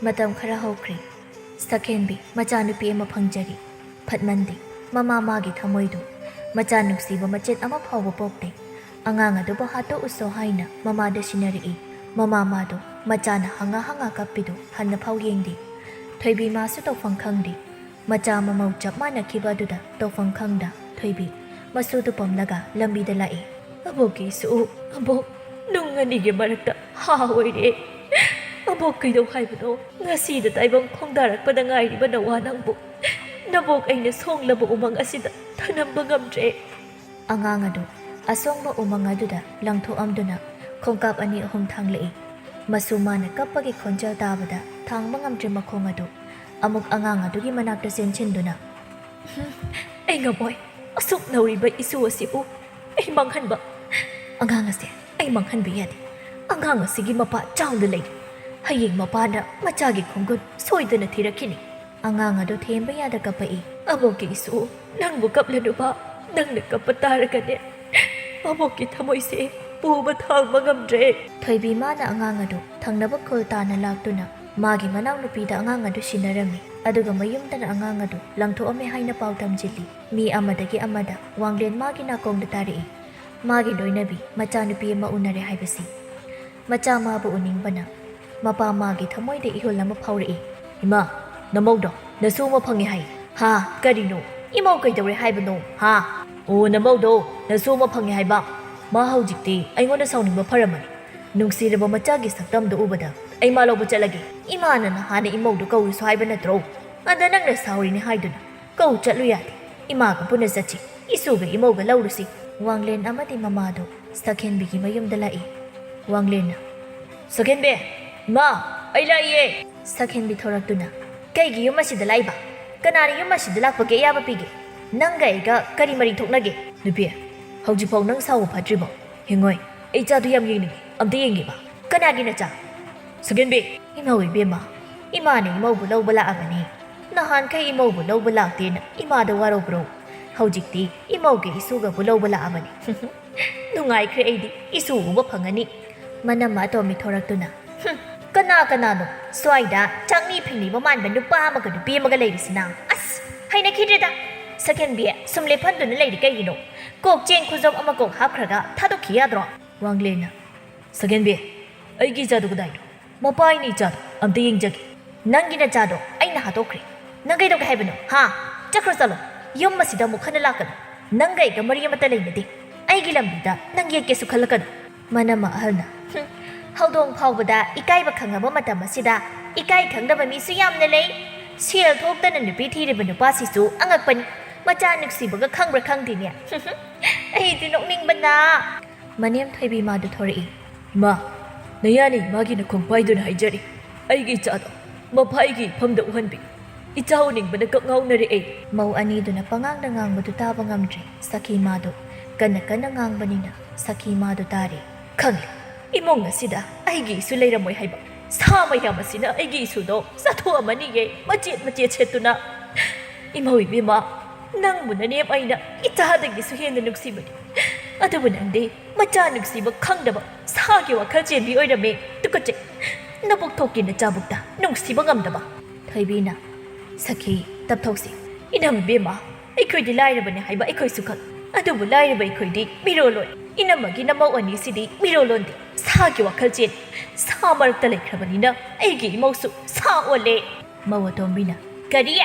ꯃꯇꯝ ꯈꯔ ꯍꯧꯈ꯭ꯔꯦ꯫ ꯁꯛꯍꯦꯟꯕꯤ ꯃꯆꯥꯅꯨꯄꯤ ꯑꯃ ꯐꯪꯖꯔꯤ꯫ ꯐꯠꯃꯟꯗꯦ꯫ ꯃꯃꯥ ꯃꯥꯒꯤ ꯊꯃꯣꯏꯗꯨ ꯃꯆꯥ ꯅꯨꯡꯁꯤꯕ ꯃꯆꯦꯠ ꯑꯃ ꯐꯥꯎꯕ ꯄꯣꯛꯇꯦ꯫ ꯑꯉꯥꯡ ꯑꯗꯨꯕꯨ ꯍꯥꯠꯇꯣꯛꯎꯁꯣ ꯍꯥꯏꯅ ꯃꯃꯥꯗ ꯁꯤꯟꯅꯔꯛꯏ꯫ ꯃꯃꯥ ꯃꯥꯗꯨ ꯃꯆꯥꯅ ꯍꯪꯉ ꯍꯪꯉ ꯀꯞꯄꯤꯗꯨ ꯍꯟꯅ ꯐꯥꯎ ꯌꯦꯡꯗꯦ꯫ ꯊꯣꯏꯕꯤ ꯃꯥꯁꯨ ꯇꯧꯐꯝ ꯈꯪꯗꯦ꯫ ꯃꯆꯥ ꯃꯃꯧ ꯆꯞ ꯃꯥꯟꯅꯈꯤꯕ ꯑꯗꯨꯗ ꯇꯧꯐꯝ ꯈꯪꯗ ꯊꯣꯏꯕꯤ ꯃꯁꯨꯗꯨ ꯄꯝꯂꯒ ꯂꯝꯕꯤꯗ ꯂꯥꯛꯏ꯫ "ꯑꯕꯣꯛꯀꯤ ꯏꯁꯨ, ꯑꯕꯣꯛ, ꯅꯨꯡ ꯑꯅꯤꯒꯤ ꯃꯔꯛꯇ ꯍꯥ ꯑꯣꯏꯔꯦ꯫ ꯑꯕꯣꯛ, ꯀꯩꯗꯧ ꯍꯥꯏꯕꯅꯣ? ꯉꯁꯤꯗ ꯇꯥꯏꯕꯪ ꯈꯣꯡꯗꯥꯔꯛꯄꯗ ꯉꯥꯏꯔꯤꯕ ꯅꯋꯥ ꯅꯪꯕꯨ ꯅꯕꯣꯛ ꯑꯩꯅ ꯁꯣꯡꯂꯕ ꯎꯃꯪ ꯑꯁꯤꯗ ꯊꯅꯝꯕ ꯉꯝꯗ꯭ꯔꯦ꯫" ꯑꯉꯥꯡ ꯑꯗꯨ ꯑꯁꯣꯡꯕ ꯎꯃꯪ ꯑꯗꯨꯗ ꯂꯪꯊꯣꯛꯑꯝꯗꯨꯅ ꯈꯣꯡꯀꯥꯞ ꯑꯅꯤ ꯑꯍꯨꯝ ꯊꯥꯡꯂꯛꯏ꯫ ꯃꯁꯨ ꯃꯥꯅ ꯀꯞꯄꯒꯤ ꯈꯣꯟꯖꯦꯜ ꯇꯥꯕꯗ ꯊꯥꯡꯕ ꯉꯝꯗ꯭ꯔꯦ ꯃꯈꯣꯡ ꯑꯗꯨ꯫ ꯑꯃꯨꯛ ꯑꯉꯥꯡ ꯑꯗꯨꯒꯤ ꯃꯅꯥꯛꯇ ꯆꯦꯟꯁꯤꯟꯗꯨꯅ, "ꯍꯨꯝ, ꯑꯩ ꯉꯝꯃꯣꯏ꯫ ꯑꯁꯨꯛ ꯅꯧꯔꯤꯕ ꯏꯁꯨ ꯑꯁꯤꯕꯨ ꯑꯩ ꯃꯥꯡꯍꯟꯕ꯫ ꯑꯉꯥꯡ ꯑꯁꯦ ꯑꯩ ꯃꯥꯡꯍꯟꯕ ꯌꯥꯗꯦ꯫ ꯑꯉꯥꯡ ꯑꯁꯤꯒꯤ ꯃꯄꯥ ꯆꯥꯎꯅ ꯂꯩꯔꯤ꯫ ꯍꯌꯦꯡ ꯃꯄꯥꯅ ꯃꯆꯥꯒꯤ ꯈꯣꯡꯒꯨꯟ ꯁꯣꯏꯗꯅ ꯊꯤꯔꯛꯈꯤꯅꯤ꯫" ꯑꯉꯥꯡ ꯑꯗꯨ ꯊꯦꯝꯕ ꯌꯥꯗ ꯀꯞꯄꯛꯏ꯫ "ꯑꯕꯣꯛꯀꯤ ꯏꯁꯨ, ꯅꯪꯕꯨ ꯀꯞꯂꯅꯨꯕ꯫ ꯅꯪꯅ ꯀꯞꯄ ꯇꯥꯔꯒꯅꯦ, ꯑꯕꯣꯛꯀꯤ ꯊꯃꯣꯏꯁꯦ ꯄꯨꯕ ꯊꯥꯡꯕ ꯉꯝꯗ꯭ꯔꯦ꯫" ꯊꯣꯏꯕꯤ ꯃꯥꯅ ꯑꯉꯥꯡ ꯑꯗꯨ ꯊꯪꯅꯕ ꯈꯨꯜ ꯇꯥꯅ ꯂꯥꯛꯇꯨꯅ ꯃꯥꯒꯤ ꯃꯅꯥꯎꯅꯨꯄꯤꯗ ꯑꯉꯥꯡ ꯑꯗꯨ ꯁꯤꯟꯅꯔꯝꯃꯤ꯫ ꯑꯗꯨꯒ ꯃꯌꯨꯝꯗꯅ ꯑꯉꯥꯡ ꯑꯗꯨ ꯂꯪꯊꯣꯛꯑꯝꯃꯦ ꯍꯥꯏꯅ ꯄꯥꯎ ꯇꯝꯁꯤꯜꯂꯤ꯫ ꯃꯤ ꯑꯃꯗꯒꯤ ꯑꯃꯗ ꯋꯥꯡꯂꯦꯟ ꯃꯥꯒꯤ ꯅꯥꯀꯣꯡꯗ ꯇꯥꯔꯛꯏ꯫ ꯃꯥꯒꯤ ꯂꯣꯏꯅꯕꯤ ꯃꯆꯥꯅꯨꯄꯤ ꯑꯃ ꯎꯅꯔꯦ ꯍꯥꯏꯕꯁꯤ꯫ ꯃꯆꯥ ꯃꯥꯕꯨ ꯎꯅꯤꯡꯕꯅ ꯃꯄꯥ ꯃꯥꯒꯤ ꯊꯃꯣꯏꯗ ꯏꯍꯨꯜ ꯑꯃ ꯐꯥꯎꯔꯛꯏ꯫ "ꯏꯃꯥ, ꯅꯃꯧꯗꯣ ꯅꯁꯨ ꯑꯃ ꯐꯪꯉꯦ ꯍꯥꯏ꯫" "ꯍꯥ? ꯀꯔꯤꯅꯣ? ꯏꯃꯧ ꯀꯩꯗꯧꯔꯦ ꯍꯥꯏꯕꯅꯣ? ꯍꯥ?" "ꯑꯣ, ꯅꯃꯧꯗꯣ ꯅꯁꯨ ꯑꯃ ꯐꯪꯉꯦ ꯍꯥꯏꯕ꯫ ꯃꯥ ꯍꯧꯖꯤꯛꯇꯤ ꯑꯩꯉꯣꯟꯗ ꯁꯥꯎꯅꯤꯡꯕ ꯐꯔꯝꯃꯅꯤ꯫ ꯅꯨꯡꯁꯤꯔꯕ ꯃꯆꯥꯒꯤ ꯁꯛꯇꯝꯗꯣ ꯎꯕꯗ ꯑꯩ ꯃꯥ ꯂꯧꯕ ꯆꯠꯂꯒꯦ꯫ ꯏꯃꯥꯅ ꯅꯍꯥꯟꯅ ꯏꯃꯧꯗꯨ ꯀꯧꯔꯨꯁꯨ ꯍꯥꯏꯕ ꯅꯠꯇ꯭ꯔꯣ? ꯑꯗ ꯅꯪꯅ ꯁꯥꯎꯔꯤꯅꯦ ꯍꯥꯏꯗꯨꯅ ꯀꯧ ꯆꯠꯂꯨ ꯌꯥꯗꯦ꯫ ꯏꯃꯥꯒ ꯄꯨꯟꯅ ꯆꯠꯁꯤ꯫ ꯏꯁꯨꯒ ꯏꯃꯧꯒ ꯂꯧꯔꯨꯁꯤ꯫ ꯋꯥꯡꯂꯦꯟ ꯑꯃꯗꯤ ꯃꯃꯥꯗꯨ ꯁꯛꯍꯦꯟꯕꯤꯒꯤ ꯃꯌꯨꯝꯗ ꯂꯥꯛꯏ꯫ ꯋꯥꯡꯂꯦꯟꯅ, "ꯁꯛꯍꯦꯟꯕꯤ, ꯏꯃꯥ, ꯑꯩ ꯂꯥꯛꯏꯌꯦ!" ꯁꯛꯍꯦꯟꯕꯤ ꯊꯣꯔꯛꯇꯨꯅ, "ꯀꯩꯒꯤ ꯌꯨꯝ ꯑꯁꯤꯗ ꯂꯥꯛꯏꯕ? ꯀꯅꯥꯅ ꯌꯨꯝ ꯑꯁꯤꯗ ꯂꯥꯛꯄꯒꯤ ꯑꯌꯥꯕ ꯄꯤꯒꯦ? ꯅꯪꯒ ꯑꯩꯒ ꯀꯔꯤ ꯃꯔꯤ ꯊꯣꯛꯅꯒꯦ?" "ꯅꯨꯄꯤ, ꯍꯧꯖꯤꯛꯐꯥꯎ ꯅꯪ ꯁꯥꯎꯕ ꯐꯠꯇ꯭ꯔꯤꯕꯣ? ꯍꯦꯡꯉꯣꯏ, ꯑꯩ ꯏꯆꯥꯗꯨ ꯌꯥꯝ ꯌꯦꯡꯅꯤꯡꯉꯤ, ꯑꯝꯇ ꯌꯦꯡꯒꯦꯕ꯫" "ꯀꯅꯥꯒꯤ ꯅꯆꯥ?" "ꯁꯛꯍꯦꯟꯕꯤ!" "ꯏꯃꯧ ꯏꯕꯦꯝꯃ, ꯏꯃꯥꯅ ꯏꯃꯧꯕꯨ ꯂꯧꯕ ꯂꯥꯛꯑꯕꯅꯤ꯫ ꯅꯍꯥꯟꯈꯩ ꯏꯃꯧꯕꯨ ꯂꯧꯕ ꯂꯥꯛꯇꯦꯅ ꯏꯃꯥꯗ ꯋꯥꯔꯧꯕ꯭ꯔꯣ? ꯍꯧꯖꯤꯛꯇꯤ ꯏꯃꯧꯒ ꯏꯁꯨꯒꯕꯨ ꯂꯧꯕ ꯂꯥꯛꯑꯕꯅꯤ꯫" "ꯅꯨꯡꯉꯥꯏꯈ꯭ꯔꯦ ꯑꯩꯗꯤ, ꯏꯁꯨ ꯎꯕ ꯐꯪꯉꯅꯤ꯫" ꯃꯅꯝꯃ ꯑꯇꯣꯝꯕꯤ ꯊꯣꯔꯛꯇꯨꯅ, "ꯍꯨꯝ, ꯀꯅꯥ ꯀꯅꯥꯅꯣ ꯁ꯭ꯋꯥꯏꯗ ꯆꯥꯛꯅꯤ ꯐꯤꯡꯅꯤꯕ ꯃꯥꯟꯕ ꯅꯨꯄꯥ ꯑꯃꯒ ꯅꯨꯄꯤ ꯑꯃꯒ ꯂꯩꯔꯤꯁꯤꯅ? ꯑꯁ, ꯍꯩꯅꯈꯤꯗ꯭ꯔꯦꯗ꯫ ꯁꯛꯍꯦꯟꯕꯤ, ꯁꯨꯝ ꯂꯦꯞꯍꯟꯗꯨꯅ ꯂꯩꯔꯤ ꯀꯩꯒꯤꯅꯣ? ꯀꯣꯛ ꯆꯦꯡ ꯈꯨꯖꯣꯞ ꯑꯃ ꯀꯣꯛ ꯍꯥꯞꯈ꯭ꯔꯒ ꯊꯥꯗꯣꯛꯈꯤ ꯌꯥꯗ꯭ꯔꯣ?" ꯋꯥꯡꯂꯦꯟꯅ, "ꯁꯛꯍꯦꯟꯕꯤ, ꯑꯩꯒꯤ ꯏꯆꯥꯗꯨ ꯀꯗꯥꯏꯅꯣ? ꯃꯄꯥ, ꯑꯩꯅ ꯏꯆꯥꯗꯣ ꯑꯝꯇ ꯌꯦꯡꯖꯒꯦ꯫" "ꯅꯪꯒꯤ ꯅꯆꯥꯗꯣ ꯑꯩꯅ ꯍꯥꯠꯇꯣꯛꯈ꯭ꯔꯦ꯫ ꯅꯪ ꯀꯩꯗꯧꯒꯦ ꯍꯥꯏꯕꯅꯣ, ꯍꯥ? ꯆꯠꯈ꯭ꯔꯣ, ꯆꯠꯂꯣ꯫ ꯌꯨꯝ ꯑꯁꯤꯗ ꯑꯃꯨꯛ ꯍꯟꯅ ꯂꯥꯛꯀꯅꯨ꯫ ꯅꯪꯒ ꯑꯩꯒ ꯃꯔꯤ ꯑꯃꯠꯇ ꯂꯩꯅꯗꯦ꯫ ꯑꯩꯒꯤ ꯂꯝꯕꯤꯗ ꯅꯪ ꯌꯦꯠꯀꯦꯁꯨ ꯈꯜꯂꯛꯀꯅꯨ꯫" ꯃꯅꯝꯃ ꯑꯍꯜꯅ, "ꯍꯨꯝ, ꯍꯧꯗꯣꯡ ꯐꯥꯎꯕꯗ ꯏꯀꯥꯏꯕ ꯈꯪꯉꯕ ꯃꯇꯝ ꯑꯁꯤꯗ ꯏꯀꯥꯏ ꯈꯪꯗꯕ ꯃꯤꯁꯨ ꯌꯥꯝꯅ ꯂꯩ꯫ ꯁꯦꯜ ꯊꯣꯛꯇꯅ ꯅꯨꯄꯤ ꯊꯤꯔꯤꯕ ꯅꯨꯄꯥꯁꯤꯁꯨ ꯑꯉꯛꯄꯅꯤ꯫ ꯃꯆꯥ ꯅꯨꯡꯁꯤꯕꯒ ꯈꯪꯕ꯭ꯔꯥ ꯈꯪꯗꯦꯅꯦ꯫" "ꯑꯩꯗꯤ ꯅꯣꯛꯅꯤꯡꯕꯅ꯫" ꯃꯅꯦꯝ ꯊꯣꯏꯕꯤ ꯃꯥꯗꯨ ꯊꯣꯔꯛꯏ꯫ "ꯏꯃꯥ, ꯅꯌꯥꯅ ꯏꯃꯥꯒꯤ ꯅꯈꯣꯡ ꯄꯥꯏꯗꯨꯅ ꯍꯥꯏꯖꯔꯤ, ꯑꯩꯒꯤ ꯏꯆꯥꯗꯣ ꯃꯐꯥꯏꯒꯤ ꯏꯐꯝꯗ ꯎꯍꯟꯕꯤ꯫ ꯏꯆꯥ ꯎꯅꯤꯡꯕꯅ ꯀꯛ ꯉꯥꯎꯅꯔꯦ ꯑꯩ꯫" ꯃꯧ ꯑꯅꯤꯗꯨꯅ ꯄꯉꯥꯡꯗ ꯉꯥꯡꯕꯗꯨ ꯇꯥꯕ ꯉꯝꯗ꯭ꯔꯦ꯫ ꯁꯈꯤ ꯃꯥꯗꯨ ꯀꯟꯅ ꯀꯟꯅ ꯉꯥꯡꯕꯅꯤꯅ ꯁꯈꯤ ꯃꯥꯗꯨ ꯇꯥꯔꯦ꯫ "ꯈꯪꯂꯦ, ꯏꯃꯨꯡ ꯑꯁꯤꯗ ꯑꯩꯒꯤ ꯏꯁꯨ ꯂꯩꯔꯝꯃꯣꯏ ꯍꯥꯏꯕ꯫ ꯁꯥ ꯃꯌꯥꯝ ꯑꯁꯤꯅ ꯑꯩꯒꯤ ꯏꯁꯨꯗꯣ ꯆꯥꯊꯣꯛꯑꯝꯃꯅꯤꯌꯦ, ꯃꯆꯦꯠ ꯃꯆꯦꯠ ꯁꯦꯠꯇꯨꯅ꯫ ꯏꯃꯧ ꯏꯕꯦꯝꯃ, ꯅꯪꯕꯨ ꯅꯅꯦꯝ ꯑꯩꯅ ꯏꯆꯥꯗꯒꯤꯁꯨ ꯍꯦꯟꯅ ꯅꯨꯡꯁꯤꯕꯅꯤ꯫ ꯑꯗꯨꯕꯨ ꯅꯪꯗꯤ ꯃꯆꯥ ꯅꯨꯡꯁꯤꯕ ꯈꯪꯗꯕ ꯁꯥꯒꯤ ꯋꯥꯈꯜ ꯆꯦꯟꯕꯤ ꯑꯣꯏꯔꯝꯃꯦ꯫ ꯇꯨꯀꯠꯆꯩ꯫ ꯅꯕꯨꯛ ꯊꯣꯛꯀꯤ ꯅꯆꯥꯕꯨꯛꯇ ꯅꯨꯡꯁꯤꯕ ꯉꯝꯗꯕ꯫" ꯊꯣꯏꯕꯤꯅ, "ꯁꯈꯤ, ꯇꯞꯊꯧꯁꯤ꯫ ꯏꯅꯝ ꯏꯕꯦꯝꯃ, ꯑꯩꯈꯣꯏꯗꯤ ꯂꯥꯏꯔꯕꯅꯤ ꯍꯥꯏꯕ ꯑꯩꯈꯣꯏꯁꯨ ꯈꯪ꯫ ꯑꯗꯨꯕꯨ ꯂꯥꯏꯔꯕ ꯑꯩꯈꯣꯏꯗꯤ ꯃꯤꯔꯣꯜꯂꯣꯏ꯫ ꯏꯅꯝꯃꯒꯤ ꯅꯃꯧ ꯑꯅꯤꯁꯤꯗꯤ ꯃꯤꯔꯣꯜꯂꯣꯟꯗꯦ꯫ ꯁꯥꯒꯤ ꯋꯥꯈꯜ ꯆꯦꯜꯂꯤ꯫ ꯁꯥ ꯃꯔꯛꯇ ꯂꯩꯈ꯭ꯔꯕꯅꯤꯅ ꯑꯩꯒꯤ ꯏꯃꯧꯁꯨ ꯁꯥ ꯑꯣꯜꯂꯦ꯫" ꯃꯧ ꯑꯇꯣꯝꯕꯤꯅ, "ꯀꯔꯤ?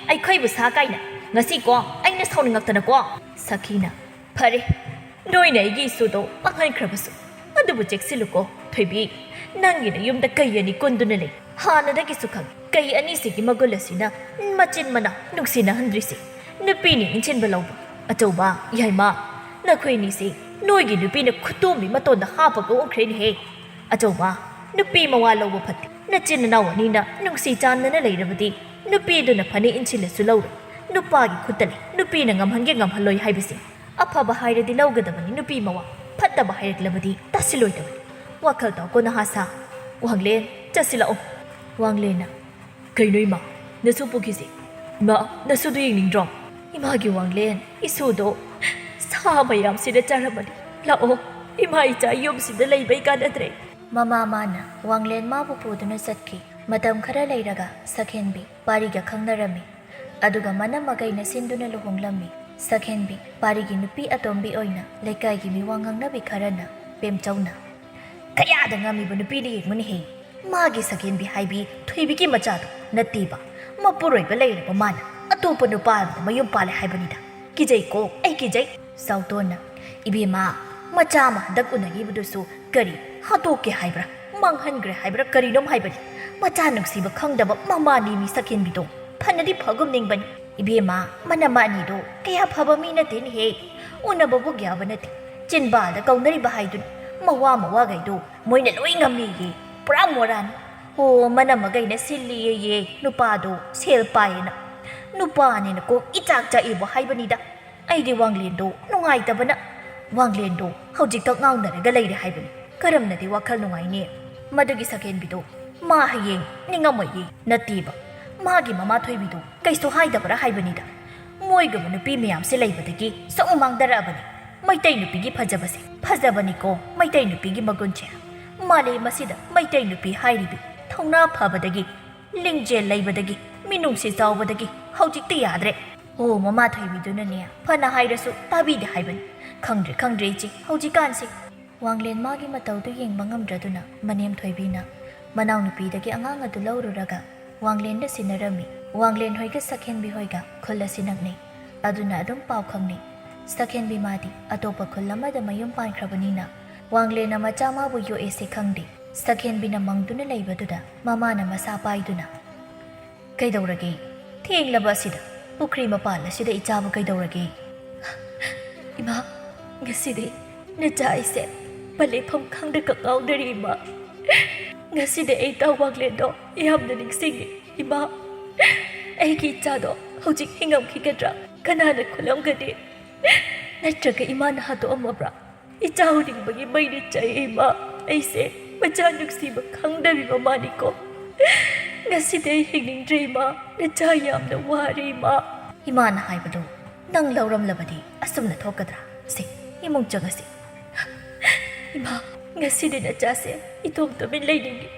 ꯑꯩꯈꯣꯏꯕꯨ ꯁꯥ ꯀꯥꯏꯅ? ꯉꯁꯤꯀꯣ ꯑꯩꯅ ꯁꯥꯎꯅꯤꯡꯉꯛꯇꯅꯀꯣ꯫" ꯁꯈꯤꯅ, "ꯐꯔꯦ, ꯅꯣꯏꯅ ꯑꯩꯒꯤ ꯏꯁꯨꯗꯣ ꯃꯥꯡꯍꯟꯈ꯭ꯔꯕꯁꯨ, ꯑꯗꯨꯕꯨ ꯆꯦꯛꯁꯤꯜꯂꯨꯀꯣ꯫ ꯊꯣꯏꯕꯤ, ꯅꯪꯒꯤ ꯅꯌꯨꯝꯗ ꯀꯩ ꯑꯅꯤ ꯀꯨꯟꯗꯨꯅ ꯂꯩ꯫ ꯍꯥꯟꯅꯗꯒꯤꯁꯨ ꯈꯪꯉꯤ, ꯀꯩ ꯑꯅꯤꯁꯤꯒꯤ ꯃꯒꯨꯟ ꯑꯁꯤꯅ ꯃꯆꯤꯟ ꯃꯅꯥꯎ ꯅꯨꯡꯁꯤꯅꯍꯟꯗ꯭ꯔꯤꯁꯦ꯫ ꯅꯨꯄꯤꯅ ꯏꯟꯁꯤꯟꯕ ꯂꯧꯕ꯫ ꯑꯆꯧꯕ, ꯌꯥꯏꯃ, ꯅꯈꯣꯏ ꯑꯅꯤꯁꯤ ꯅꯣꯏꯒꯤ ꯅꯨꯄꯤꯅ ꯈꯨꯇꯣꯝꯕꯤ ꯃꯇꯣꯟꯗ ꯍꯥꯞꯄꯒ ꯑꯣꯟꯈ꯭ꯔꯦꯅꯦꯍꯦ꯫ ꯑꯆꯧꯕ, ꯅꯨꯄꯤ ꯃꯋꯥ ꯂꯧꯕ ꯐꯠꯇꯦ꯫ ꯅꯆꯤꯟ ꯅꯅꯥꯎ ꯑꯅꯤꯅ ꯅꯨꯡꯁꯤ ꯆꯥꯟꯅꯅ ꯂꯩꯔꯕꯗꯤ ꯅꯨꯄꯤꯗꯨꯅ ꯐꯅꯦꯛ ꯏꯟꯁꯤꯜꯂꯁꯨ ꯂꯧꯔꯣꯏ꯫ ꯅꯨꯄꯥꯒꯤ ꯈꯨꯠꯇ ꯂꯩ, ꯅꯨꯄꯤꯅ ꯉꯝꯍꯟꯒꯦ ꯉꯝꯍꯜꯂꯣꯏ ꯍꯥꯏꯕꯁꯦ꯫ ꯑꯐꯕ ꯍꯥꯏꯔꯗꯤ ꯂꯧꯒꯗꯕꯅꯤ ꯅꯨꯄꯤ ꯃꯋꯥ, ꯐꯠꯇꯕ ꯍꯥꯏꯔꯛꯂꯕꯗꯤ ꯇꯥꯁꯤꯜꯂꯣꯏꯗꯕꯅꯤ꯫ ꯋꯥꯈꯜ ꯇꯧꯀꯣ ꯅꯍꯥ ꯁꯥ꯫ ꯋꯥꯡꯂꯦꯟ, ꯆꯠꯁꯤꯜꯂꯛꯑꯣ꯫ ꯋꯥꯡꯂꯦꯟꯅ, ꯀꯩꯅꯣ ꯏꯃꯥ, ꯅꯁꯨ ꯄꯨꯈꯤꯁꯦ? ꯏꯃꯥ, ꯅꯁꯨꯗꯣ ꯌꯦꯡꯅꯤꯡꯗ꯭ꯔꯣ? ꯏꯃꯥꯒꯤ ꯋꯥꯡꯂꯦꯟ, ꯏꯁꯨꯗꯣ ꯁꯥ ꯃꯌꯥꯝꯁꯤꯅ ꯆꯥꯔꯝꯃꯅꯤ꯫ ꯂꯥꯛꯑꯣ, ꯏꯃꯥ ꯏꯆꯥ ꯌꯨꯝꯁꯤꯗ ꯂꯩꯕꯩ ꯀꯥꯟꯅꯗ꯭ꯔꯦ꯫ ꯃꯃꯥ ꯃꯥꯅ ꯋꯥꯡꯂꯦꯟ ꯃꯥꯕꯨ ꯄꯨꯗꯨꯅ ꯆꯠꯈꯤ꯫ ꯃꯇꯝ ꯈꯔ ꯂꯩꯔꯒ ꯁꯛꯍꯦꯟꯕꯤ ꯄꯥꯔꯤꯒ ꯈꯪꯅꯔꯝꯃꯤ꯫ ꯑꯗꯨꯒ ꯃꯅꯝꯃꯒꯩꯅ ꯁꯤꯟꯗꯨꯅ ꯂꯨꯍꯣꯡꯂꯝꯃꯤ꯫ ꯁꯛꯍꯦꯟꯕꯤ ꯄꯥꯔꯤꯒꯤ ꯅꯨꯄꯤ ꯑꯇꯣꯝꯕꯤ ꯑꯣꯏꯅ ꯂꯩꯀꯥꯏꯒꯤ ꯃꯤꯋꯥ ꯉꯥꯡꯅꯕꯤ ꯈꯔꯅ ꯄꯦꯝꯆꯧꯅ, "ꯀꯌꯥꯗ ꯉꯝꯃꯤꯕ ꯅꯨꯄꯤꯅ ꯌꯦꯡꯉꯨꯅꯦꯍꯦ꯫ ꯃꯥꯒꯤ ꯁꯛꯍꯦꯟꯕꯤ ꯍꯥꯏꯕꯤ ꯊꯣꯏꯕꯤꯒꯤ ꯃꯆꯥꯗꯣ ꯅꯠꯇꯦꯕ꯫ ꯃꯄꯨꯔꯣꯏꯕ ꯂꯩꯔꯕ ꯃꯥꯅ ꯑꯇꯣꯞꯄ ꯅꯨꯄꯥ ꯑꯃꯗ ꯃꯌꯨꯝ ꯄꯥꯜꯂꯦ ꯍꯥꯏꯕꯅꯤꯗ꯫ ꯀꯤꯖꯩꯀꯣ, ꯑꯩ ꯀꯤꯖꯩ꯫" ꯆꯥꯎꯇꯣꯟꯅ, "ꯏꯕꯦꯝꯃ, ꯃꯆꯥ ꯑꯃ ꯍꯟꯗꯛ ꯎꯅꯈꯤꯕꯗꯨꯁꯨ ꯀꯔꯤ ꯍꯥꯠꯇꯣꯛꯀꯦ ꯍꯥꯏꯕ꯭ꯔꯥ, ꯃꯥꯡꯍꯟꯈ꯭ꯔꯦ ꯍꯥꯏꯕ꯭ꯔꯥ ꯀꯔꯤꯅꯣꯝ ꯍꯥꯏꯕꯅꯤ꯫ ꯃꯆꯥ ꯅꯨꯡꯁꯤꯕ ꯈꯪꯗꯕ ꯃꯃꯥꯅꯦꯃꯤ ꯁꯛꯍꯦꯟꯕꯤꯗꯣ꯫ ꯐꯅꯗꯤ ꯐꯒꯨꯝ ꯅꯤꯡꯕꯅꯤ꯫ ꯏꯕꯦꯝꯃ, ꯃꯅꯝꯃ ꯑꯅꯤꯗꯣ ꯀꯌꯥ ꯐꯕ ꯃꯤ ꯅꯠꯇꯦꯅꯦꯍꯦ꯫ ꯎꯅꯕꯕꯨ ꯌꯥꯕ ꯅꯠꯇꯦ꯫ ꯆꯤꯟꯕꯥꯜꯗ ꯀꯧꯅꯔꯤꯕ ꯍꯥꯏꯗꯨꯅꯤ꯫ ꯃꯋꯥ ꯃꯋꯥꯒꯩꯗꯣ ꯃꯣꯏꯅ ꯂꯣꯏ ꯉꯝꯃꯦꯌꯦ꯫ ꯄꯨꯔꯥ ꯃꯣꯔꯥꯅꯤ꯫ ꯍꯣ, ꯃꯅꯝꯃꯒꯩꯅ ꯁꯤꯜꯂꯤꯌꯦꯌꯦ꯫ ꯅꯨꯄꯥꯗꯣ ꯁꯦꯜ ꯄꯥꯏꯌꯦꯅ꯫ ꯅꯨꯄꯥꯅꯦꯅ ꯀꯣꯛ ꯏꯆꯥꯛ ꯆꯥꯛꯏꯕꯣ ꯍꯥꯏꯕꯅꯤꯗ꯫ ꯑꯩꯗꯤ ꯋꯥꯡꯂꯦꯟꯗꯣ ꯅꯨꯡꯉꯥꯏꯇꯕꯅ, ꯋꯥꯡꯂꯦꯟꯗꯣ ꯍꯧꯖꯤꯛꯇ ꯉꯥꯎꯅꯔꯒ ꯂꯩꯔꯦ ꯍꯥꯏꯕꯅꯤ꯫ ꯀꯔꯝꯅꯗꯤ ꯋꯥꯈꯜ ꯅꯨꯡꯉꯥꯏꯅꯤ? ꯃꯗꯨꯒꯤ ꯁꯛꯍꯦꯟꯕꯤꯗꯣ ꯃꯥ ꯍꯌꯦꯡ ꯅꯤꯡꯉꯝꯃꯣꯏꯌꯦ꯫ ꯅꯠꯇꯦꯕ, ꯃꯥꯒꯤ ꯃꯃꯥ ꯊꯣꯏꯕꯤꯗꯣ ꯀꯩꯁꯨ ꯍꯥꯏꯗꯕ꯭ꯔꯥ ꯍꯥꯏꯕꯅꯤꯗ꯫ ꯃꯣꯏꯒꯨꯝꯕ ꯅꯨꯄꯤ ꯃꯌꯥꯝꯁꯦ ꯂꯩꯕꯗꯒꯤ ꯁꯨꯝ ꯃꯥꯡꯗꯔꯛꯑꯕꯅꯤ꯫ ꯃꯩꯇꯩ ꯅꯨꯄꯤꯒꯤ ꯐꯖꯕꯁꯦ, ꯐꯖꯕꯅꯤꯀꯣ ꯃꯩꯇꯩ ꯅꯨꯄꯤꯒꯤ ꯃꯒꯨꯟꯁꯦ꯫ ꯃꯥꯂꯦꯝ ꯑꯁꯤꯗ ꯃꯩꯇꯩ ꯅꯨꯄꯤ ꯍꯥꯏꯔꯤꯕꯤ ꯊꯧꯅꯥ ꯐꯕꯗꯒꯤ, ꯂꯤꯡꯖꯦꯜ ꯂꯩꯕꯗꯒꯤ, ꯃꯤꯅꯨꯡꯁꯤ ꯆꯥꯎꯕꯗꯒꯤ ꯍꯧꯖꯤꯛꯇꯤ ꯌꯥꯗ꯭ꯔꯦ꯫ ꯑꯣ, ꯃꯃꯥ ꯊꯣꯏꯕꯤꯗꯨꯅꯅꯦ ꯐꯅ ꯍꯥꯏꯔꯁꯨ ꯇꯥꯕꯤꯗꯦ ꯍꯥꯏꯕꯅꯤ꯫ ꯈꯪꯗ꯭ꯔꯦ, ꯈꯪꯗ꯭ꯔꯦ ꯏꯆꯦ, ꯍꯧꯖꯤꯛꯀꯥꯟꯁꯦ꯫ ꯋꯥꯡꯂꯦꯟ ꯃꯥꯒꯤ ꯃꯇꯧꯗꯨ ꯌꯦꯡꯕ ꯉꯝꯗ꯭ꯔꯗꯨꯅ ꯃꯅꯦꯝ ꯊꯣꯏꯕꯤꯅ ꯃꯅꯥꯎꯅꯨꯄꯤꯗꯒꯤ ꯑꯉꯥꯡ ꯑꯗꯨ ꯂꯧꯔꯨꯔꯒ ꯋꯥꯡꯂꯦꯟꯗ ꯁꯤꯟꯅꯔꯝꯃꯤ꯫ ꯋꯥꯡꯂꯦꯟ ꯍꯣꯏꯒ ꯁꯛꯍꯦꯟꯕꯤ ꯍꯣꯏꯒ ꯈꯨꯜ ꯑꯁꯤ ꯅꯛꯅꯩ꯫ ꯑꯗꯨꯅ ꯑꯗꯨꯝ ꯄꯥꯎ ꯈꯪꯅꯩ꯫ ꯁꯛꯍꯦꯟꯕꯤ ꯃꯥꯗꯤ ꯑꯇꯣꯞꯄ ꯈꯨꯜ ꯑꯃꯗ ꯃꯌꯨꯝ ꯄꯥꯟꯈ꯭ꯔꯕꯅꯤꯅ ꯋꯥꯡꯂꯦꯟꯅ ꯃꯆꯥ ꯃꯥꯕꯨ ꯌꯣꯛꯑꯦꯁꯦ ꯈꯪꯗꯦ꯫ ꯁꯛꯍꯦꯟꯕꯤꯅ ꯃꯪꯗꯨꯅ ꯂꯩꯕꯗꯨꯗ ꯃꯃꯥꯅ ꯃꯁꯥ ꯄꯥꯏꯗꯨꯅ, "ꯀꯩꯗꯧꯔꯒꯦ? ꯊꯦꯡꯂꯕ ꯑꯁꯤꯗ ꯄꯨꯈ꯭ꯔꯤ ꯃꯄꯥꯜ ꯑꯁꯤꯗ ꯏꯆꯥꯕꯨ ꯀꯩꯗꯧꯔꯒꯦ?" "ꯏꯃꯥ, ꯉꯁꯤꯗꯤ ꯅꯆꯥ ꯑꯩꯁꯦ ꯄꯂꯦꯐꯝ ꯈꯪꯗ ꯀꯛꯉꯥꯎꯅꯔꯤ ꯏꯃꯥ꯫ ꯉꯁꯤꯗꯤ ꯑꯩ ꯏꯇꯥꯎ ꯋꯥꯡꯂꯦꯟꯗꯣ ꯌꯥꯝꯅ ꯅꯤꯡꯁꯤꯡꯉꯤ ꯏꯃꯥ꯫ ꯑꯩꯒꯤ ꯏꯆꯥꯗꯣ ꯍꯧꯖꯤꯛ ꯍꯤꯡꯉꯝꯈꯤꯒꯗ꯭ꯔꯥ? ꯀꯅꯥꯅ ꯈꯨꯂꯝꯒꯅꯤ? ꯅꯠꯇ꯭ꯔꯒ ꯏꯃꯥꯅ ꯍꯥꯠꯇꯣꯛꯑꯝꯃꯕ꯭ꯔꯥ? ꯏꯆꯥ ꯎꯅꯤꯡꯕꯒꯤ ꯃꯩꯅ ꯆꯥꯛꯏ ꯏꯃꯥ꯫ ꯑꯩꯁꯦ ꯃꯆꯥ ꯅꯨꯡꯁꯤꯕ ꯈꯪꯗꯕꯤ ꯃꯃꯥꯅꯤꯀꯣ꯫ ꯉꯁꯤꯗꯤ ꯑꯩ ꯍꯤꯡꯅꯤꯡꯗ꯭ꯔꯦ ꯏꯃꯥ꯫ ꯅꯆꯥ ꯌꯥꯝꯅ ꯋꯥꯔꯦ ꯏꯃꯥ꯫" ꯏꯃꯥꯅ ꯍꯥꯏꯕꯗꯨ ꯅꯪ ꯂꯧꯔꯝꯂꯕꯗꯤ ꯑꯁꯨꯝꯅ ꯊꯣꯛꯀꯗ꯭ꯔꯥ? ꯁꯦ, ꯏꯃꯨꯡ ꯆꯪꯉꯁꯤ꯫ "ꯏꯃꯥ, ꯉꯁꯤꯗꯤ ꯅꯆꯥꯁꯦ ꯏꯇꯣꯝ ꯇꯨꯃꯤꯟ ꯂꯩꯅꯤꯡꯉꯤ꯫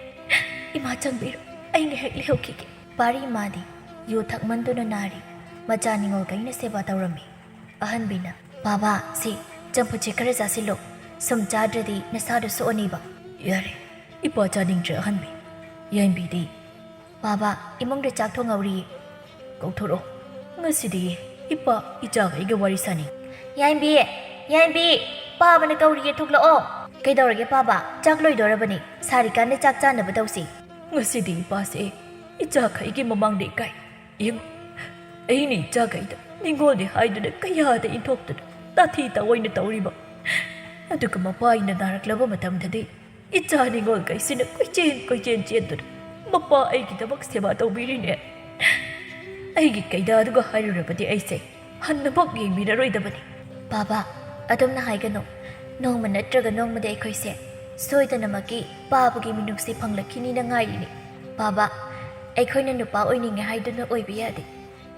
ꯏꯃꯥ ꯆꯪꯕꯤꯔꯣ, ꯑꯩ ꯉꯥꯏꯍꯥꯛ ꯂꯩꯍꯧꯈꯤꯒꯦ꯫" ꯄꯥꯔꯤ ꯏꯃꯥꯗꯤ ꯌꯨ ꯊꯛꯃꯟꯗꯨꯅ ꯅꯥꯔꯤ꯫ ꯃꯆꯥ ꯅꯤꯉꯣꯜ ꯀꯩꯅ ꯁꯦꯕꯥ ꯇꯧꯔꯝꯃꯤ꯫ ꯑꯍꯟꯕꯤꯅ, "ꯕꯥꯕꯥ, ꯁꯤ ꯆꯝꯐꯨꯠꯁꯦ ꯈꯔ ꯆꯥꯁꯤꯜꯂꯣ꯫ ꯁꯨꯝ ꯆꯥꯗ꯭ꯔꯗꯤ ꯅꯁꯥꯗꯣ ꯁꯣꯛꯑꯅꯤꯕ꯫" "ꯌꯥꯔꯦ, ꯏꯄꯥ ꯆꯥꯅꯤꯡꯗ꯭ꯔꯦ ꯑꯍꯟꯕꯤ꯫ ꯌꯥꯏꯝꯕꯤꯗꯤ?" "ꯕꯥꯕꯥ, ꯏꯃꯨꯡꯗ ꯆꯥꯛ ꯊꯣꯡꯍꯧꯔꯤ꯫" "ꯀꯧꯊꯣꯔꯛꯑꯣ꯫ ꯉꯁꯤꯗꯤ ꯏꯄꯥ ꯏꯆꯥꯒ ꯑꯩꯒ ꯋꯥꯔꯤ ꯁꯥꯅꯤꯡ꯫" "ꯌꯥꯏꯝꯕꯤ, ꯌꯥꯏꯝꯕꯤ, ꯄꯥꯕꯅ ꯀꯧꯔꯤꯌꯦ, ꯊꯣꯛꯂꯛꯑꯣ꯫" "ꯀꯩꯗꯧꯔꯒꯦ ꯄꯥꯕ? ꯆꯥꯛ ꯂꯣꯏꯗꯣꯔꯕꯅꯤ꯫ ꯁꯥꯔꯤꯀꯥꯟꯗ ꯆꯥꯛ ꯆꯥꯅꯕ ꯇꯧꯁꯤ꯫" "ꯉꯁꯤꯗꯤ ꯏꯄꯥꯁꯦ ꯏꯆꯥꯈꯩꯒꯤ ꯃꯃꯥꯡꯗ ꯏꯀꯥꯏ꯫ ꯌꯦꯡꯉꯨ, ꯑꯩꯅ ꯏꯆꯥꯈꯩꯗ ꯅꯤꯡꯉꯣꯜꯅꯤ ꯍꯥꯏꯗꯨꯅ ꯀꯌꯥꯗ ꯏꯟꯊꯣꯛꯇꯨꯅ ꯇꯥꯊꯤ ꯇꯥꯑꯣꯏꯅ ꯇꯧꯔꯤꯕ꯫ ꯑꯗꯨꯒ ꯃꯄꯥ ꯑꯩꯅ ꯅꯥꯔꯛꯂꯕ ꯃꯇꯝꯗꯗꯤ ꯏꯆꯥ ꯅꯤꯡꯉꯣꯜꯈꯩꯁꯤꯅ ꯀꯣꯏꯆꯦꯟ ꯀꯣꯏꯆꯦꯟ ꯆꯦꯟꯗꯨꯅ ꯃꯄꯥ ꯑꯩꯒꯤꯗꯃꯛ ꯁꯦꯕꯥ ꯇꯧꯕꯤꯔꯤꯅꯦ꯫ ꯑꯩꯒꯤ ꯀꯩꯗꯥꯗꯨꯒ ꯍꯥꯏꯔꯨꯔꯕꯗꯤ ꯑꯩꯁꯦ ꯍꯟꯅꯃꯛ ꯌꯦꯡꯕꯤꯔꯔꯣꯏꯗꯕꯅꯤ꯫" "ꯕꯥꯕꯥ, ꯑꯗꯨꯝꯅ ꯍꯥꯏꯒꯅꯨ꯫ ꯅꯣꯡꯃ ꯅꯠꯇ꯭ꯔꯒ ꯅꯣꯡꯃꯗꯤ ꯑꯩꯈꯣꯏꯁꯦ ꯁꯣꯏꯗꯅꯃꯛꯀꯤ ꯄꯥꯕꯒꯤ ꯃꯤꯅꯨꯡꯁꯤ ꯐꯪꯂꯛꯈꯤꯅꯤꯅ ꯉꯥꯏꯔꯤꯅꯤ꯫ ꯕꯥꯕꯥ, ꯑꯩꯈꯣꯏꯅ ꯅꯨꯄꯥ ꯑꯣꯏꯅꯤꯡꯉꯦ ꯍꯥꯏꯗꯨꯅ ꯑꯣꯏꯕ ꯌꯥꯗꯦ꯫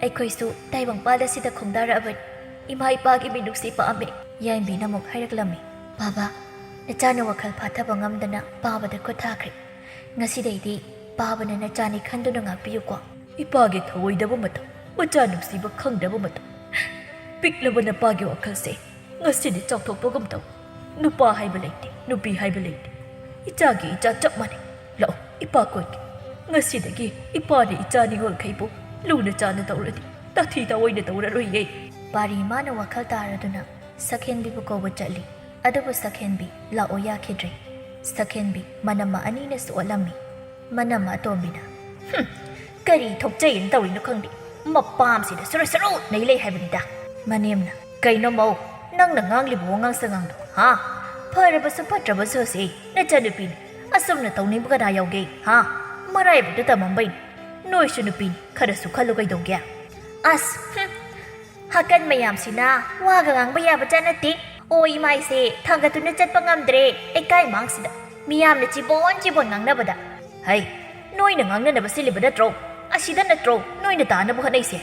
ꯑꯩꯈꯣꯏꯁꯨ ꯇꯥꯏꯕꯪꯄꯥꯜ ꯑꯁꯤꯗ ꯈꯣꯡꯗꯥꯔꯛꯑꯕꯅꯤ꯫ ꯏꯃꯥ ꯏꯄꯥꯒꯤ ꯃꯤꯅꯨꯡꯁꯤ ꯄꯥꯝꯃꯤ꯫" ꯌꯥꯏꯝꯕꯤꯅ ꯑꯃꯨꯛ ꯍꯥꯏꯔꯛꯂꯝꯃꯤ, "ꯕꯥꯕꯥ, ꯅꯆꯥꯅ ꯋꯥꯈꯜ ꯐꯥꯊꯕ ꯉꯝꯗꯅ ꯄꯥꯕꯗ ꯈꯨꯠ ꯊꯥꯈ꯭ꯔꯦ꯫ ꯉꯁꯤꯗꯩꯗꯤ ꯄꯥꯕꯅ ꯅꯆꯥꯅꯤ ꯈꯟꯗꯨꯅ ꯉꯥꯛꯄꯤꯌꯨꯀꯣ꯫" ꯏꯄꯥꯒꯤ ꯊꯧꯑꯣꯏꯗꯕ ꯃꯇꯧ, ꯃꯆꯥ ꯅꯨꯡꯁꯤꯕ ꯈꯪꯗꯕ ꯃꯇꯧ, ꯄꯤꯛꯂꯕ ꯅꯄꯥꯒꯤ ꯋꯥꯈꯜꯁꯦ ꯉꯁꯤꯗꯤ ꯆꯥꯎꯊꯣꯛꯄꯒꯨꯝ ꯇꯧ꯫ ꯅꯨꯄꯥ ꯍꯥꯏꯕ ꯂꯩꯇꯦ, ꯅꯨꯄꯤ ꯍꯥꯏꯕ ꯂꯩꯇꯦ꯫ ꯏꯆꯥꯒꯤ ꯏꯆꯥ ꯆꯞ ꯃꯥꯟꯅꯩ꯫ ꯂꯥꯛꯑꯣ, ꯏꯄꯥ ꯀꯣꯏꯒꯦ꯫ ꯉꯁꯤꯗꯒꯤ ꯏꯄꯥꯅ ꯏꯆꯥ ꯅꯤꯉꯣꯜꯈꯩꯕꯨ ꯂꯨꯅ ꯆꯥꯅ ꯇꯧꯔꯅꯤ, ꯇꯥꯊꯤ ꯇꯥꯑꯣꯏꯅ ꯇꯧꯔꯔꯣꯏꯌꯦ꯫ ꯄꯥꯔꯤ ꯏꯃꯥꯅ ꯋꯥꯈꯜ ꯇꯥꯔꯗꯨꯅ ꯁꯛꯍꯦꯟꯕꯤꯕꯨ ꯀꯧꯕ ꯆꯠꯂꯤ꯫ ꯑꯗꯨꯕꯨ ꯁꯛꯍꯦꯟꯕꯤ ꯂꯥꯛꯑꯣ ꯌꯥꯈꯤꯗ꯭ꯔꯦ꯫ ꯁꯛꯍꯦꯟꯕꯤ ꯃꯅꯝꯃ ꯑꯅꯤꯅꯁꯨ ꯑꯣꯠꯂꯝꯃꯤ꯫ ꯃꯅꯝꯃ ꯑꯇꯣꯝꯕꯤꯅ, "ꯍꯨꯝ, ꯀꯔꯤ ꯊꯣꯛꯆꯩꯅ ꯇꯧꯔꯤꯅꯣ ꯈꯪꯗꯦ꯫ ꯃꯄꯥꯝꯁꯤꯗ ꯁꯨꯔꯨ ꯁꯨꯔꯨ ꯅꯩ ꯂꯩ ꯍꯥꯏꯕꯅꯤꯗ꯫" ꯃꯅꯦꯝꯅ, "ꯀꯩꯅꯣ ꯃꯧ, ꯅꯪꯅ ꯉꯥꯡꯂꯤꯕ ꯋꯥꯉꯥꯡ ꯁꯉꯥꯡꯗꯣ, ꯍꯥ? ꯐꯔꯕꯁꯨ ꯐꯠꯇ꯭ꯔꯕꯁꯨ ꯑꯁꯤ ꯅꯆꯟꯅꯨꯄꯤꯅꯤ꯫ ꯑꯁꯨꯝꯅ ꯇꯧꯅꯤꯡꯕ ꯀꯅꯥ ꯌꯥꯎꯒꯦ, ꯍꯥ? ꯃꯔꯥꯏꯕꯛꯇ ꯇꯝꯃꯝꯕꯩꯅꯤ꯫ ꯅꯣꯏꯁꯨ ꯅꯨꯄꯤꯅꯤ, ꯈꯔꯁꯨ ꯈꯜꯂꯨ ꯀꯩꯗꯧꯒꯦ?" ꯑꯁ, ꯍꯨꯝ, ꯍꯥꯀꯟ ꯃꯌꯥꯝꯁꯤꯅ ꯋꯥꯒ ꯉꯥꯡꯕ ꯌꯥꯕ ꯖꯥꯠ ꯅꯠꯇꯦ꯫ ꯑꯣ, ꯏꯃꯥ ꯏꯆꯦ ꯊꯥꯡꯒꯠꯇꯨꯅ ꯆꯠꯄ ꯉꯝꯗ꯭ꯔꯦ, ꯂꯩꯀꯥꯏ ꯃꯥꯡꯁꯤꯗ ꯃꯤꯌꯥꯝꯅ ꯆꯤꯕꯣꯟ ꯆꯤꯕꯣꯟ ꯉꯥꯡꯅꯕꯗ꯫ ꯍꯩ, ꯅꯣꯏꯅ ꯉꯥꯡꯅꯅꯕ ꯁꯤꯜꯂꯤꯕ ꯅꯠꯇ꯭ꯔꯣ? ꯑꯁꯤꯗ ꯅꯠꯇ꯭ꯔꯣ ꯅꯣꯏꯅ ꯇꯥꯅꯕ ꯍꯣꯠꯅꯩꯁꯦ?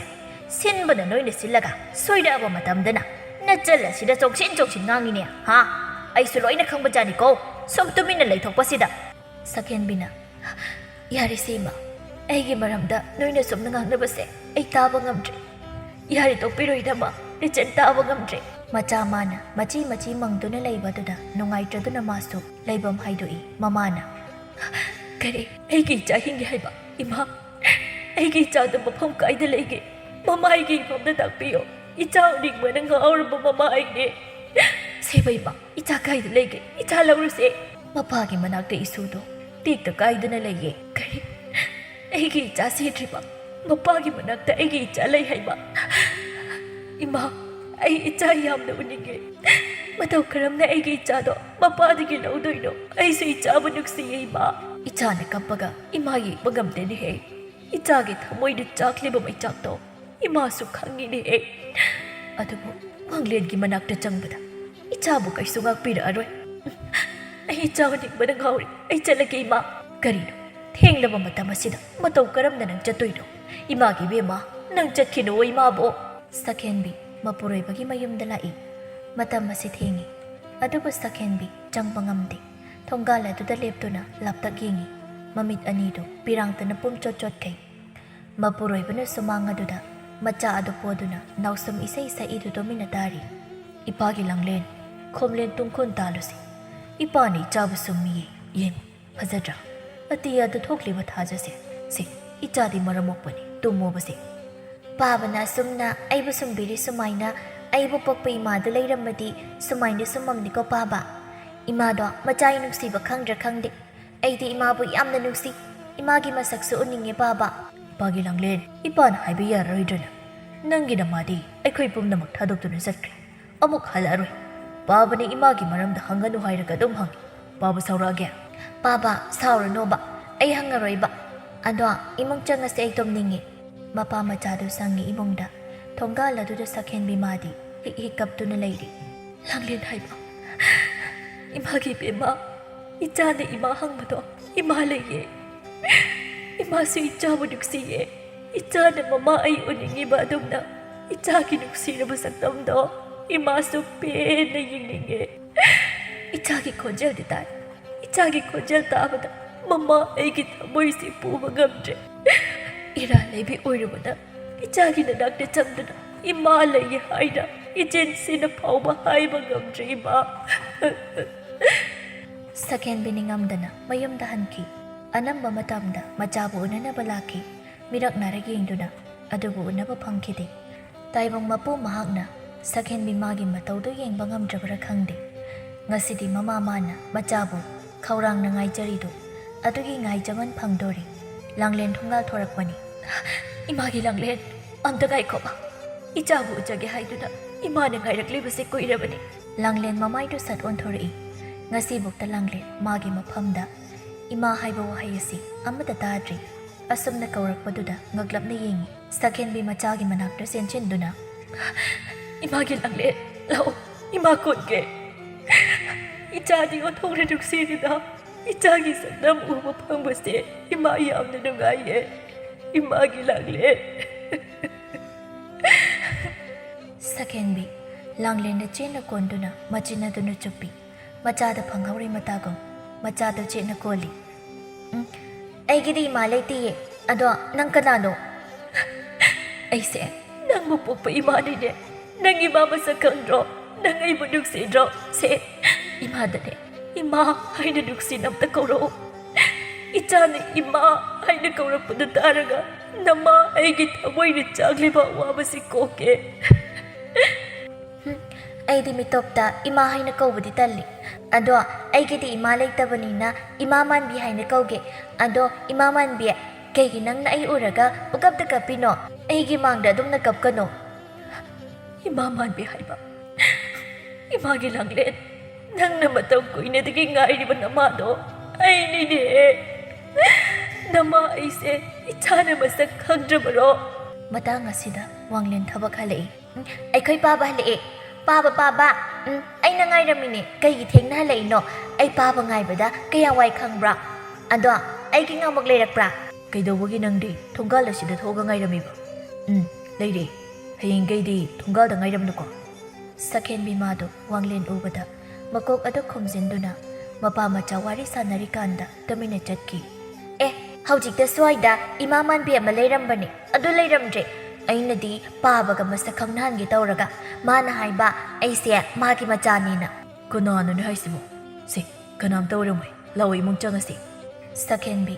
ꯁꯤꯟꯕꯅ ꯅꯣꯏꯅ ꯁꯤꯜꯂꯒ ꯁꯣꯏꯔꯛꯑꯕ ꯃꯇꯝꯗꯅ ꯅꯆꯜ ꯑꯁꯤꯗ ꯆꯣꯡꯁꯤꯟ ꯆꯣꯡꯁꯤꯟ ꯉꯥꯡꯉꯤꯅꯦ, ꯍꯥ? ꯑꯩꯁꯨ ꯂꯣꯏꯅ ꯈꯪꯕ ꯖꯥꯠꯅꯤꯀꯣ, ꯁꯨꯝ ꯇꯨꯃꯤꯟꯅ ꯂꯩꯊꯣꯛꯄꯁꯤꯗ꯫ ꯁꯛꯍꯦꯟꯕꯤꯅ, "ꯌꯥꯔꯦꯁꯦ ꯏꯃꯥ, ꯑꯩꯒꯤ ꯃꯔꯝꯗ ꯅꯣꯏꯅ ꯁꯨꯝꯅ ꯉꯥꯡꯅꯕꯁꯦ ꯑꯩ ꯇꯥꯕ ꯉꯝꯗ꯭ꯔꯦ꯫ ꯌꯥꯔꯦ, ꯇꯣꯛꯄꯤꯔꯣ ꯏꯅꯝꯃ, ꯏꯆꯟ ꯇꯥꯕ ꯉꯝꯗ꯭ꯔꯦ꯫" ꯃꯆꯥ ꯃꯥꯅ ꯃꯆꯤ ꯃꯆꯤ ꯃꯪꯗꯨꯅ ꯂꯩꯕꯗꯨꯗ ꯅꯨꯡꯉꯥꯏꯇ꯭ꯔꯗꯨꯅ ꯃꯥꯁꯨ ꯂꯩꯐꯝ ꯍꯥꯏꯗꯣꯛꯏ꯫ ꯃꯃꯥꯅ, "ꯀꯔꯤ? ꯑꯩꯒꯤ ꯏꯆꯥ ꯍꯤꯡꯒꯦ ꯍꯥꯏꯕ? ꯏꯃꯥ, ꯑꯩꯒꯤ ꯏꯆꯥꯗꯣ ꯃꯐꯝ ꯀꯥꯏꯗ ꯂꯩꯒꯦ? ꯃꯃꯥ ꯑꯩꯒꯤ ꯏꯐꯝꯗ ꯇꯥꯛꯄꯤꯌꯣ꯫ ꯏꯆꯥ ꯎꯅꯤꯡꯕꯅ ꯉꯥꯎꯔꯕ ꯃꯃꯥ ꯑꯩꯅꯦ꯫" "ꯁꯦꯕ ꯏꯃꯥ, ꯏꯆꯥ ꯀꯥꯏꯗ ꯂꯩꯒꯦ? ꯏꯆꯥ ꯂꯧꯔꯨꯁꯦ꯫" "ꯃꯄꯥꯒꯤ ꯃꯅꯥꯛꯇ ꯏꯁꯨꯗꯣ ꯇꯦꯛꯇ ꯀꯥꯏꯗꯨꯅ ꯂꯩꯌꯦ꯫" "ꯀꯔꯤ? ꯑꯩꯒꯤ ꯏꯆꯥ ꯁꯤꯗ꯭ꯔꯤꯕ? ꯃꯄꯥꯒꯤ ꯃꯅꯥꯛꯇ ꯑꯩꯒꯤ ꯏꯆꯥ ꯂꯩ ꯍꯥꯏꯕ? ꯏꯃꯥ, ꯑꯩ ꯏꯆꯥ ꯌꯥꯝꯅ ꯎꯅꯤꯡꯉꯦ꯫ ꯃꯇꯧ ꯀꯔꯝꯅ ꯑꯩꯒꯤ ꯏꯆꯥꯗꯣ ꯃꯄꯥꯗꯒꯤ ꯂꯧꯗꯣꯏꯅꯣ? ꯑꯩꯁꯨ ꯏꯆꯥꯕꯨ ꯅꯨꯡꯁꯤꯌꯦ ꯏꯃꯥ꯫" ꯏꯆꯥꯅ ꯀꯞꯄꯒ ꯏꯃꯥ ꯌꯦꯡꯕ ꯉꯝꯗꯦꯅꯦꯍꯦ꯫ ꯏꯆꯥꯒꯤ ꯊꯃꯣꯏꯗ ꯆꯥꯛꯂꯤꯕ ꯃꯩꯆꯥꯛꯇꯣ ꯏꯃꯥꯁꯨ ꯈꯪꯉꯤꯅꯦꯍꯦ꯫ ꯑꯗꯨꯕꯨ ꯃꯪꯂꯦꯟꯒꯤ ꯃꯅꯥꯛꯇ ꯆꯪꯕꯗ ꯏꯆꯥꯕꯨ ꯀꯩꯁꯨ ꯉꯥꯛꯄꯤꯔꯛꯑꯔꯣꯏ꯫ "ꯑꯩ ꯏꯆꯥ ꯎꯅꯤꯡꯕꯅ ꯉꯥꯎꯔꯦ꯫ ꯑꯩ ꯆꯠꯂꯒꯦ ꯏꯃꯥ꯫" "ꯀꯔꯤꯅꯣ? ꯊꯦꯡꯂꯕ ꯃꯇꯝ ꯑꯁꯤꯗ ꯃꯇꯧ ꯀꯔꯝꯅ ꯅꯪ ꯆꯠꯇꯣꯏꯅꯣ? ꯏꯃꯥꯒꯤ ꯏꯕꯦꯝꯃ, ꯅꯪ ꯆꯠꯈꯤꯅꯨ ꯏꯃꯥꯕꯣ꯫" ꯁꯛꯍꯦꯟꯕꯤ ꯃꯄꯨꯔꯣꯏꯕꯒꯤ ꯃꯌꯨꯝꯗ ꯂꯥꯛꯏ꯫ ꯃꯇꯝ ꯑꯁꯤ ꯊꯦꯡꯉꯤ꯫ ꯑꯗꯨꯕꯨ ꯁꯛꯍꯦꯟꯕꯤ ꯆꯪꯕ ꯉꯝꯗꯦ꯫ ꯊꯣꯡꯒꯥꯜ ꯑꯗꯨꯗ ꯂꯦꯞꯇꯨꯅ ꯂꯥꯞꯇꯛ ꯌꯦꯡꯉꯤ꯫ ꯃꯃꯤꯠ ꯑꯅꯤꯗꯨ ꯄꯤꯔꯥꯡꯇꯅ ꯄꯨꯝꯆꯣꯠ ꯆꯣꯠꯈꯩ꯫ ꯃꯄꯨꯔꯣꯏꯕꯅ ꯁꯨꯃꯥꯡ ꯑꯗꯨꯗ ꯃꯆꯥ ꯑꯗꯨ ꯄꯣꯗꯨꯅ ꯅꯥꯎꯁꯨꯝ ꯏꯁꯩ ꯁꯛꯏꯗꯨ ꯇꯨꯃꯤꯟꯅ ꯇꯥꯔꯤ꯫ "ꯏꯄꯥꯒꯤ ꯂꯥꯡꯂꯦꯟ, ꯈꯣꯝꯂꯦꯟ ꯇꯨꯡꯈꯣꯟ ꯇꯥꯜꯂꯨꯁꯤ꯫ ꯏꯄꯥꯅ ꯏꯆꯥꯕꯨ ꯁꯨꯝꯃꯤꯌꯦ, ꯌꯦꯡꯉꯨ꯫ ꯐꯖꯗ꯭ꯔꯥ? ꯑꯇꯤꯌꯥꯗ ꯊꯣꯛꯂꯤꯕ ꯊꯥꯖꯁꯦ꯫ ꯁꯦ, ꯏꯆꯥꯗꯤ ꯃꯔꯝ ꯃꯣꯛꯄꯅꯤ, ꯇꯨꯝꯃꯣꯕꯁꯦ꯫" ꯄꯥꯕꯅ ꯑꯁꯨꯝꯅ ꯑꯩꯕꯨ ꯁꯨꯝꯕꯤꯔꯤ ꯁꯨꯃꯥꯏꯅ ꯑꯩꯕꯨ ꯄꯣꯛꯄ ꯏꯃꯥꯗꯨ ꯂꯩꯔꯝꯃꯗꯤ ꯁꯨꯃꯥꯏꯅ ꯁꯨꯝꯃꯝꯅꯤꯀꯣ ꯄꯥꯕ꯫ ꯏꯃꯥꯗꯣ ꯃꯆꯥꯒꯤ ꯅꯨꯡꯁꯤꯕ ꯈꯪꯗ꯭ꯔꯥ ꯈꯪꯗꯦ꯫ ꯑꯩꯗꯤ ꯏꯃꯥꯕꯨ ꯌꯥꯝꯅ ꯅꯨꯡꯁꯤ꯫ ꯏꯃꯥꯒꯤ ꯃꯁꯛꯁꯨ ꯎꯅꯤꯡꯉꯦ ꯄꯥꯕ꯫ ꯏꯄꯥꯒꯤ ꯂꯥꯡꯂꯦꯟ, ꯏꯄꯥꯅ ꯍꯥꯏꯕ ꯌꯥꯔꯔꯣꯏꯗ꯭ꯔꯅ? ꯅꯪꯒꯤ ꯅꯃꯥꯗꯤ ꯑꯩꯈꯣꯏ ꯄꯨꯝꯅꯃꯛ ꯊꯥꯗꯣꯛꯇꯨꯅ ꯆꯠꯈ꯭ꯔꯦ꯫ ꯑꯃꯨꯛ ꯍꯜꯂꯛꯑꯔꯣꯏ꯫ ꯄꯥꯕꯅ ꯏꯃꯥꯒꯤ ꯃꯔꯝꯗ ꯍꯪꯒꯅꯨ ꯍꯥꯏꯔꯒ ꯑꯗꯨꯝ ꯍꯪꯉꯤ꯫ ꯄꯥꯕ ꯁꯥꯎꯔꯛꯑꯒꯦ꯫ ꯄꯥꯕ, ꯁꯥꯎꯔꯅꯣꯕ꯫ ꯑꯩ ꯍꯪꯉꯔꯣꯏꯕ꯫ ꯑꯗꯣ ꯏꯃꯨꯡ ꯆꯪꯉꯁꯦ, ꯑꯩ ꯇꯨꯝꯅꯤꯡꯉꯦ꯫ ꯃꯄꯥ ꯃꯆꯥꯗꯨ ꯁꯪꯉꯤ ꯏꯃꯨꯡꯗ꯫ ꯊꯣꯡꯒꯥꯜ ꯑꯗꯨꯗ ꯁꯛꯍꯦꯟꯕꯤ ꯃꯥꯗꯤ ꯍꯤꯛ ꯍꯤꯛ ꯀꯞꯇꯨꯅ ꯂꯩꯔꯤ꯫ ꯂꯥꯡꯂꯦꯟ ꯍꯥꯏꯕ, ꯏꯃꯥꯒꯤ ꯏꯕꯦꯝꯃ, ꯏꯆꯥꯅ ꯏꯃꯥ ꯍꯪꯕꯗꯣ ꯏꯃꯥ ꯂꯩꯌꯦ꯫ ꯏꯃꯥꯁꯨ ꯏꯆꯥꯕꯨ ꯅꯨꯡꯁꯤꯌꯦ꯫ ꯏꯆꯥꯅ ꯃꯃꯥ ꯑꯩ ꯎꯅꯤꯡꯉꯤꯕ ꯑꯗꯨꯝꯅ ꯏꯆꯥꯒꯤ ꯅꯨꯡꯁꯤꯔꯕ ꯁꯛꯇꯝꯗꯣ ꯏꯃꯥꯁꯨ ꯄꯦꯟꯅ ꯌꯦꯡꯅꯤꯡꯉꯦ꯫ ꯏꯆꯥꯒꯤ ꯈꯣꯟꯖꯦꯜꯗꯤ ꯇꯥꯏ꯫ ꯏꯆꯥꯒꯤ ꯈꯣꯟꯖꯦꯜ ꯇꯥꯕꯗ ꯃꯃꯥ ꯑꯩꯒꯤ ꯊꯃꯣꯏꯁꯤ ꯄꯨꯕ ꯉꯝꯗ꯭ꯔꯦ꯫ ꯏꯔꯥ ꯂꯩꯕꯤ ꯑꯣꯏꯔꯨꯕꯅ ꯏꯆꯥꯒꯤ ꯅꯅꯥꯛꯇ ꯆꯪꯗꯨꯅ ꯏꯃꯥ ꯂꯩꯌꯦ ꯍꯥꯏꯅ ꯏꯆꯤꯟꯁꯤꯅ ꯐꯥꯎꯕ ꯍꯥꯏꯕ ꯉꯝꯗ꯭ꯔꯦ ꯏꯃꯥ꯫ ꯁꯛꯍꯦꯟꯕꯤ ꯅꯤꯡꯉꯝꯗꯅ ꯃꯌꯨꯝꯗ ꯍꯟꯈꯤ꯫ ꯑꯅꯝꯕ ꯃꯇꯝꯗ ꯃꯆꯥꯕꯨ ꯎꯅꯅꯕ ꯂꯥꯛꯈꯤ꯫ ꯃꯤꯔꯛ ꯅꯥꯔꯛ ꯌꯦꯡꯗꯨꯅ ꯑꯗꯨꯕꯨ ꯎꯅꯕ ꯐꯪꯈꯤꯗꯦ꯫ ꯇꯥꯏꯕꯪ ꯃꯄꯨ ꯃꯍꯥꯛꯅ ꯁꯛꯍꯦꯟꯕꯤ ꯃꯥꯒꯤ ꯃꯇꯧꯗꯨ ꯌꯦꯡꯕ ꯉꯝꯗ꯭ꯔꯕꯔꯥ ꯈꯪꯗꯦ꯫ ꯉꯁꯤꯗꯤ ꯃꯃꯥ ꯃꯥꯅ ꯃꯆꯥꯕꯨ ꯈꯧꯔꯥꯡꯅ ꯉꯥꯏꯖꯔꯤꯗꯨ ꯑꯗꯨꯒꯤ ꯉꯥꯏꯖꯃꯟ ꯐꯪꯗꯣꯔꯦ꯫ ꯂꯥꯡꯂꯦꯟ ꯊꯣꯡꯒꯥꯜ ꯊꯣꯔꯛꯄꯅꯤ꯫ ꯏꯃꯥꯒꯤ ꯂꯥꯡꯂꯦꯟ, ꯑꯝꯇ ꯉꯥꯏꯈꯣꯕ꯫ ꯏꯆꯥꯕꯨ ꯎꯖꯒꯦ ꯍꯥꯏꯗꯨꯅ ꯏꯃꯥꯅ ꯉꯥꯏꯔꯛꯂꯤꯕꯁꯤ ꯀꯨꯏꯔꯕꯅꯤ꯫ ꯂꯥꯡꯂꯦꯟ ꯃꯃꯥꯏꯗꯨ ꯁꯠ ꯑꯣꯟꯊꯣꯔꯛꯏ꯫ ꯉꯁꯤꯕꯨꯛꯇ ꯂꯥꯡꯂꯦꯟ ꯃꯥꯒꯤ ꯃꯐꯝꯗ ꯏꯃꯥ ꯍꯥꯏꯕ ꯋꯥꯍꯩ ꯑꯁꯤ ꯑꯃꯠꯇ ꯇꯥꯗ꯭ꯔꯤ꯫ ꯑꯁꯨꯝꯅ ꯀꯧꯔꯛꯄꯗꯨꯗ ꯉꯛꯂꯞꯅ ꯌꯦꯡꯏ꯫ ꯁꯛꯍꯦꯟꯕꯤ ꯃꯆꯥꯒꯤ ꯃꯅꯥꯛꯇ ꯆꯦꯟꯁꯤꯟꯗꯨꯅ, "ꯏꯃꯥꯒꯤ ꯂꯥꯡꯂꯦꯟ, ꯂꯥꯛꯑꯣ, ꯏꯃꯥ ꯀꯣꯟꯒꯦ꯫ ꯏꯆꯥꯗꯤ ꯑꯣꯟꯊꯣꯛꯅ ꯅꯨꯡꯁꯤꯔꯦꯗ꯫ ꯏꯆꯥꯒꯤ ꯁꯛꯇꯝ ꯎꯕ ꯐꯪꯕꯁꯦ ꯏꯃꯥ ꯌꯥꯝꯅ ꯅꯨꯡꯉꯥꯏꯌꯦ꯫ ꯏꯃꯥꯒꯤ ꯂꯥꯡꯂꯦꯟ꯫" ꯁꯛꯍꯦꯟꯕꯤ ꯂꯥꯡꯂꯦꯟꯗ ꯆꯦꯟꯅ ꯀꯣꯟꯗꯨꯅ ꯃꯆꯤꯟ ꯑꯗꯨꯅ ꯆꯨꯞꯄꯤ꯫ ꯃꯆꯥꯗ ꯐꯪꯍꯧꯔꯤ ꯃꯇꯥꯒꯨꯝ ꯃꯆꯥꯗꯨ ꯆꯦꯠꯅ ꯀꯣꯜꯂꯤ꯫ "ꯎꯝ, ꯑꯩꯒꯤꯗꯤ ꯏꯃꯥ ꯂꯩꯇꯤꯌꯦ꯫ ꯑꯗꯣ ꯅꯪ ꯀꯅꯥꯅꯣ?" "ꯑꯩꯁꯦ ꯅꯪꯕꯨ ꯄꯣꯛꯄ ꯏꯃꯥꯅꯤꯅꯦ꯫ ꯅꯪ ꯏꯃꯥ ꯃꯁꯛ ꯈꯪꯗ꯭ꯔꯣ? ꯅꯪ ꯑꯩꯕꯨ ꯅꯨꯡꯁꯤꯗ꯭ꯔꯣ? ꯁꯦ, ꯏꯃꯥꯗꯅꯦ ꯏꯃꯥ ꯍꯥꯏꯅ ꯅꯨꯡꯁꯤꯅ ꯑꯝꯇ ꯀꯧꯔꯛꯎ꯫ ꯏꯆꯥꯅ ꯏꯃꯥ ꯍꯥꯏꯅ ꯀꯧꯔꯛꯄꯗꯨ ꯇꯥꯔꯒ ꯅꯃꯥ ꯑꯩꯒꯤ ꯊꯃꯣꯏꯅ ꯆꯥꯛꯂꯤꯕ ꯑꯋꯥꯕꯁꯤ ꯀꯣꯛꯀꯦ꯫" ꯍꯨꯝ, ꯑꯩꯗꯤ ꯃꯤꯇꯣꯞꯇ ꯏꯃꯥ ꯍꯥꯏꯅ ꯀꯧꯕꯗꯤ ꯇꯜꯂꯤ꯫ ꯑꯗꯣ ꯑꯩꯒꯤꯗꯤ ꯏꯃꯥ ꯂꯩꯇꯕꯅꯤꯅ ꯏꯃꯥ ꯃꯥꯟꯕꯤ ꯍꯥꯏꯅ ꯀꯧꯒꯦ꯫ ꯑꯗꯣ ꯏꯃꯥ ꯃꯥꯟꯕꯤ, ꯀꯩꯒꯤ ꯅꯪꯅ ꯑꯩ ꯎꯔꯒ ꯄꯨꯀꯞꯇ ꯀꯞꯄꯤꯅꯣ? ꯑꯩꯒꯤ ꯃꯥꯡꯗ ꯑꯗꯨꯝꯅ ꯀꯞꯀꯅꯣ꯫ ꯏꯃꯥ ꯃꯥꯟꯕꯤ ꯍꯥꯏꯕ, ꯏꯃꯥꯒꯤ ꯂꯥꯡꯂꯦꯟ, ꯅꯪꯅ ꯃꯇꯝ ꯀꯨꯏꯅꯗꯒꯤ ꯉꯥꯏꯔꯤꯕ ꯅꯃꯥꯗꯣ ꯑꯩꯅꯤꯅꯦ꯫ ꯅꯃꯥ ꯑꯩꯁꯦ ꯏꯆꯥꯅ ꯃꯁꯛ ꯈꯪꯗ꯭ꯔꯕꯔꯣ? ꯃꯇꯥꯡ ꯑꯁꯤꯗ ꯋꯥꯡꯂꯦꯟ ꯊꯕꯛ ꯍꯜꯂꯛꯏ꯫ "ꯎꯝ, ꯑꯩꯈꯣꯏ ꯄꯥꯕ ꯍꯜꯂꯛꯑꯦ꯫ ꯄꯥꯕ, ꯄꯥꯕ꯫ ꯎꯝ, ꯑꯩꯅ ꯉꯥꯏꯔꯝꯃꯤꯅꯦ꯫ ꯀꯩꯒꯤ ꯊꯦꯡꯅ ꯍꯜꯂꯛꯏꯅꯣ? ꯑꯩ ꯄꯥꯕ ꯉꯥꯏꯕꯗ ꯀꯌꯥ ꯋꯥꯏ ꯈꯪꯕ꯭ꯔꯥ? ꯑꯗꯣ ꯑꯩꯒꯤ ꯉꯥꯃꯨꯛ ꯂꯩꯔꯛꯄ꯭ꯔꯥ?" "ꯀꯩꯗꯧꯕꯒꯤ ꯅꯪꯗꯤ ꯊꯣꯡꯒꯥꯜ ꯑꯁꯤꯗ ꯊꯣꯛꯑꯒ ꯉꯥꯏꯔꯝꯃꯤꯕ?" "ꯎꯝ, ꯂꯩꯔꯦ꯫ ꯍꯌꯦꯡꯈꯩꯗꯤ ꯊꯣꯡꯒꯥꯜꯗ ꯉꯥꯏꯔꯝꯂꯨꯀꯣ꯫" ꯁꯛꯍꯦꯟꯕꯤ ꯃꯥꯗꯨ ꯋꯥꯡꯂꯦꯟ ꯎꯕꯗ ꯃꯀꯣꯛ ꯑꯗꯨ ꯈꯨꯝꯖꯤꯟꯗꯨꯅ ꯃꯄꯥ ꯃꯆꯥ ꯋꯥꯔꯤ ꯁꯥꯟꯅꯔꯤꯀꯥꯟꯗ ꯇꯨꯃꯤꯟꯅ ꯆꯠꯈꯤ꯫ "ꯑꯦ, ꯍꯧꯖꯤꯛꯇ ꯁ꯭ꯋꯥꯏꯗ ꯏꯃꯥ ꯃꯥꯟꯕꯤ ꯑꯃ ꯂꯩꯔꯝꯕꯅꯦ, ꯑꯗꯨ ꯂꯩꯔꯝꯗ꯭ꯔꯦ꯫ ꯑꯩꯅꯗꯤ ꯄꯥꯕꯒ ꯃꯁꯛ ꯈꯪꯅꯍꯟꯒꯦ ꯇꯧꯔꯒ ꯃꯥꯅ ꯍꯥꯏꯕ ꯑꯩꯁꯦ ꯃꯥꯒꯤ ꯃꯆꯥꯅꯦꯅ꯫" "ꯀꯅꯥꯅꯣꯅꯦ ꯍꯥꯏꯁꯤꯕꯣ? ꯁꯦ, ꯀꯅꯥꯝꯇ ꯑꯣꯏꯔꯝꯃꯣꯏ꯫ ꯂꯥꯛꯑꯣ, ꯏꯃꯨꯡ ꯆꯪꯉꯁꯤ꯫" ꯁꯛꯍꯦꯟꯕꯤ,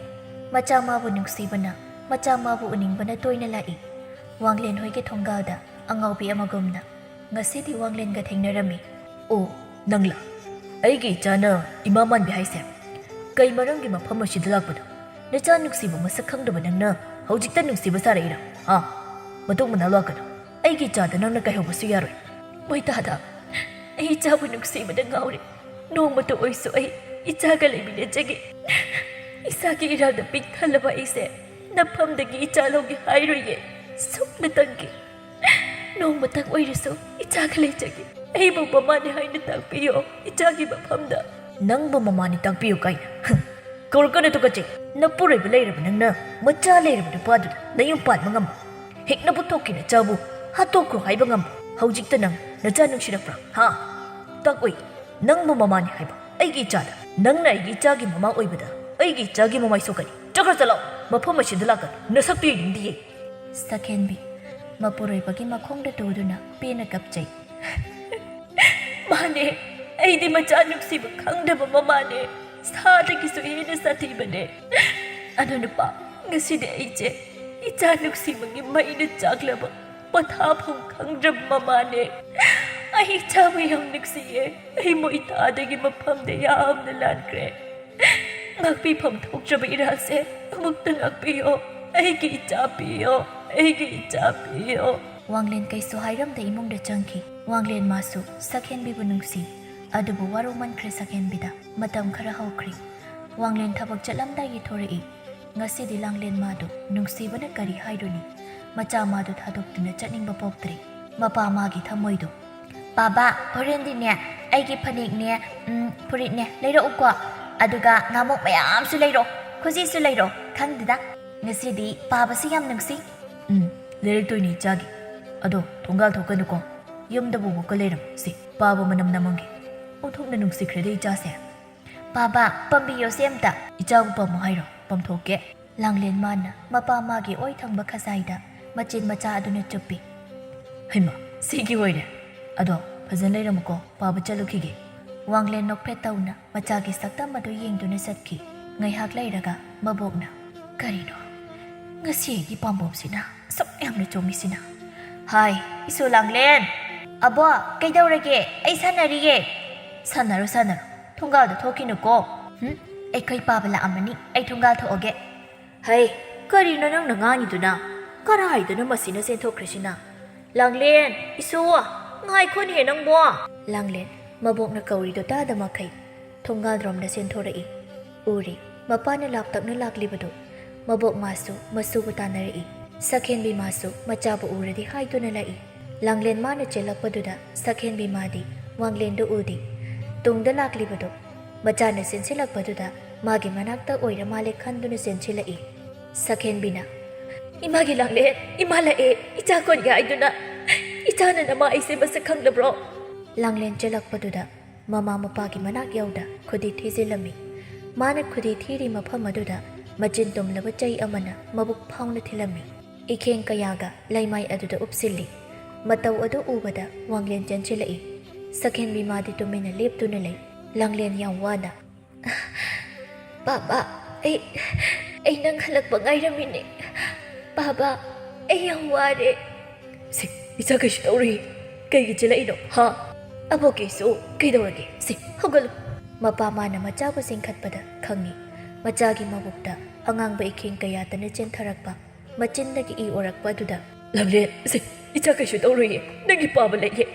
ꯃꯆꯥ ꯃꯥꯕꯨ ꯅꯨꯡꯁꯤꯕꯅ ꯃꯆꯥ ꯃꯥꯕꯨ ꯎꯅꯤꯡꯕꯅ ꯇꯣꯏꯅ ꯂꯥꯛꯏ꯫ ꯋꯥꯡꯂꯦꯟ ꯍꯣꯏꯒꯤ ꯊꯣꯡꯒꯥꯜꯗ ꯑꯉꯥꯎꯕꯤ ꯑꯃꯒꯨꯝꯅ ꯉꯁꯤꯗꯤ ꯋꯥꯡꯂꯦꯟꯒ ꯊꯦꯡꯅꯔꯝꯃꯤ꯫ "ꯑꯣ, ꯅꯪꯂꯥ? ꯑꯩꯒꯤ ꯏꯆꯥꯅ ꯏꯃꯥ ꯃꯥꯟꯕꯤ ꯍꯥꯏꯁꯦ? ꯀꯩ ꯃꯔꯝꯒꯤ ꯃꯐꯝ ꯑꯁꯤꯗ ꯂꯥꯛꯄꯅꯣ? ꯅꯆꯥ ꯅꯨꯡꯁꯤꯕ ꯃꯁꯛ ꯈꯪꯗꯕ ꯅꯪꯅ ꯍꯧꯖꯤꯛꯇ ꯅꯨꯡꯁꯤꯕ ꯁꯥꯔꯛꯏꯔꯥ? ꯍꯥ? ꯃꯇꯨꯡ ꯃꯅꯥꯎ ꯂꯥꯛꯀꯅꯨ꯫ ꯑꯩꯒꯤ ꯏꯆꯥꯗ ꯅꯪꯅ ꯀꯩꯍꯧꯕꯁꯨ ꯌꯥꯔꯣꯏ꯫" "ꯃꯣꯏ ꯗꯥꯗꯥ, ꯑꯩ ꯏꯆꯥꯕꯨ ꯅꯨꯡꯁꯤꯕꯗ ꯉꯥꯎꯔꯦ꯫ ꯅꯣꯡꯃꯇ ꯑꯣꯏꯁꯨ ꯑꯩ ꯏꯆꯥꯒ ꯂꯩꯃꯤꯟꯅꯖꯒꯦ꯫ ꯏꯁꯥꯒꯤ ꯏꯔꯥꯜꯗ ꯄꯤꯛ ꯊꯜꯂꯕ ꯑꯩꯁꯦ ꯅꯐꯝꯗꯒꯤ ꯏꯆꯥ ꯂꯧꯒꯦ ꯍꯥꯏꯔꯣꯏꯌꯦ꯫ ꯁꯨꯞꯅꯇꯪꯒꯤ ꯅꯣꯡꯃꯇꯪ ꯑꯣꯏꯔꯁꯨ ꯏꯆꯥꯒ ꯂꯩꯖꯒꯦ꯫ ꯑꯩꯕꯨ ꯃꯃꯥꯅꯤ ꯍꯥꯏꯅ ꯇꯥꯛꯄꯤꯌꯣ ꯏꯆꯥꯒꯤ ꯃꯐꯝꯗ꯫" "ꯅꯪꯕꯨ ꯃꯃꯥꯅꯤ ꯇꯥꯛꯄꯤꯌꯨ ꯀꯥꯏꯅ? ꯍꯨꯝ, ꯀꯧꯔꯛꯀꯅꯨ, ꯇꯨꯀꯠꯆꯩ꯫ ꯅꯄꯨꯔꯣꯏꯕ ꯂꯩꯔꯕ ꯅꯪꯅ ꯃꯆꯥ ꯂꯩꯔꯕ ꯅꯨꯄꯥꯗꯨꯗ ꯅꯌꯨꯝ ꯄꯥꯟꯕ ꯉꯝꯕ? ꯍꯦꯛ ꯅꯕꯨꯛ ꯊꯣꯛꯀꯤ ꯅꯆꯥꯕꯨ ꯍꯥꯠꯇꯣꯛꯈ꯭ꯔꯣ ꯍꯥꯏꯕ ꯉꯝꯕ? ꯍꯧꯖꯤꯛꯇ ꯅꯪ ꯅꯆꯥ ꯅꯨꯡꯁꯤꯔꯛꯄ꯭ꯔꯥ? ꯍꯥ? ꯇꯥꯛꯑꯣꯏ꯫ ꯅꯪꯕꯨ ꯃꯃꯥꯅꯤ ꯍꯥꯏꯕ ꯑꯩꯒꯤ ꯏꯆꯥꯗ ꯅꯪꯅ ꯑꯩꯒꯤ ꯏꯆꯥꯒꯤ ꯃꯃꯥ ꯑꯣꯏꯕꯗ ꯑꯩꯒꯤ ꯏꯆꯥꯒꯤ ꯃꯃꯥꯏ ꯁꯣꯛꯀꯅꯤ꯫ ꯆꯠꯈ꯭ꯔꯣ ꯆꯠꯂꯣ꯫ ꯃꯐꯝ ꯑꯁꯤꯗ ꯂꯥꯛꯀꯅꯨ꯫ ꯅꯁꯛꯇꯨ ꯌꯦꯡꯅꯤꯡꯗꯤꯌꯦ꯫" ꯁꯛꯍꯦꯟꯕꯤ, ꯃꯄꯨꯔꯣꯏꯕꯒꯤ ꯃꯈꯣꯡꯗ ꯇꯨꯗꯨꯅ ꯄꯦꯟꯅ ꯀꯞꯆꯩ꯫ "ꯃꯥꯅꯦ, ꯑꯩꯗꯤ ꯃꯆꯥ ꯅꯨꯡꯁꯤꯕ ꯈꯪꯗꯕ ꯃꯃꯥꯅꯦ꯫ ꯁꯥꯗꯒꯤꯁꯨ ꯍꯦꯟꯅ ꯁꯥꯊꯤꯕꯅꯦ꯫ ꯑꯗꯣ ꯅꯨꯄꯥ, ꯉꯁꯤꯗꯤ ꯑꯩꯁꯦ ꯏꯆꯥ ꯅꯨꯡꯁꯤꯕꯒꯤ ꯃꯩꯅ ꯆꯥꯛꯂꯕ ꯄꯣꯊꯥꯐꯝ ꯈꯪꯗ꯭ꯔꯕ ꯃꯃꯥꯅꯦ꯫ ꯑꯩ ꯏꯆꯥꯕꯨ ꯌꯥꯝ ꯅꯨꯡꯁꯤꯌꯦ꯫ ꯑꯩ ꯃꯣꯏꯇꯥꯗꯒꯤ ꯃꯐꯝꯗ ꯌꯥꯝꯅ ꯂꯥꯟꯈ꯭ꯔꯦ꯫ ꯉꯥꯛꯄꯤꯐꯝ ꯊꯣꯛꯇ꯭ꯔꯕ ꯏꯔꯥꯜꯁꯦ ꯑꯃꯨꯛꯇ ꯉꯥꯛꯄꯤꯌꯣ꯫ ꯑꯩꯒꯤ ꯏꯆꯥ ꯄꯤꯌꯣ꯫ ꯑꯩꯒꯤ ꯏꯆꯥ ꯄꯤꯌꯣ꯫ ꯋꯥꯡꯂꯦꯟ ꯀꯩꯁꯨ ꯍꯥꯏꯔꯝꯗ ꯏꯃꯨꯡꯗ ꯆꯪꯈꯤ꯫ ꯋꯥꯡꯂꯦꯟ ꯃꯥꯁꯨ ꯁꯛꯍꯦꯟꯕꯤꯕꯨ ꯅꯨꯡꯁꯤ꯫ ꯑꯗꯨꯕꯨ ꯋꯥꯔꯧꯃꯟꯈ꯭ꯔꯦ ꯁꯛꯍꯦꯟꯕꯤꯗ꯫ ꯃꯇꯝ ꯈꯔ ꯍꯧꯈ꯭ꯔꯤ꯫ ꯋꯥꯡꯂꯦꯟ ꯊꯕꯛ ꯆꯠꯂꯝꯗꯥꯏꯒꯤ ꯊꯣꯔꯛꯏ꯫ ꯉꯁꯤꯗꯤ ꯂꯥꯡꯂꯦꯟ ꯃꯥꯗꯨ ꯅꯨꯡꯁꯤꯕꯅ ꯀꯔꯤ ꯍꯥꯏꯔꯨꯅꯤ? ꯃꯆꯥ ꯃꯥꯗꯨ ꯊꯥꯗꯣꯛꯇꯨꯅ ꯆꯠꯅꯤꯡꯕ ꯄꯣꯛꯇ꯭ꯔꯤ꯫ ꯃꯄꯥ ꯃꯥꯒꯤ ꯊꯃꯣꯏꯗꯨ, "ꯄꯥꯕ, ꯍꯣꯔꯦꯟꯗꯤꯅꯦ ꯑꯩꯒꯤ ꯐꯅꯦꯛꯅꯦ, ꯎꯝ, ꯐꯨꯔꯤꯠꯅꯦ ꯂꯩꯔꯛꯎꯀꯣ꯫ ꯑꯗꯨꯒ ꯉꯥꯃꯣꯛ ꯃꯌꯥꯝꯁꯨ ꯂꯩꯔꯛꯑꯣ, ꯈꯨꯖꯤꯁꯨ ꯂꯩꯔꯛꯑꯣ꯫ ꯈꯪꯗꯦꯗ, ꯉꯁꯤꯗꯤ ꯄꯥꯕꯁꯤ ꯌꯥꯝ ꯅꯨꯡꯁꯤ꯫" "ꯎꯝ, ꯂꯩꯔꯛꯇꯣꯏꯅꯤ ꯏꯆꯥꯒꯤ꯫ ꯑꯗꯣ ꯊꯣꯡꯒꯥꯜ ꯊꯣꯛꯀꯅꯨꯀꯣ꯫ ꯌꯨꯝꯗꯕꯨ ꯑꯃꯨꯛꯀ ꯂꯩꯔꯝꯃꯨ꯫ ꯁꯤ ꯄꯥꯕ ꯃꯅꯝ ꯅꯝꯃꯝꯒꯦ꯫ ꯑꯣꯟꯊꯣꯛꯅ ꯅꯨꯡꯁꯤꯈ꯭ꯔꯦꯗ ꯏꯆꯥꯁꯦ꯫ ꯄꯥꯕ, ꯄꯝꯕꯤꯌꯣꯁꯦ ꯑꯝꯇ꯫" "ꯏꯆꯥꯕꯨ ꯄꯝꯃꯣ ꯍꯥꯏꯔꯣ? ꯄꯝꯊꯣꯛꯀꯦ꯫" ꯂꯥꯡꯂꯦꯟ ꯃꯥꯅ ꯃꯄꯥ ꯃꯥꯒꯤ ꯑꯣꯏ ꯊꯪꯕ ꯈꯖꯥꯏꯗ ꯃꯆꯤꯟ ꯃꯆꯥ ꯑꯗꯨꯅ ꯆꯨꯞꯄꯤ꯫ "ꯍꯩꯃꯥ, ꯁꯤꯒꯤ ꯑꯣꯏꯔꯦ꯫ ꯑꯗꯣ ꯐꯖꯅ ꯂꯩꯔꯝꯃꯨꯀꯣ, ꯄꯥꯕ ꯆꯠꯂꯨꯈꯤꯒꯦ꯫" ꯋꯥꯡꯂꯦꯟ ꯅꯣꯛꯐꯦꯠ ꯇꯧꯅ ꯃꯆꯥꯒꯤ ꯁꯛꯇꯝ ꯑꯗꯨ ꯌꯦꯡꯗꯨꯅ ꯆꯠꯈꯤ꯫ ꯉꯥꯏꯍꯥꯛ ꯂꯩꯔꯒ ꯃꯕꯣꯛꯅ, "ꯀꯔꯤꯅꯣ? ꯉꯁꯤ ꯑꯩꯒꯤ ꯄꯥꯝꯕꯣꯝꯁꯤꯅ ꯑꯁꯨꯛ ꯌꯥꯝꯅ ꯆꯣꯡꯉꯤꯁꯤꯅ?" "ꯍꯥꯏ, ꯏꯁꯨ ꯂꯥꯡꯂꯦꯟ!" "ꯑꯕꯣ, ꯀꯩꯗꯧꯔꯒꯦ? ꯑꯩ ꯁꯥꯟꯅꯔꯤꯌꯦ꯫" "ꯁꯥꯟꯅꯔꯣ, ꯁꯥꯟꯅꯔꯣ꯫ ꯊꯣꯡꯒꯥꯜꯗ ꯊꯣꯛꯈꯤꯅꯨꯀꯣ꯫ ꯍꯨꯝ? ꯑꯩꯈꯣꯏ ꯄꯥꯕ ꯂꯥꯛꯑꯝꯃꯅꯤ꯫ ꯑꯩ ꯊꯣꯡꯒꯥꯜ ꯊꯣꯛꯑꯒꯦ꯫" "ꯍꯩ, ꯀꯔꯤꯅꯣ ꯅꯪꯅ ꯉꯥꯡꯉꯤꯗꯨꯅ? ꯀꯔꯥꯏꯗꯅꯣ ꯃꯁꯤꯅ ꯆꯦꯟꯊꯣꯛꯈ꯭ꯔꯤꯁꯤꯅ? ꯂꯥꯡꯂꯦꯟ, ꯏꯁꯨ, ꯉꯥꯏꯈꯣꯅꯦ ꯅꯪꯕꯣ!" ꯂꯥꯡꯂꯦꯟ ꯃꯕꯣꯛꯅ ꯀꯧꯔꯤꯗꯨ ꯇꯥꯗ ꯃꯈꯩ ꯊꯣꯡꯒꯥꯜꯔꯣꯝꯗ ꯆꯦꯟꯊꯣꯔꯛꯏ꯫ ꯎꯔꯤ, ꯃꯄꯥꯅ ꯂꯥꯞꯇꯛꯅ ꯂꯥꯛꯂꯤꯕꯗꯨ꯫ ꯃꯕꯣꯛ ꯃꯥꯁꯨ ꯃꯁꯨꯕꯨ ꯇꯥꯟꯅꯔꯛꯏ꯫ ꯁꯛꯍꯦꯟꯕꯤ ꯃꯥꯁꯨ ꯃꯆꯥꯕꯨ ꯎꯔꯗꯤ ꯍꯥꯏꯗꯨꯅ ꯂꯥꯛꯏ꯫ ꯂꯥꯡꯂꯦꯟ ꯃꯥꯅ ꯆꯦꯜꯂꯛꯄꯗꯨꯗ ꯁꯛꯍꯦꯟꯕꯤ ꯃꯥꯗꯤ ꯋꯥꯡꯂꯦꯟꯗꯨ ꯎꯗꯦ꯫ ꯇꯨꯡꯗ ꯂꯥꯛꯂꯤꯕꯗꯨ꯫ ꯃꯆꯥꯅ ꯆꯦꯟꯁꯤꯜꯂꯛꯄꯗꯨꯗ ꯃꯥꯒꯤ ꯃꯅꯥꯛꯇ ꯑꯣꯏꯔ ꯃꯥꯜꯂꯦ ꯈꯟꯗꯨꯅ ꯆꯦꯟꯁꯤꯜꯂꯛꯏ꯫ ꯁꯛꯍꯦꯟꯕꯤꯅ, "ꯏꯃꯥꯒꯤ ꯂꯥꯡꯂꯦꯟ, ꯏꯃꯥ ꯂꯥꯛꯑꯦ, ꯏꯆꯥ ꯀꯣꯟꯒꯦ ꯍꯥꯏꯗꯨꯅ꯫ ꯏꯆꯥꯅ ꯅꯃꯥ ꯑꯩꯁꯦ ꯃꯁꯛ ꯈꯪꯗꯕ꯭ꯔꯣ?" ꯂꯥꯡꯂꯦꯟ ꯆꯦꯜꯂꯛꯄꯗꯨꯗ ꯃꯃꯥ ꯃꯄꯥꯒꯤ ꯃꯅꯥꯛ ꯌꯧꯗ ꯈꯨꯗꯤ ꯊꯤꯖꯤꯜꯂꯝꯃꯤ꯫ ꯃꯥꯅ ꯈꯨꯗꯤ ꯊꯤꯔꯤ ꯃꯐꯝ ꯑꯗꯨꯗ ꯃꯆꯤꯟ ꯇꯨꯝꯂꯕ ꯆꯩ ꯑꯃꯅ ꯃꯕꯨꯛ ꯐꯥꯎꯅ ꯊꯤꯜꯂꯝꯃꯤ꯫ ꯏꯈꯦꯡ ꯀꯌꯥꯒ ꯂꯩꯃꯥꯏ ꯑꯗꯨꯗ ꯎꯞꯁꯤꯜꯂꯤ꯫ ꯃꯇꯧ ꯑꯗꯨ ꯎꯕꯗ ꯋꯥꯡꯂꯦꯟ ꯆꯦꯟꯁꯤꯜꯂꯛꯏ꯫ ꯁꯛꯍꯦꯟꯕꯤ ꯃꯥꯗꯤ ꯇꯨꯃꯤꯟꯅ ꯂꯦꯞꯇꯨꯅ ꯂꯩ꯫ ꯂꯥꯡꯂꯦꯟ ꯌꯥꯝ ꯋꯥꯅ, "ꯄꯥꯕ, ꯑꯩ, ꯑꯩ ꯅꯪ ꯍꯜꯂꯛꯄ ꯉꯥꯏꯔꯝꯃꯤꯅꯦ꯫ ꯄꯥꯕ, ꯑꯩ ꯌꯥꯝ ꯋꯥꯔꯦ꯫" "ꯁꯤ, ꯏꯆꯥ ꯀꯩꯁꯨ ꯇꯧꯔꯤ, ꯀꯩꯒꯤ ꯆꯦꯜꯂꯛꯏꯅꯣ, ꯍꯥ? ꯑꯕꯣꯛꯀꯤꯁꯨ ꯀꯩꯗꯧꯔꯒꯦ? ꯁꯦ, ꯍꯧꯒꯠꯂꯨ꯫ ꯃꯄꯥ ꯃꯥꯅ ꯃꯆꯥꯕꯨ ꯆꯤꯡꯈꯠꯄꯗ ꯈꯪꯉꯤ꯫ ꯃꯆꯥꯒꯤ ꯃꯕꯨꯛꯇ ꯑꯉꯥꯡꯕ ꯏꯈꯦꯡ ꯀꯌꯥꯇꯅ ꯆꯦꯟꯊꯔꯛꯄ, ꯃꯆꯤꯟꯗꯒꯤ ꯏ ꯑꯣꯔꯛꯄ ꯑꯗꯨꯗ, "ꯂꯥꯡꯂꯦꯟ, ꯁꯦ, ꯏꯆꯥ ꯀꯩꯁꯨ ꯇꯧꯔꯣꯏꯌꯦ꯫ ꯅꯪꯒꯤ ꯄꯥꯕ ꯂꯩꯌꯦ꯫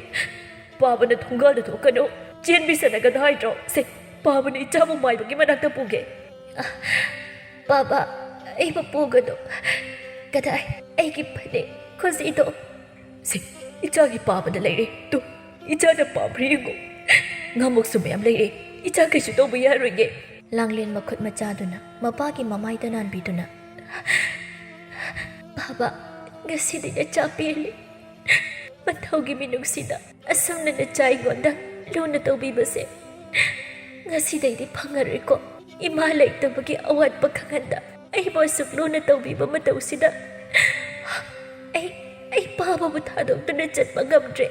ꯄꯥꯕꯅ ꯊꯣꯡꯒꯥꯜꯗ ꯊꯣꯛꯀꯅꯨ꯫ ꯆꯦꯟꯕꯤꯁꯅꯒꯅ ꯍꯥꯏꯗ꯭ꯔꯣ? ꯁꯦ, ꯄꯥꯕꯅ ꯏꯆꯥꯕꯨ ꯃꯥꯏꯕꯒꯤ ꯃꯅꯥꯛꯇ ꯄꯨꯒꯦ꯫" "ꯑ, ꯄꯥꯕ, ꯑꯩꯕꯨ ꯄꯨꯒꯅꯨ꯫ ꯀꯗꯥꯏ? ꯑꯩꯒꯤ ꯐꯅꯦꯛ, ꯈꯨꯖꯤꯗꯣ꯫" "ꯁꯦ, ꯏꯆꯥꯒꯤ ꯄꯥꯕꯗ ꯂꯩꯔꯦ꯫ ꯇꯨ, ꯏꯆꯥꯅ ꯄꯥꯕ꯭ꯔꯥ ꯌꯦꯡꯉꯨ꯫ ꯉꯥꯃꯨꯛꯁꯨ ꯃꯌꯥꯝ ꯂꯩꯔꯦ꯫ ꯏꯆꯥ ꯀꯩꯁꯨ ꯇꯧꯕ ꯌꯥꯔꯣꯏꯌꯦ꯫" ꯂꯥꯡꯂꯦꯟ ꯃꯈꯨꯠ ꯃꯆꯥꯗꯨꯅ ꯃꯄꯥꯒꯤ ꯃꯃꯥꯏꯗ ꯅꯥꯟꯕꯤꯗꯨꯅ, "ꯄꯥꯕ, ꯉꯁꯤꯗꯤ ꯅꯆꯥ ꯄꯦꯜꯂꯤ꯫ ꯃꯊꯧꯒꯤ ꯃꯤꯅꯨꯡꯁꯤꯗ ꯑꯁꯨꯝꯅ ꯅꯆꯥ ꯑꯩꯉꯣꯟꯗ ꯂꯨꯅ ꯇꯧꯕꯤꯕꯁꯦ ꯉꯁꯤꯗꯩꯗꯤ ꯐꯪꯉꯔꯣꯏꯀꯣ꯫ ꯏꯃꯥ ꯂꯩꯇꯕꯒꯤ ꯑꯋꯥꯠꯄ ꯈꯪꯍꯟꯗ ꯑꯩꯕꯨ ꯑꯁꯨꯛ ꯂꯨꯅ ꯇꯧꯕꯤꯕ ꯃꯇꯧꯁꯤꯗ ꯑꯩ, ꯑꯩ ꯄꯥꯕꯕꯨ ꯊꯥꯗꯣꯛꯇꯨꯅ ꯆꯠꯄ ꯉꯝꯗ꯭ꯔꯦ꯫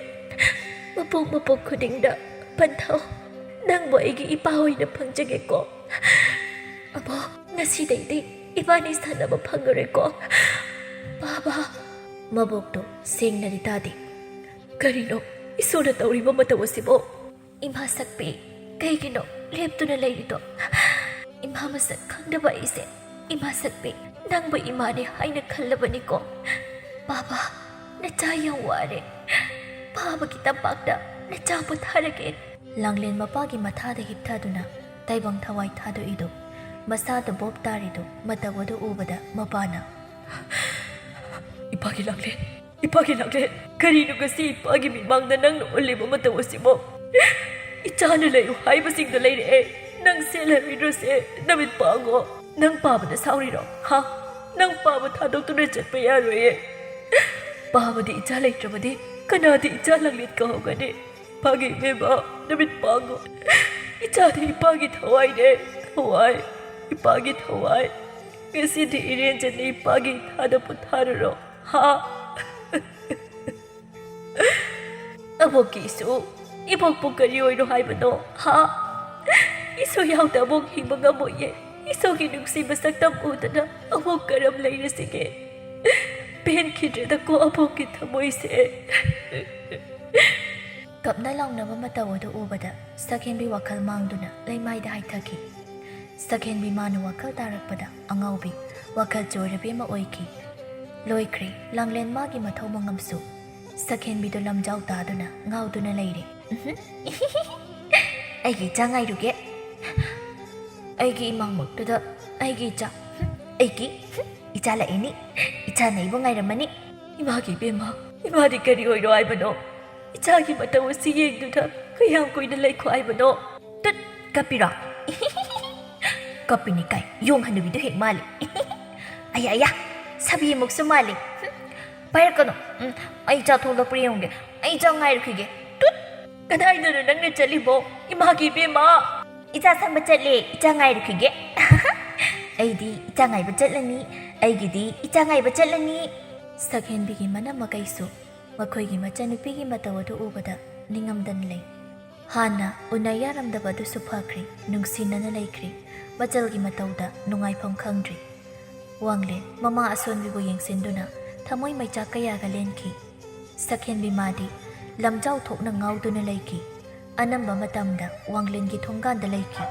ꯃꯄꯣꯛ ꯃꯄꯣꯛ ꯈꯨꯗꯤꯡꯗ ꯄꯟꯊꯧ, ꯅꯪꯕꯨ ꯑꯩꯒꯤ ꯏꯄꯥ ꯑꯣꯏꯅ ꯐꯪꯖꯒꯦꯀꯣ꯫ ꯑꯕꯣ, ꯉꯁꯤꯗꯩꯗꯤ ꯏꯕꯥꯅꯤ ꯁꯥꯟꯅꯕ ꯐꯪꯉꯔꯣꯏꯀꯣ, ꯄꯥꯕ꯫" ꯃꯕꯣꯛꯇꯣ ꯁꯦꯡꯅꯗꯤ ꯇꯥꯗꯦ꯫ "ꯀꯔꯤꯅꯣ ꯏꯁꯣꯔꯅ ꯇꯧꯔꯤꯕ ꯃꯇꯧ ꯑꯁꯤꯕꯣ?" "ꯏꯃꯥ ꯁꯛꯄꯤ, ꯀꯩꯒꯤꯅꯣ ꯂꯦꯞꯇꯨꯅ ꯂꯩꯔꯤꯗꯣ? ꯏꯃꯥ ꯃꯁꯛ ꯈꯪꯗꯕ ꯑꯩꯁꯦ, ꯏꯃꯥ ꯁꯛꯄꯤ, ꯅꯪꯕꯨ ꯏꯃꯥꯅꯦ ꯍꯥꯏꯅ ꯈꯜꯂꯕꯅꯤꯀꯣ꯫ ꯄꯥꯕ, ꯅꯆꯥ ꯌꯥꯝ ꯋꯥꯔꯦ꯫ ꯄꯥꯕꯒꯤ ꯇꯝꯄꯥꯛꯇ ꯅꯆꯥ ꯄꯣꯊꯥꯔꯒꯦ꯫" ꯂꯥꯡꯂꯦꯟ ꯃꯄꯥꯒꯤ ꯃꯊꯥꯗ ꯍꯤꯞꯊꯗꯨꯅ ꯇꯥꯏꯕꯪ ꯊꯋꯥꯏ ꯊꯥꯗꯣꯛꯏꯗꯨ, ꯃꯁꯥꯗ ꯕꯣꯞ ꯇꯥꯔꯤꯗꯨ ꯃꯇꯧ ꯑꯗꯨ ꯎꯕꯗ ꯃꯄꯥꯅ, "ꯏꯄꯥꯒꯤ ꯂꯥꯡꯂꯦꯟ, ꯏꯄꯥꯒꯤ ꯂꯥꯡꯂꯦꯟ, ꯀꯔꯤꯅꯣ ꯉꯁꯤ ꯏꯄꯥꯒꯤ ꯃꯤꯠꯃꯥꯡꯗ ꯅꯪꯅ ꯎꯠꯂꯤꯕ ꯃꯇꯧ ꯑꯁꯤꯕꯣ? ꯏꯆꯥꯅ ꯂꯩꯌꯨ ꯍꯥꯏꯕꯁꯤꯡꯗ ꯂꯩꯔꯛꯑꯦ, ꯅꯪ ꯆꯦꯜꯂꯔꯣꯏꯗ꯭ꯔꯣꯁꯦ? ꯅꯃꯤꯠ ꯄꯥꯡꯉꯣ꯫ ꯅꯪ ꯄꯥꯕꯗ ꯁꯥꯎꯔꯤꯔꯣ? ꯍꯥ? ꯅꯪ ꯄꯥꯕ ꯊꯥꯗꯣꯛꯇꯨꯅ ꯆꯠꯄ ꯌꯥꯔꯣꯏꯌꯦ꯫ ꯄꯥꯕꯗꯤ ꯏꯆꯥ ꯂꯩꯇ꯭ꯔꯕꯗꯤ ꯀꯅꯥꯗꯤ ꯏꯆꯥ ꯂꯥꯡꯂꯦꯟ ꯀꯧꯍꯧꯒꯅꯤ? ꯏꯄꯥꯒꯤ ꯏꯕꯦꯝꯃ, ꯅꯃꯤꯠ ꯄꯥꯡꯉꯣ꯫ ꯏꯆꯥꯗꯤ ꯏꯄꯥꯒꯤ ꯊꯋꯥꯏꯅꯦ, ꯊꯋꯥꯏ, ꯏꯄꯥꯒꯤ ꯊꯋꯥꯏ꯫ ꯉꯁꯤꯗꯤ ꯏꯔꯦꯟꯖꯅ ꯏꯄꯥꯒꯤ ꯏꯈꯥꯗ ꯄꯣꯊꯥꯔꯨꯔꯣ, ꯍꯥ?" ꯑꯕꯣꯛꯀꯤꯁꯨ ꯏꯕꯣꯛꯄꯨ ꯀꯔꯤ ꯑꯣꯏꯔꯣ ꯍꯥꯏꯕꯅꯣ, ꯍꯥ? ꯏꯁꯣ ꯌꯥꯎꯗ ꯑꯕꯣꯛ ꯍꯤꯡꯕ ꯉꯝꯃꯣꯏꯌꯦ꯫ ꯏꯁꯣꯒꯤ ꯅꯨꯡꯁꯤꯕ ꯁꯛꯇꯝ ꯎꯗꯅ ꯑꯕꯣꯛ ꯀꯔꯝ ꯂꯩꯔꯁꯤꯒꯦ? ꯄꯦꯟꯈꯤꯗ꯭ꯔꯦꯗꯀꯣ ꯑꯕꯣꯛꯀꯤ ꯊꯃꯣꯏꯁꯦ꯫ ꯀꯞꯅ ꯂꯥꯎꯅꯕ ꯃꯇꯧ ꯑꯗꯨ ꯎꯕꯗ ꯁꯛꯍꯦꯟꯕꯤ ꯋꯥꯈꯜ ꯃꯥꯡꯗꯨꯅ ꯂꯩꯃꯥꯏꯗ ꯍꯥꯏꯊꯈꯤ꯫ ꯁꯛꯍꯦꯟꯕꯤ ꯃꯥꯅ ꯋꯥꯈꯜ ꯇꯥꯔꯛꯄꯗ ꯑꯉꯥꯎꯕꯤ, ꯋꯥꯈꯜ ꯆꯣꯏꯔꯕꯤ ꯑꯃ ꯑꯣꯏꯈꯤ꯫ ꯂꯣꯏꯈ꯭ꯔꯦ ꯂꯥꯡꯂꯦꯟ ꯃꯥꯒꯤ ꯃꯊꯧ ꯃꯉꯝꯁꯨ꯫ ꯁꯛꯍꯦꯟꯕꯤꯗꯨ ꯂꯝꯖꯥꯎ ꯇꯥꯗꯨꯅ ꯉꯥꯎꯗꯨꯅ ꯂꯩꯔꯦ꯫ ꯎꯝꯍꯨꯝ꯫ ꯑꯩꯒꯤ ꯏꯆꯥ ꯉꯥꯏꯔꯨꯒꯦ꯫ ꯑꯩꯒꯤ ꯏꯃꯥꯡꯃꯛꯇꯨꯗ ꯑꯩꯒꯤ ꯏꯆꯥ, ꯍꯨꯝ, ꯑꯩꯒꯤ, ꯍꯨꯝ, ꯏꯆꯥ ꯂꯥꯛꯏꯅꯤ꯫ ꯏꯆꯥꯅ ꯑꯩꯕꯨ ꯉꯥꯏꯔꯝꯃꯅꯤ꯫ ꯏꯃꯥꯒꯤ ꯏꯕꯦꯝꯃ, ꯏꯃꯥꯗꯤ ꯀꯔꯤ ꯑꯣꯏꯔꯣ ꯍꯥꯏꯕꯅꯣ? ꯏꯆꯥꯒꯤ ꯃꯇꯧ ꯑꯁꯤ ꯌꯦꯡꯗꯨꯅ ꯀꯌꯥꯝ ꯀꯨꯏꯅ ꯂꯩꯈꯣ ꯍꯥꯏꯕꯅꯣ? ꯇꯨꯠ! ꯀꯞꯄꯤꯔꯣ? ꯀꯞꯄꯤꯅꯤ ꯀꯥꯏ, ꯌꯣꯡ ꯍꯅꯨꯕꯤꯗꯨ ꯍꯦꯛ ꯃꯥꯜꯂꯤ꯫ ꯑꯌꯥ, ꯑꯌꯥ, ꯁꯥꯕꯤꯃꯨꯛꯁꯨ ꯃꯥꯜꯂꯤ꯫ ꯍꯨꯝ, ꯄꯥꯏꯔꯛꯀꯅꯨ꯫ ꯎꯝ, ꯑꯩ ꯏꯆꯥ ꯊꯣꯛꯂꯛꯄ꯭ꯔꯥ ꯌꯦꯡꯒꯦ꯫ ꯑꯩ ꯏꯆꯥ ꯉꯥꯏꯔꯨꯈꯤꯒꯦ꯫ ꯇꯨꯠ! ꯀꯗꯥꯏꯗꯅꯣ ꯅꯪꯅ ꯆꯠꯂꯤꯕꯣ? ꯏꯃꯥꯒꯤ ꯏꯕꯦꯝꯃ! ꯏꯆꯥ ꯁꯪꯕ ꯆꯠꯂꯦ, ꯏꯆꯥ ꯉꯥꯏꯔꯨꯈꯤꯒꯦ꯫ ꯑꯩꯗꯤ ꯏꯆꯥ ꯉꯥꯏꯕ ꯆꯠꯂꯅꯤ, ꯑꯩꯒꯤꯗꯤ ꯏꯆꯥ ꯉꯥꯏꯕ ꯆꯠꯂꯅꯤ꯫ ꯁꯛꯍꯦꯟꯕꯤꯒꯤ ꯃꯅꯝ ꯃꯀꯩꯁꯨ ꯃꯈꯣꯏꯒꯤ ꯃꯆꯟꯅꯨꯄꯤꯒꯤ ꯃꯇꯧ ꯑꯗꯨ ꯎꯕꯗ ꯅꯤꯡꯉꯝꯗꯅ ꯂꯩ꯫ ꯍꯥꯟꯅ ꯎꯅ ꯌꯥꯔꯝꯗꯕ ꯑꯗꯨꯁꯨ ꯐꯈ꯭ꯔꯦ, ꯅꯨꯡꯁꯤꯅꯅ ꯂꯩꯈ꯭ꯔꯦ, ꯃꯆꯜꯒꯤ ꯃꯇꯧꯗ ꯅꯨꯡꯉꯥꯏꯐꯝ ꯈꯪꯗ꯭ꯔꯦ꯫ ꯋꯥꯡꯂꯦꯟ ꯃꯃꯥ ꯑꯁꯣꯟꯕꯤꯕꯨ ꯌꯦꯡꯁꯤꯟꯗꯨꯅ ꯊꯃꯣꯏ ꯃꯩꯆꯥꯛ ꯀꯌꯥꯒ ꯂꯦꯟꯈꯤ꯫ ꯁꯛꯍꯦꯟꯕꯤ ꯃꯥꯗꯤ ꯂꯝꯖꯥꯎ ꯊꯣꯛꯅ ꯉꯥꯎꯗꯨꯅ ꯂꯩꯈꯤ꯫ ꯑꯅꯝꯕ ꯃꯇꯝꯗ ꯋꯥꯡꯂꯦꯟꯒꯤ ꯊꯣꯡꯒꯥꯟꯗ ꯂꯩꯈꯤ꯫